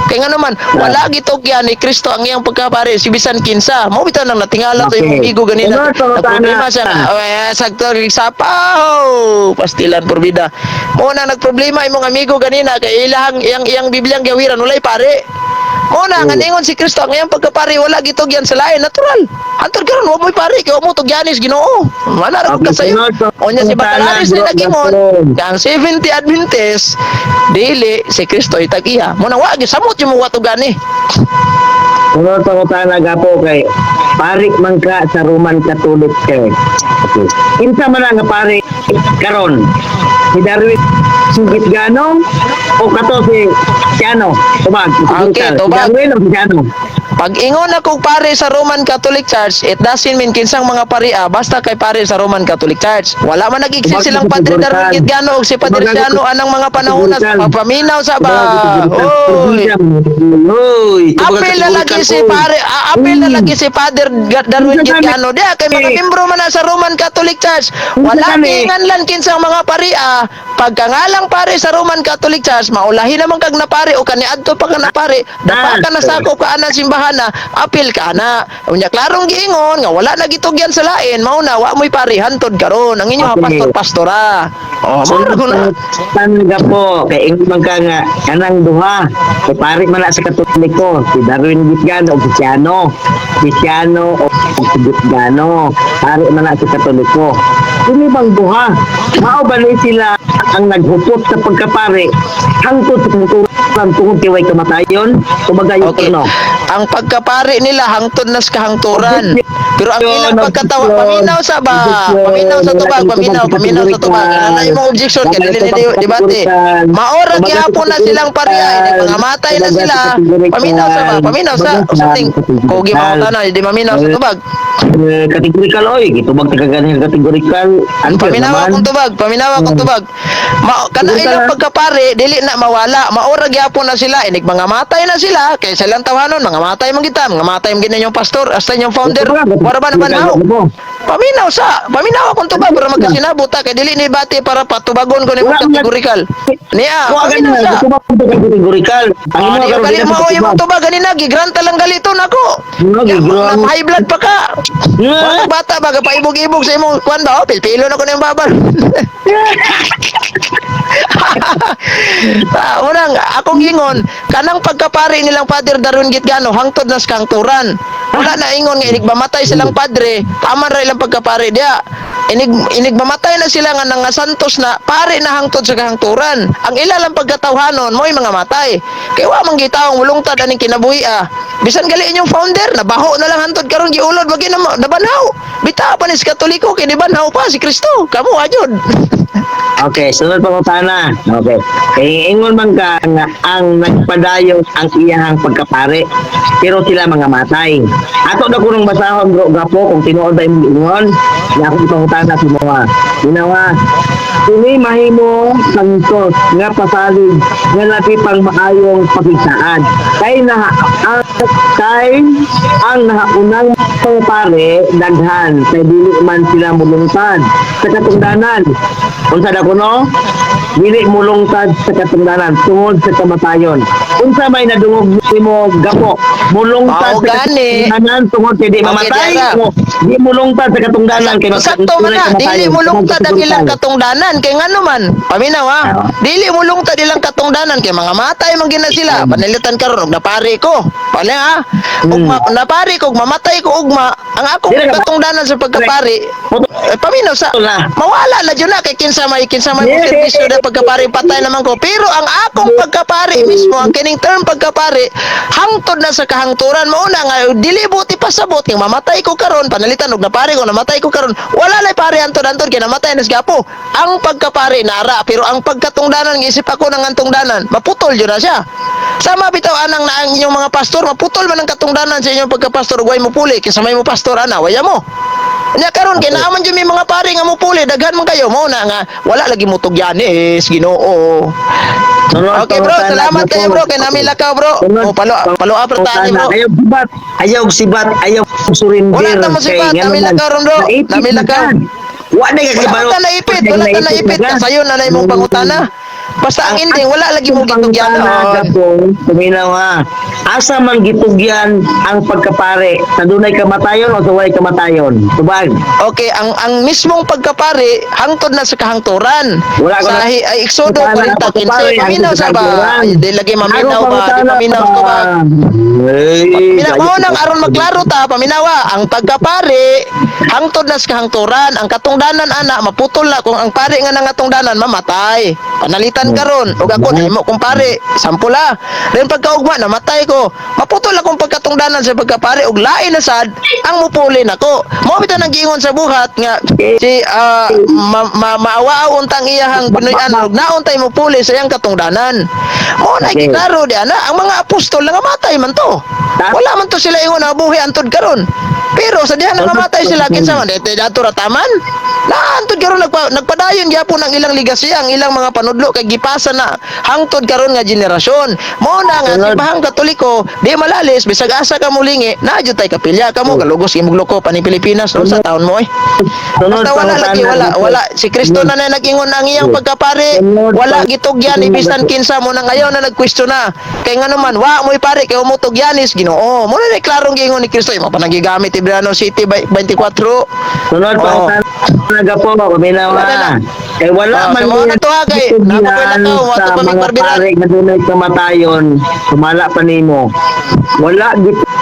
Kay nga naman wala gitugyan ni Kristo ang iyang pagkapare si bisan kinsa. Mo bitaw nang natingala to Okay. imong amigo ganina. Sunod, pangutana. Nagproblema siya nga eh, sakto sapaw pastilan porbida. Mo na nagproblema imong amigo ganina kay ilahang iyang iyang Bibliang gawiran walay pare. Mo na nga ningon si Kristo ang iyang pagkapari wala gitugyan sa lain natural. Antod karon wa mo'y pare kay wa mo tugyanis Ginoo. Wala ra Okay, ka sayo. sunod, Unya si pangutana, Bacalares ni bro, nagingon bro. nga ang 70 Adventist dili si Kristo itagiya. Mo na wa gyud samot yung mo watugani. Sunod pangutana gapo kay pare man ka sa Roman Catholic Church. Okay. Kinsa man na nga pare karon? Si Darwin Gitgano o kato si Siano? Tubag. Okay, Si tubag. Darwin o si Siano? Pag ingon ako pare sa Roman Catholic Church, it doesn't mean kinsang mga pari ah, basta kay pare sa Roman Catholic Church. Wala man nag-exist Tubag silang sa Padre Darwin Kategorikan. Gitgano og si Padre Tubag Siano sa anang mga panahon na Kategorikan. papaminaw sa ba. Oy. Oy, tubag Apil na lagi kategorikan, si oy. pare, apil na lagi si Father Darwin Unsa gani? Gitgano. Diya kay mga membro man na sa Roman Catholic Church. Wala Unsa gani? lan kinsang mga pari ah. Pagkangalang pare sa Roman Catholic Church, maulahi naman kag na pare o kaniadto pa ka na pare, dapa ka na sakop ka anang simbahan na, apil ka na. Unya klarong giingon nga wala na gitugyan sa lain, mao na wa mo'y pare hantod karon. Ang inyo Okay. pastor pastora. Oh, mao ra ko na. Tanaga po, kay ingon man ka nga, kanang duha, kay pare man na sa Katoliko, si Darwin Gitgano o si Siano, si Siano o si Gitgano, pare man na sa Katoliko. Kini bang duha, mao ba ni sila ang naghupot sa pagkapare, hangtod sa kultura kahangturan tungod kay way kamatayon? Kumbaga yung Okay. no. Ang pagkapari nila hangtod nas kahangturan. Pero ang ilang pagkatawa, paminaw sa ba? Paminaw sa tubag, paminaw, paminaw sa tubag. Ano imong objection kay dili ni debate. Maora gihapon na silang pariya, ini mga matay na sila. Paminaw sa ba? Paminaw sa something. Kugi mangutana, di maminaw sa tubag. Eh, categorical oy, gitubag ta kaganin categorical. Unfair Paminaw naman. akong tubag, paminaw akong tubag. Ma kana ilang pagkapare dili na mawala, maora gyapon na sila, inig mga matay na sila kay silang tawhanon, mga matay man kita, mga matay man gid yung pastor, hasta yung founder, wala ba naman how? Paminaw sa, paminaw akong tubag para magkasinabot ta kay dili ni bati para patubagon ko nimo Wala man- categorical. Niya, Wa paminaw ganin, sa. gitubag ta categorical. Ang Ah, imo di karon gali dili mo na imong tubag ganina gigranta lang galito nako. Nga, gigrant. High blood pa ka. Nga. Wala bata ba paibog-ibog sa imong kwan ba? Oh, pilpilo na ko na yung babal. Ah, unang akong ingon kanang pagkapari nilang Father Darwin Gitgano hangtod na sa kangturan. Wala na ingon nga inig mamatay silang padre, taman ra ilang pagkapari diya. Inig inig mamatay na sila nga nga santos na pare na hangtod sa kahangturan. Ang ila lang pagkatawhanon mo'y mga matay. Kay wa man gitawong mulungtad aning kinabuhi ah. Bisan gali inyong founder nabaho na lang hantod karon giulod wagi na nabanhaw. Bitaw pa ni sa Katoliko kay nibanhaw pa si Kristo. Kamo ajud. Okay, sunod pa na. Okay. Kay ingon man ka nga ang nagpadayon ang iyahang pagkapare, pero sila mga matay. Ato na kunong basahon bro gapo kung tinuod ba imong ingon, nga akong ipangutana sa mga. Ginawa. Kini mahimo santos nga pasalig nga labi pang maayong pakigsaad. Kay na ang kay ang nahaunang mga pare daghan kay dili man sila mulungtad sa katungdanan. Unsa da kuno? Dili mulungtad sa katungdanan tungod sa kamatayon. Unsa may nadungog nimo gapo? Mulungtad Mao sa gani. katungdanan tungod kay di Okay, mamatay. diara. O, di mulungtad sa katungdanan kay Sakto man na, dili mulungtad ang ilang katungdanan kay ngano man. Paminaw ha. Dili mulungtad ilang katungdanan kay mga matay man gina sila. Panalitan karon og napari ko. Pala ha. Ug napari ko ug mamatay ko ugma, ang akong Dili ka ba- katungdanan sa pagkapari eh, paminaw sa Wala. mawala na jud na kay kinsa may mo serbisyo na pagkapari patay naman ko. Pero ang akong pagkapari mismo, ang kining term pagkapari, hangtod na sa kahangturan mao na nga dili buti pasabot kay mamatay ko karon panalitan og napari ko namatay ko karon wala lay pare antod antod kay namatay na si Gapo. Ang pagkapari nara pero ang pagkatungdanan isip ako ng antungdanan maputol jud na siya. Sama bitaw anang na ang inyong mga pastor maputol man ang katungdanan sa inyong pagkapastor ug way mo puli kinsa may mo pastor ana waya mo. Nya karon kay naaman jud may mga pare nga mupuli daghan man kayo mo na nga wala lagi mo tugyanis Ginoo. Sunod, Okay bro, pangutana, salamat kayo bro kay nami lakaw bro. Sunod, O palo palo up ra ni bro. Ayaw sibat, ayaw sibat, ayaw surrender. Wala ta mo sibat, Kay ngano nami man, lakaw ron, bro. naipit Nami na lakaw. ka. Wa na Wala kakibalo. ta naipit, wala ta naipit kasayon na na imong pangutana. Basta ang ending wala lagi mo Pangutana, gitugyanon. Gapong, tuminaw ha. Asa man gitugyan ang pagkapare? Sa dunay kamatayon o sa walay kamatayon? Tubag. Okay, ang mismong pagkapare hangtod na sa kahangturan. Wala ko sa na- ay, Exodo Pangutana, 40:15. pagkapare, Paminaw hangtod sa sa ba? kahangturan. Ay, di lagi maminaw Ako, ba? Di pangutana paminaw pa. sa ba? Ay, Paminaw mao nang aron maklaro ta, paminawa, ang pagkapare hangtod na sa kahangturan, ang katungdanan ana maputol na kung ang pare nga nangatungdanan mamatay. Panalitan karon ug ako nahimo kong pare, sample ah. Then pagkaugma namatay ko, maputol akong pagkatungdanan sa pagkapare ug lain na sad ang mupuli nako. Mao bitaw nang giingon sa buhat nga si maawaaw untang iyahang Pinoy-an ug nauntay mupuli sa iyang katungdanan. Mao na Okay. giklaro di ana ang mga apostol nangamatay man to. Wala man to sila ingon na buhi antod karon. Pero sa diha nangamatay sila kinsa man dito dato ra taman. Naantod karon nagpadayon gyapon ang ilang ligasi ang ilang mga panudlo kay gipasa na hangtod karon nga henerasyon. Mao na nga Sunod. simbahang Katoliko di malalis bisag asa ka mulingi naa jud tay kapilya kamo galugos imong loko paning Pilipinas no sa taon mo eh. Sunod, Basta wala lagi pangutana, wala Gapong. wala si Kristo na na nag-ingon ang iyang pagkapare Sunod, wala gitugyan ibisan Gapong. kinsa mo na ngayon na nagkwestiyon na kay ngano man wa mo'y pare kay umutugyanis Ginoo mo na klarong giingon ni Kristo imo pa nang gigamit Ibrano City by 24. Sunod, Oo. pangutana Gapo, paminaw Wala na. ha. Kay wala Ah, man sa mga niya to, ha, kay gitugyan napakoy lakaw, wato sa pa may mga barbiran. pare nga dunay kamatayon, sumala pa nimo. Wala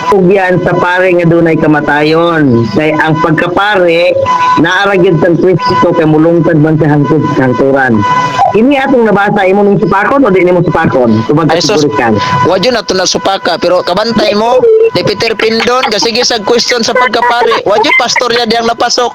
Gitugyan sa pare nga dunay kamatayon. Kay ang pagkapare naa ra gyud sa Kristo kay mulungtad man sa hangtod sa hangturan. Ini atong nabasa, imo ning supakon o di nimo supakon? Tubag Ay sus, ka. Wa jud na to nasupaka, pero kabantay mo ni Peter Pindon kasige sa question sa pagkapare, wa jud pastor ya diyang napasok.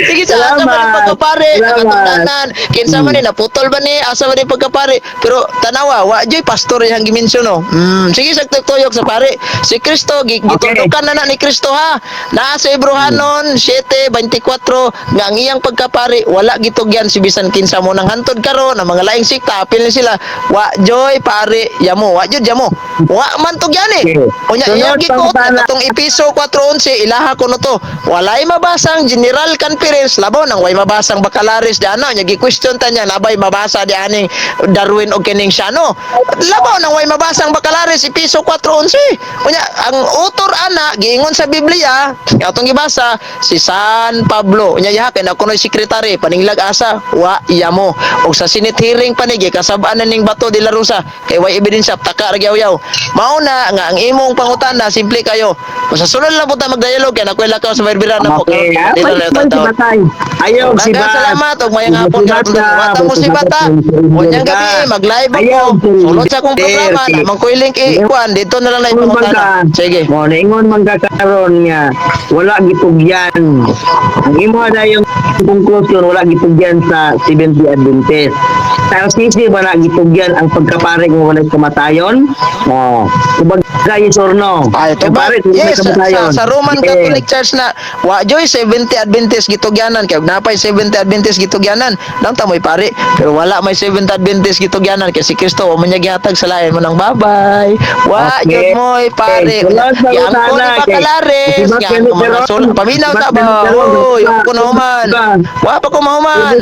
Sige sa asa man ni Salamat. pagkapare, Salamat. nakatungdanan kinsa man ni naputol ba ni, asa man ni pagkapare, pero tanawa, wa jud pastor yang gimension, no. Sige sa tuyok sa pare si Kristo, gituldukan na na ni Kristo, ha. Naa sa Hebreohanon 7:24 nga ang iyang pagkapare wala gitugyan si bisan kinsa mo. Nang hantod karon ang mga laing sikta, apil ni sila, wa joy pare yamo, wa jud yamo, wa man tugyan eh. Okay. Unya Sunod, iyang gikot pangutana. katong Episo 4:11, ilaha ko no to, walay mabasang General Conference labaw nang way mabasang Bacalares di ana. Nya gi-question ta niya, nabay mabasa di aning Darwin og kining siya, no? Labaw nang way mabasang Bacalares, Episo 4:11. Unya ang author ana giingon sa Biblia atong gibasa si San Pablo. Unya yaha kay na kunoy sekretary paninglag asa wa yamo, og sa Senate hearing pa ni gikasab-an na ning Bato de la Rosa kay way ebidensya, taka ra gyawyaw. Mao na nga ang imong pangutana simple kayo. Kung sa sunod lang po ta magdialog kay nakoy lakaw sa Berbera na po. Okay. Ah, Dito may na man si taon. Batay. Ayaw si Daghang Bat. salamat ug mayang hapon Si Bat ka. Wata mo si Bata. Unyang gabi mag-live ako. Ayaw, Sulod sa akong programa Sir, na man koy link i kuan dito na lang na Ingon man ka. ipangutana. Sige. Mo naingon man ka karon nga wala gitugyan. Ang imo na yung conclusion, wala gitugyan sa Seventh Day Adventist. Sa RCC ba na gitugyan ang pagkapare nga walay kamatayon? Oh. Kumbaga, yes or no? Ay, ito ba? Pare, walay Yes, kamatayon. sa Roman Okay. Catholic Church na wa joy 70 Adventist gitugyanan, kay napay 70 Adventist gitugyanan nang tamoy pare, pero wala may 70 Adventist gitugyanan kay si Kristo wa man niya gihatag sa lain mo nang babay wa Okay. jud moy pare. Okay. Wala sa Giangkon ni utana, kay- Bacalares Si Bat nga ang mga Karon, sul paminaw si ta Bat ba, Karon, oy ba? ko na human, Ba? wa pa ko mahuman.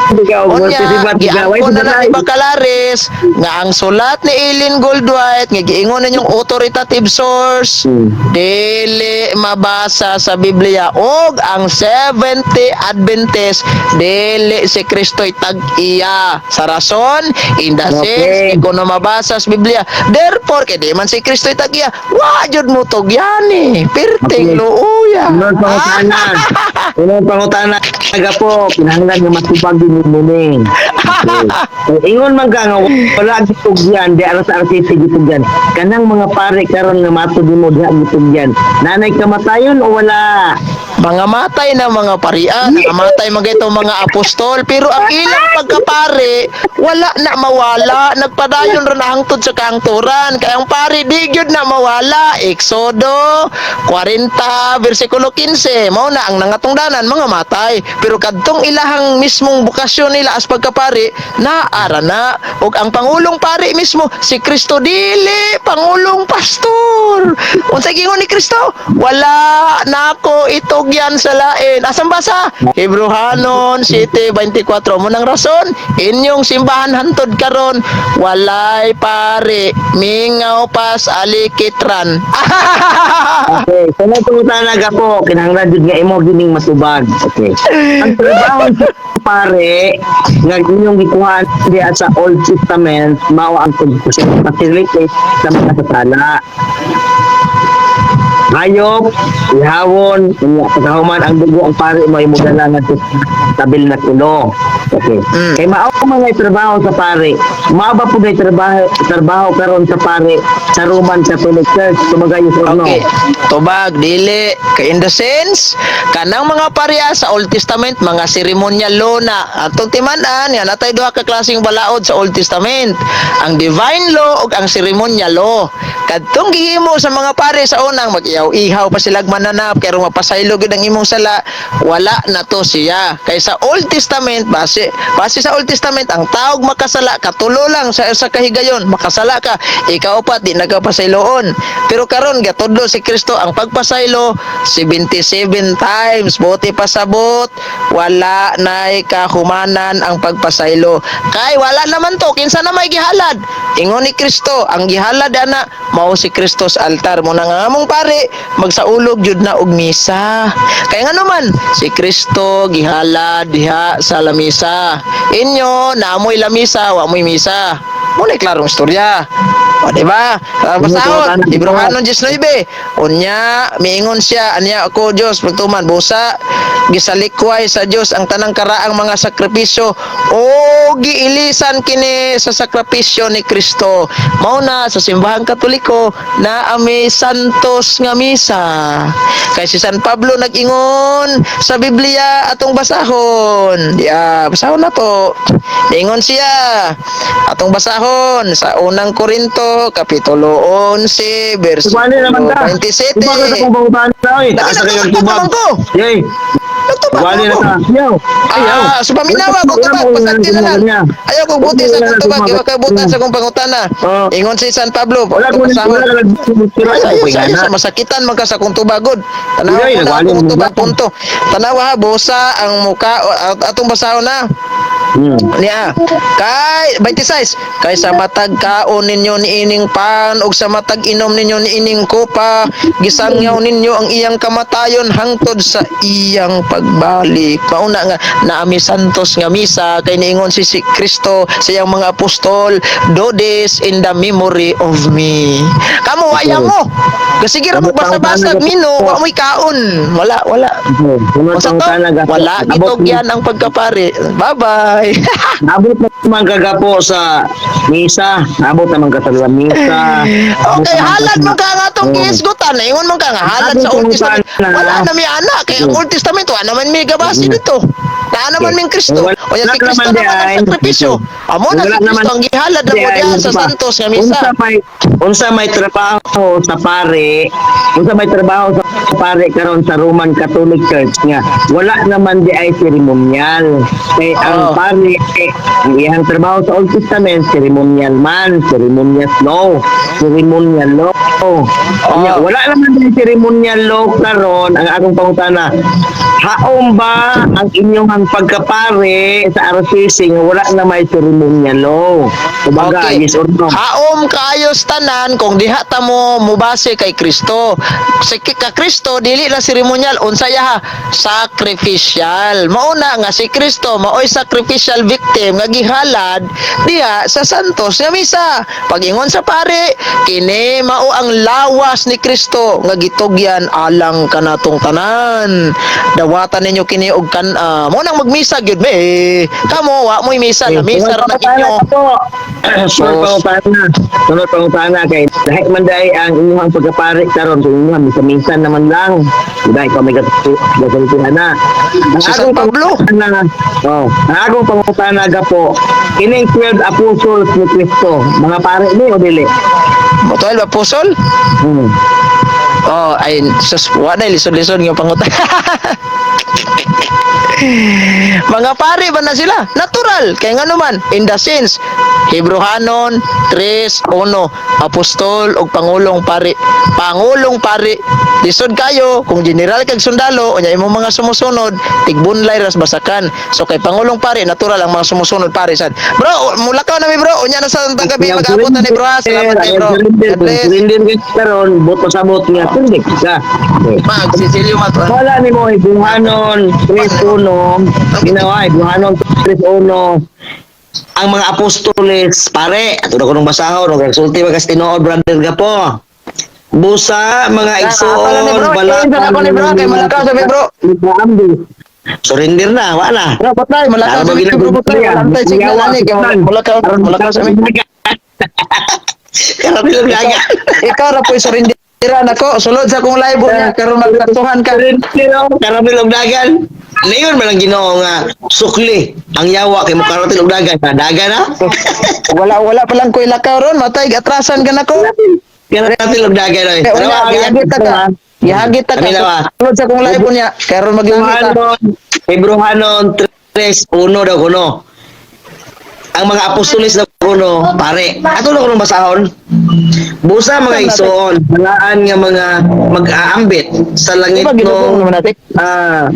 Ikaw, Unya, si Bat, ikaw, ay, giangkon na na ni si Batay. Bacalares nga ang sulat ni Eileen Goldwhite nga giingon ninyong authoritative source dili mabasa sa Biblia, og ang 70 Adventist dili si Kristo'y tag-iya sa rason in the sense di ko na mabasa sa Biblia. Therefore, kay di man si Kristo'y tag-iya, wa jud mo tugyani pirting luuya. Unang pangutana. Unang pangutana aga po, kinahanglan nga matubag din mo ni. Okay. Ingon man ka nga wala gitugyan di ara sa RCC gitugyan. Kanang mga pare karon nga matud mo diha gitugyan. Nanay kamatayon o wala? Mga matay na mga parian, mga matay mga ito mga apostol, pero ang ilang pagkapare, wala na mawala, nagpadayon ra na hangtod sa kahangturan, kaya ang pare di gyud na mawala. Exodo 40 versikulo 15, mao na ang nangatungdanan mga matay, pero kadtong ilahang mismong bukasyon nila as pagkapare, naara na, ug ang pangulong pare mismo si Kristo, dili pangulong pastor. Unsa gingon ni Kristo? Wala nako itugyan sa lain. Asan basa? Hebreohanon 7:24. Mo nang rason, inyong simbahan hantod karon walay pare, mingaw pas alikitran. Okay, sunod pangutana aga po, kinahanglan jud nga imo gining matubag. Okay. Ang trabaho sa pare nga inyong gikuha diha sa Old Testament mao ang pag-facilitate sa mga sasala. Hayop, ihawon, unya pagkahuman ang dugo ang pare mo imong dala ngadto sa tabernakulo. Okay. Kay mao man ay trabaho sa pare. Mao ba pud ay trabaho trabaho karon sa pare sa Roman Catholic Church, tumagayo sa no? Okay. Tubag, dili. Kay in the sense, kanang mga pareha sa Old Testament, mga seremonyal law na. Atong timan-an, yan, natay duha ka klaseng balaod sa Old Testament. Ang divine law ug ang seremonyal law. Kadtong gihimo sa mga pare sa unang mag-ihaw-ihaw pa sila mananap kay mapasaylo gid ang imong sala, wala na to siya. Kay sa Old Testament, base base sa Old Testament, ang taog makasala katulo lang sa kahigayon, makasala ka, ikaw pa di nagapasayloon. Pero karon gatudlo si Kristo ang pagpasaylo 77 times, buti pasabot wala nay kahumanan ang pagpasaylo. Kay wala naman to, kinsa na may gihalad? Ingon ni Kristo, ang gihalad ana mao si Kristo sa altar. Mo na nga among pare magsaulog jud na og misa. Kay ngano man si Kristo gihalad diha sa lamisa. Inyo naamoy lamisa, wa moy misa. Mo na klarong istorya. O, di ba? Basahon, Hebreohanon 19. Unya, miingon siya, anya ako Dios, pagtuman, busa, gisalikway sa Dios ang tanang karaang mga sakripisyo o giilisan kini sa sakripisyo ni Kristo. Mao na sa Simbahang Katoliko na ami santos nga misa. Kay si San Pablo nag-ingon sa Biblia, atong basahon. Ya, basahon na to. Ingon siya. Atong basahon sa Unang Korinto kapitulo 11 Wala naman versikulo ta. 27. Tubag ka sa kong pangutana oy. Lagi Taas ka nagtubag kang tubag. naman ko. Yay. Nagtubag Wala naman na ko. ta. Yaw. Ayaw. Ah, so paminawa kong tubag, pasanti na lang. Ayaw kong buti sa akong tubag, iwa kay butan sa akong pangutana. Oo. Ingon si San Pablo, Wala ko basahon. wala ka lang. Ay, ayos, ayos, masakitan man ka sa akong tubagod. Tanawa Ay, ko na nagwali akong mo tubag ba? punto. Tanawa ha, busa ang muka, atong basahon na. Niya. Kay 26, kay sa matag kaon ninyo niining pan ug sa matag inom ninyo niining kopa, gisangyaw ninyo ang iyang kamatayon hangtod sa iyang pagbalik. Mauna nga naami santos nga misa kay niingon si Kristo sa iyang mga apostol, "Do this in the memory of me." Kamo waya mo. Gasige ra mo basa-basa mino, wa mo'y kaon. Wala, wala. Unsa to? Wala gitugyan ang pagkapari. Bye-bye. Abot naman kagapo sa misa. Abot naman ka sa misa. Okay, halad man ka nga atong gihisgutan. Ingon man ka nga halad sa Old Testament. Wala na mi anak kay ang Old Testament wala naman mi gabasi dito. Naa naman ming Kristo. Wala O si Kristo naman naman ang di ay. sakripisyo. Amo na si Wala Kristo naman ang gihalad na mo di ay, diha sa ba? santos nga misa. Unsa may trabaho sa pare? Unsa may trabaho sa pare karon sa Roman Catholic Church nga wala naman di ay seremonyal? Kay ang pare eh, ang iyang trabaho sa Old Testament ceremonial man, ceremonial law, ceremonial law. Unya, wala naman di ay ceremonial law karon. Ang akong pangutana, haom ba ang inyong ang pagkapare sa RCC nga wala na may ceremonial law? Kumbaga, yes or no? Haom kaayos tanan kung diha ta mo mubase kay Kristo. Si ka Kristo dili na seremonyal, unsa ya ha? Sacrificial. Mauna nga si Kristo maoy sacrificial victim nga gihalad diha sa santos nga misa. Pag-ingon sa pare, kini mao ang lawas ni Kristo nga gitugyan alang kanatong tanan. Dawatan ninyo kini og kan mo nang magmisa gyud me. Kamo wa mo'y misa, na misa ra na inyo. Sunod pangutana. Sunod pangutana kay dahil man dai ang inyong pagkapare karon kung inyong minsan-minsan naman lang. Diba ikaw may gasultihan na. Ang Si San akong Pablo. pangutana, oh, ang akong pangutana gapo, kining 12 apostles ni Kristo, mga pare ni o dili? 12 apostol? Hmm. Oh, ay sus, wa na lisod-lisod nga pangutan. Mga pare ba na sila? Natural. Kaya nga naman, in the sense, Hebreohanon 3:1, apostol og pangulong pare. Pangulong pare. Lisod kayo kung general kag sundalo unya imong mga sumusunod tigbunlay ras basakan. So kay pangulong pare, natural ang mga sumusunod pare sad. Bro, mulakaw na mi bro. Unya na sa tang gabi mag-abot na ni bro, ha. Salamat kay bro. God bless. Surrender ka karon, boto sa bot nga surrender ka. Okay. Mag Cecilio Mato. Wala ni mo Ibuhanon 3:1. Ginawa Ibuhanon 3:1. Ang mga apostoles, pare, ato na ko nung basahon, og nagsulti ba kas tinuod, brother gapo. Busa mga igsoon, ni bro. Insan ako ni bro, kay malakaw sa mi bro. Surrender na, wala. Bro, patay, malakaw sa mi bro, patay. Walang tay signal ani kay malakaw, malakaw sa mi. Karami lang dagan. Ikaw ra po'y surrenderan ako. Sulod sa akong live niya karon magkatuhan ka. Karami lang dagan. Ngayon man ang Ginoo nga sukli ang yawa kay mo karating og dagan. Dagan ha? Wala wala pa lang ko'y lakaw ron, matay atrasan ka nako. Karating og dagan oy. Eh, unya, gihagit ta ka. Gihagit ta ka. Kami na ba? Sulod sa akong live niya karon maglangit ta. Hebreohanon, Hebreohanon 3:1 daw kuno. Ang mga apostoles daw kuno, pare. Ato na kuno basahon. Busa mga igsoon, balaan nga mga mag-aambit sa langit Diba ginugong no naman natin? ah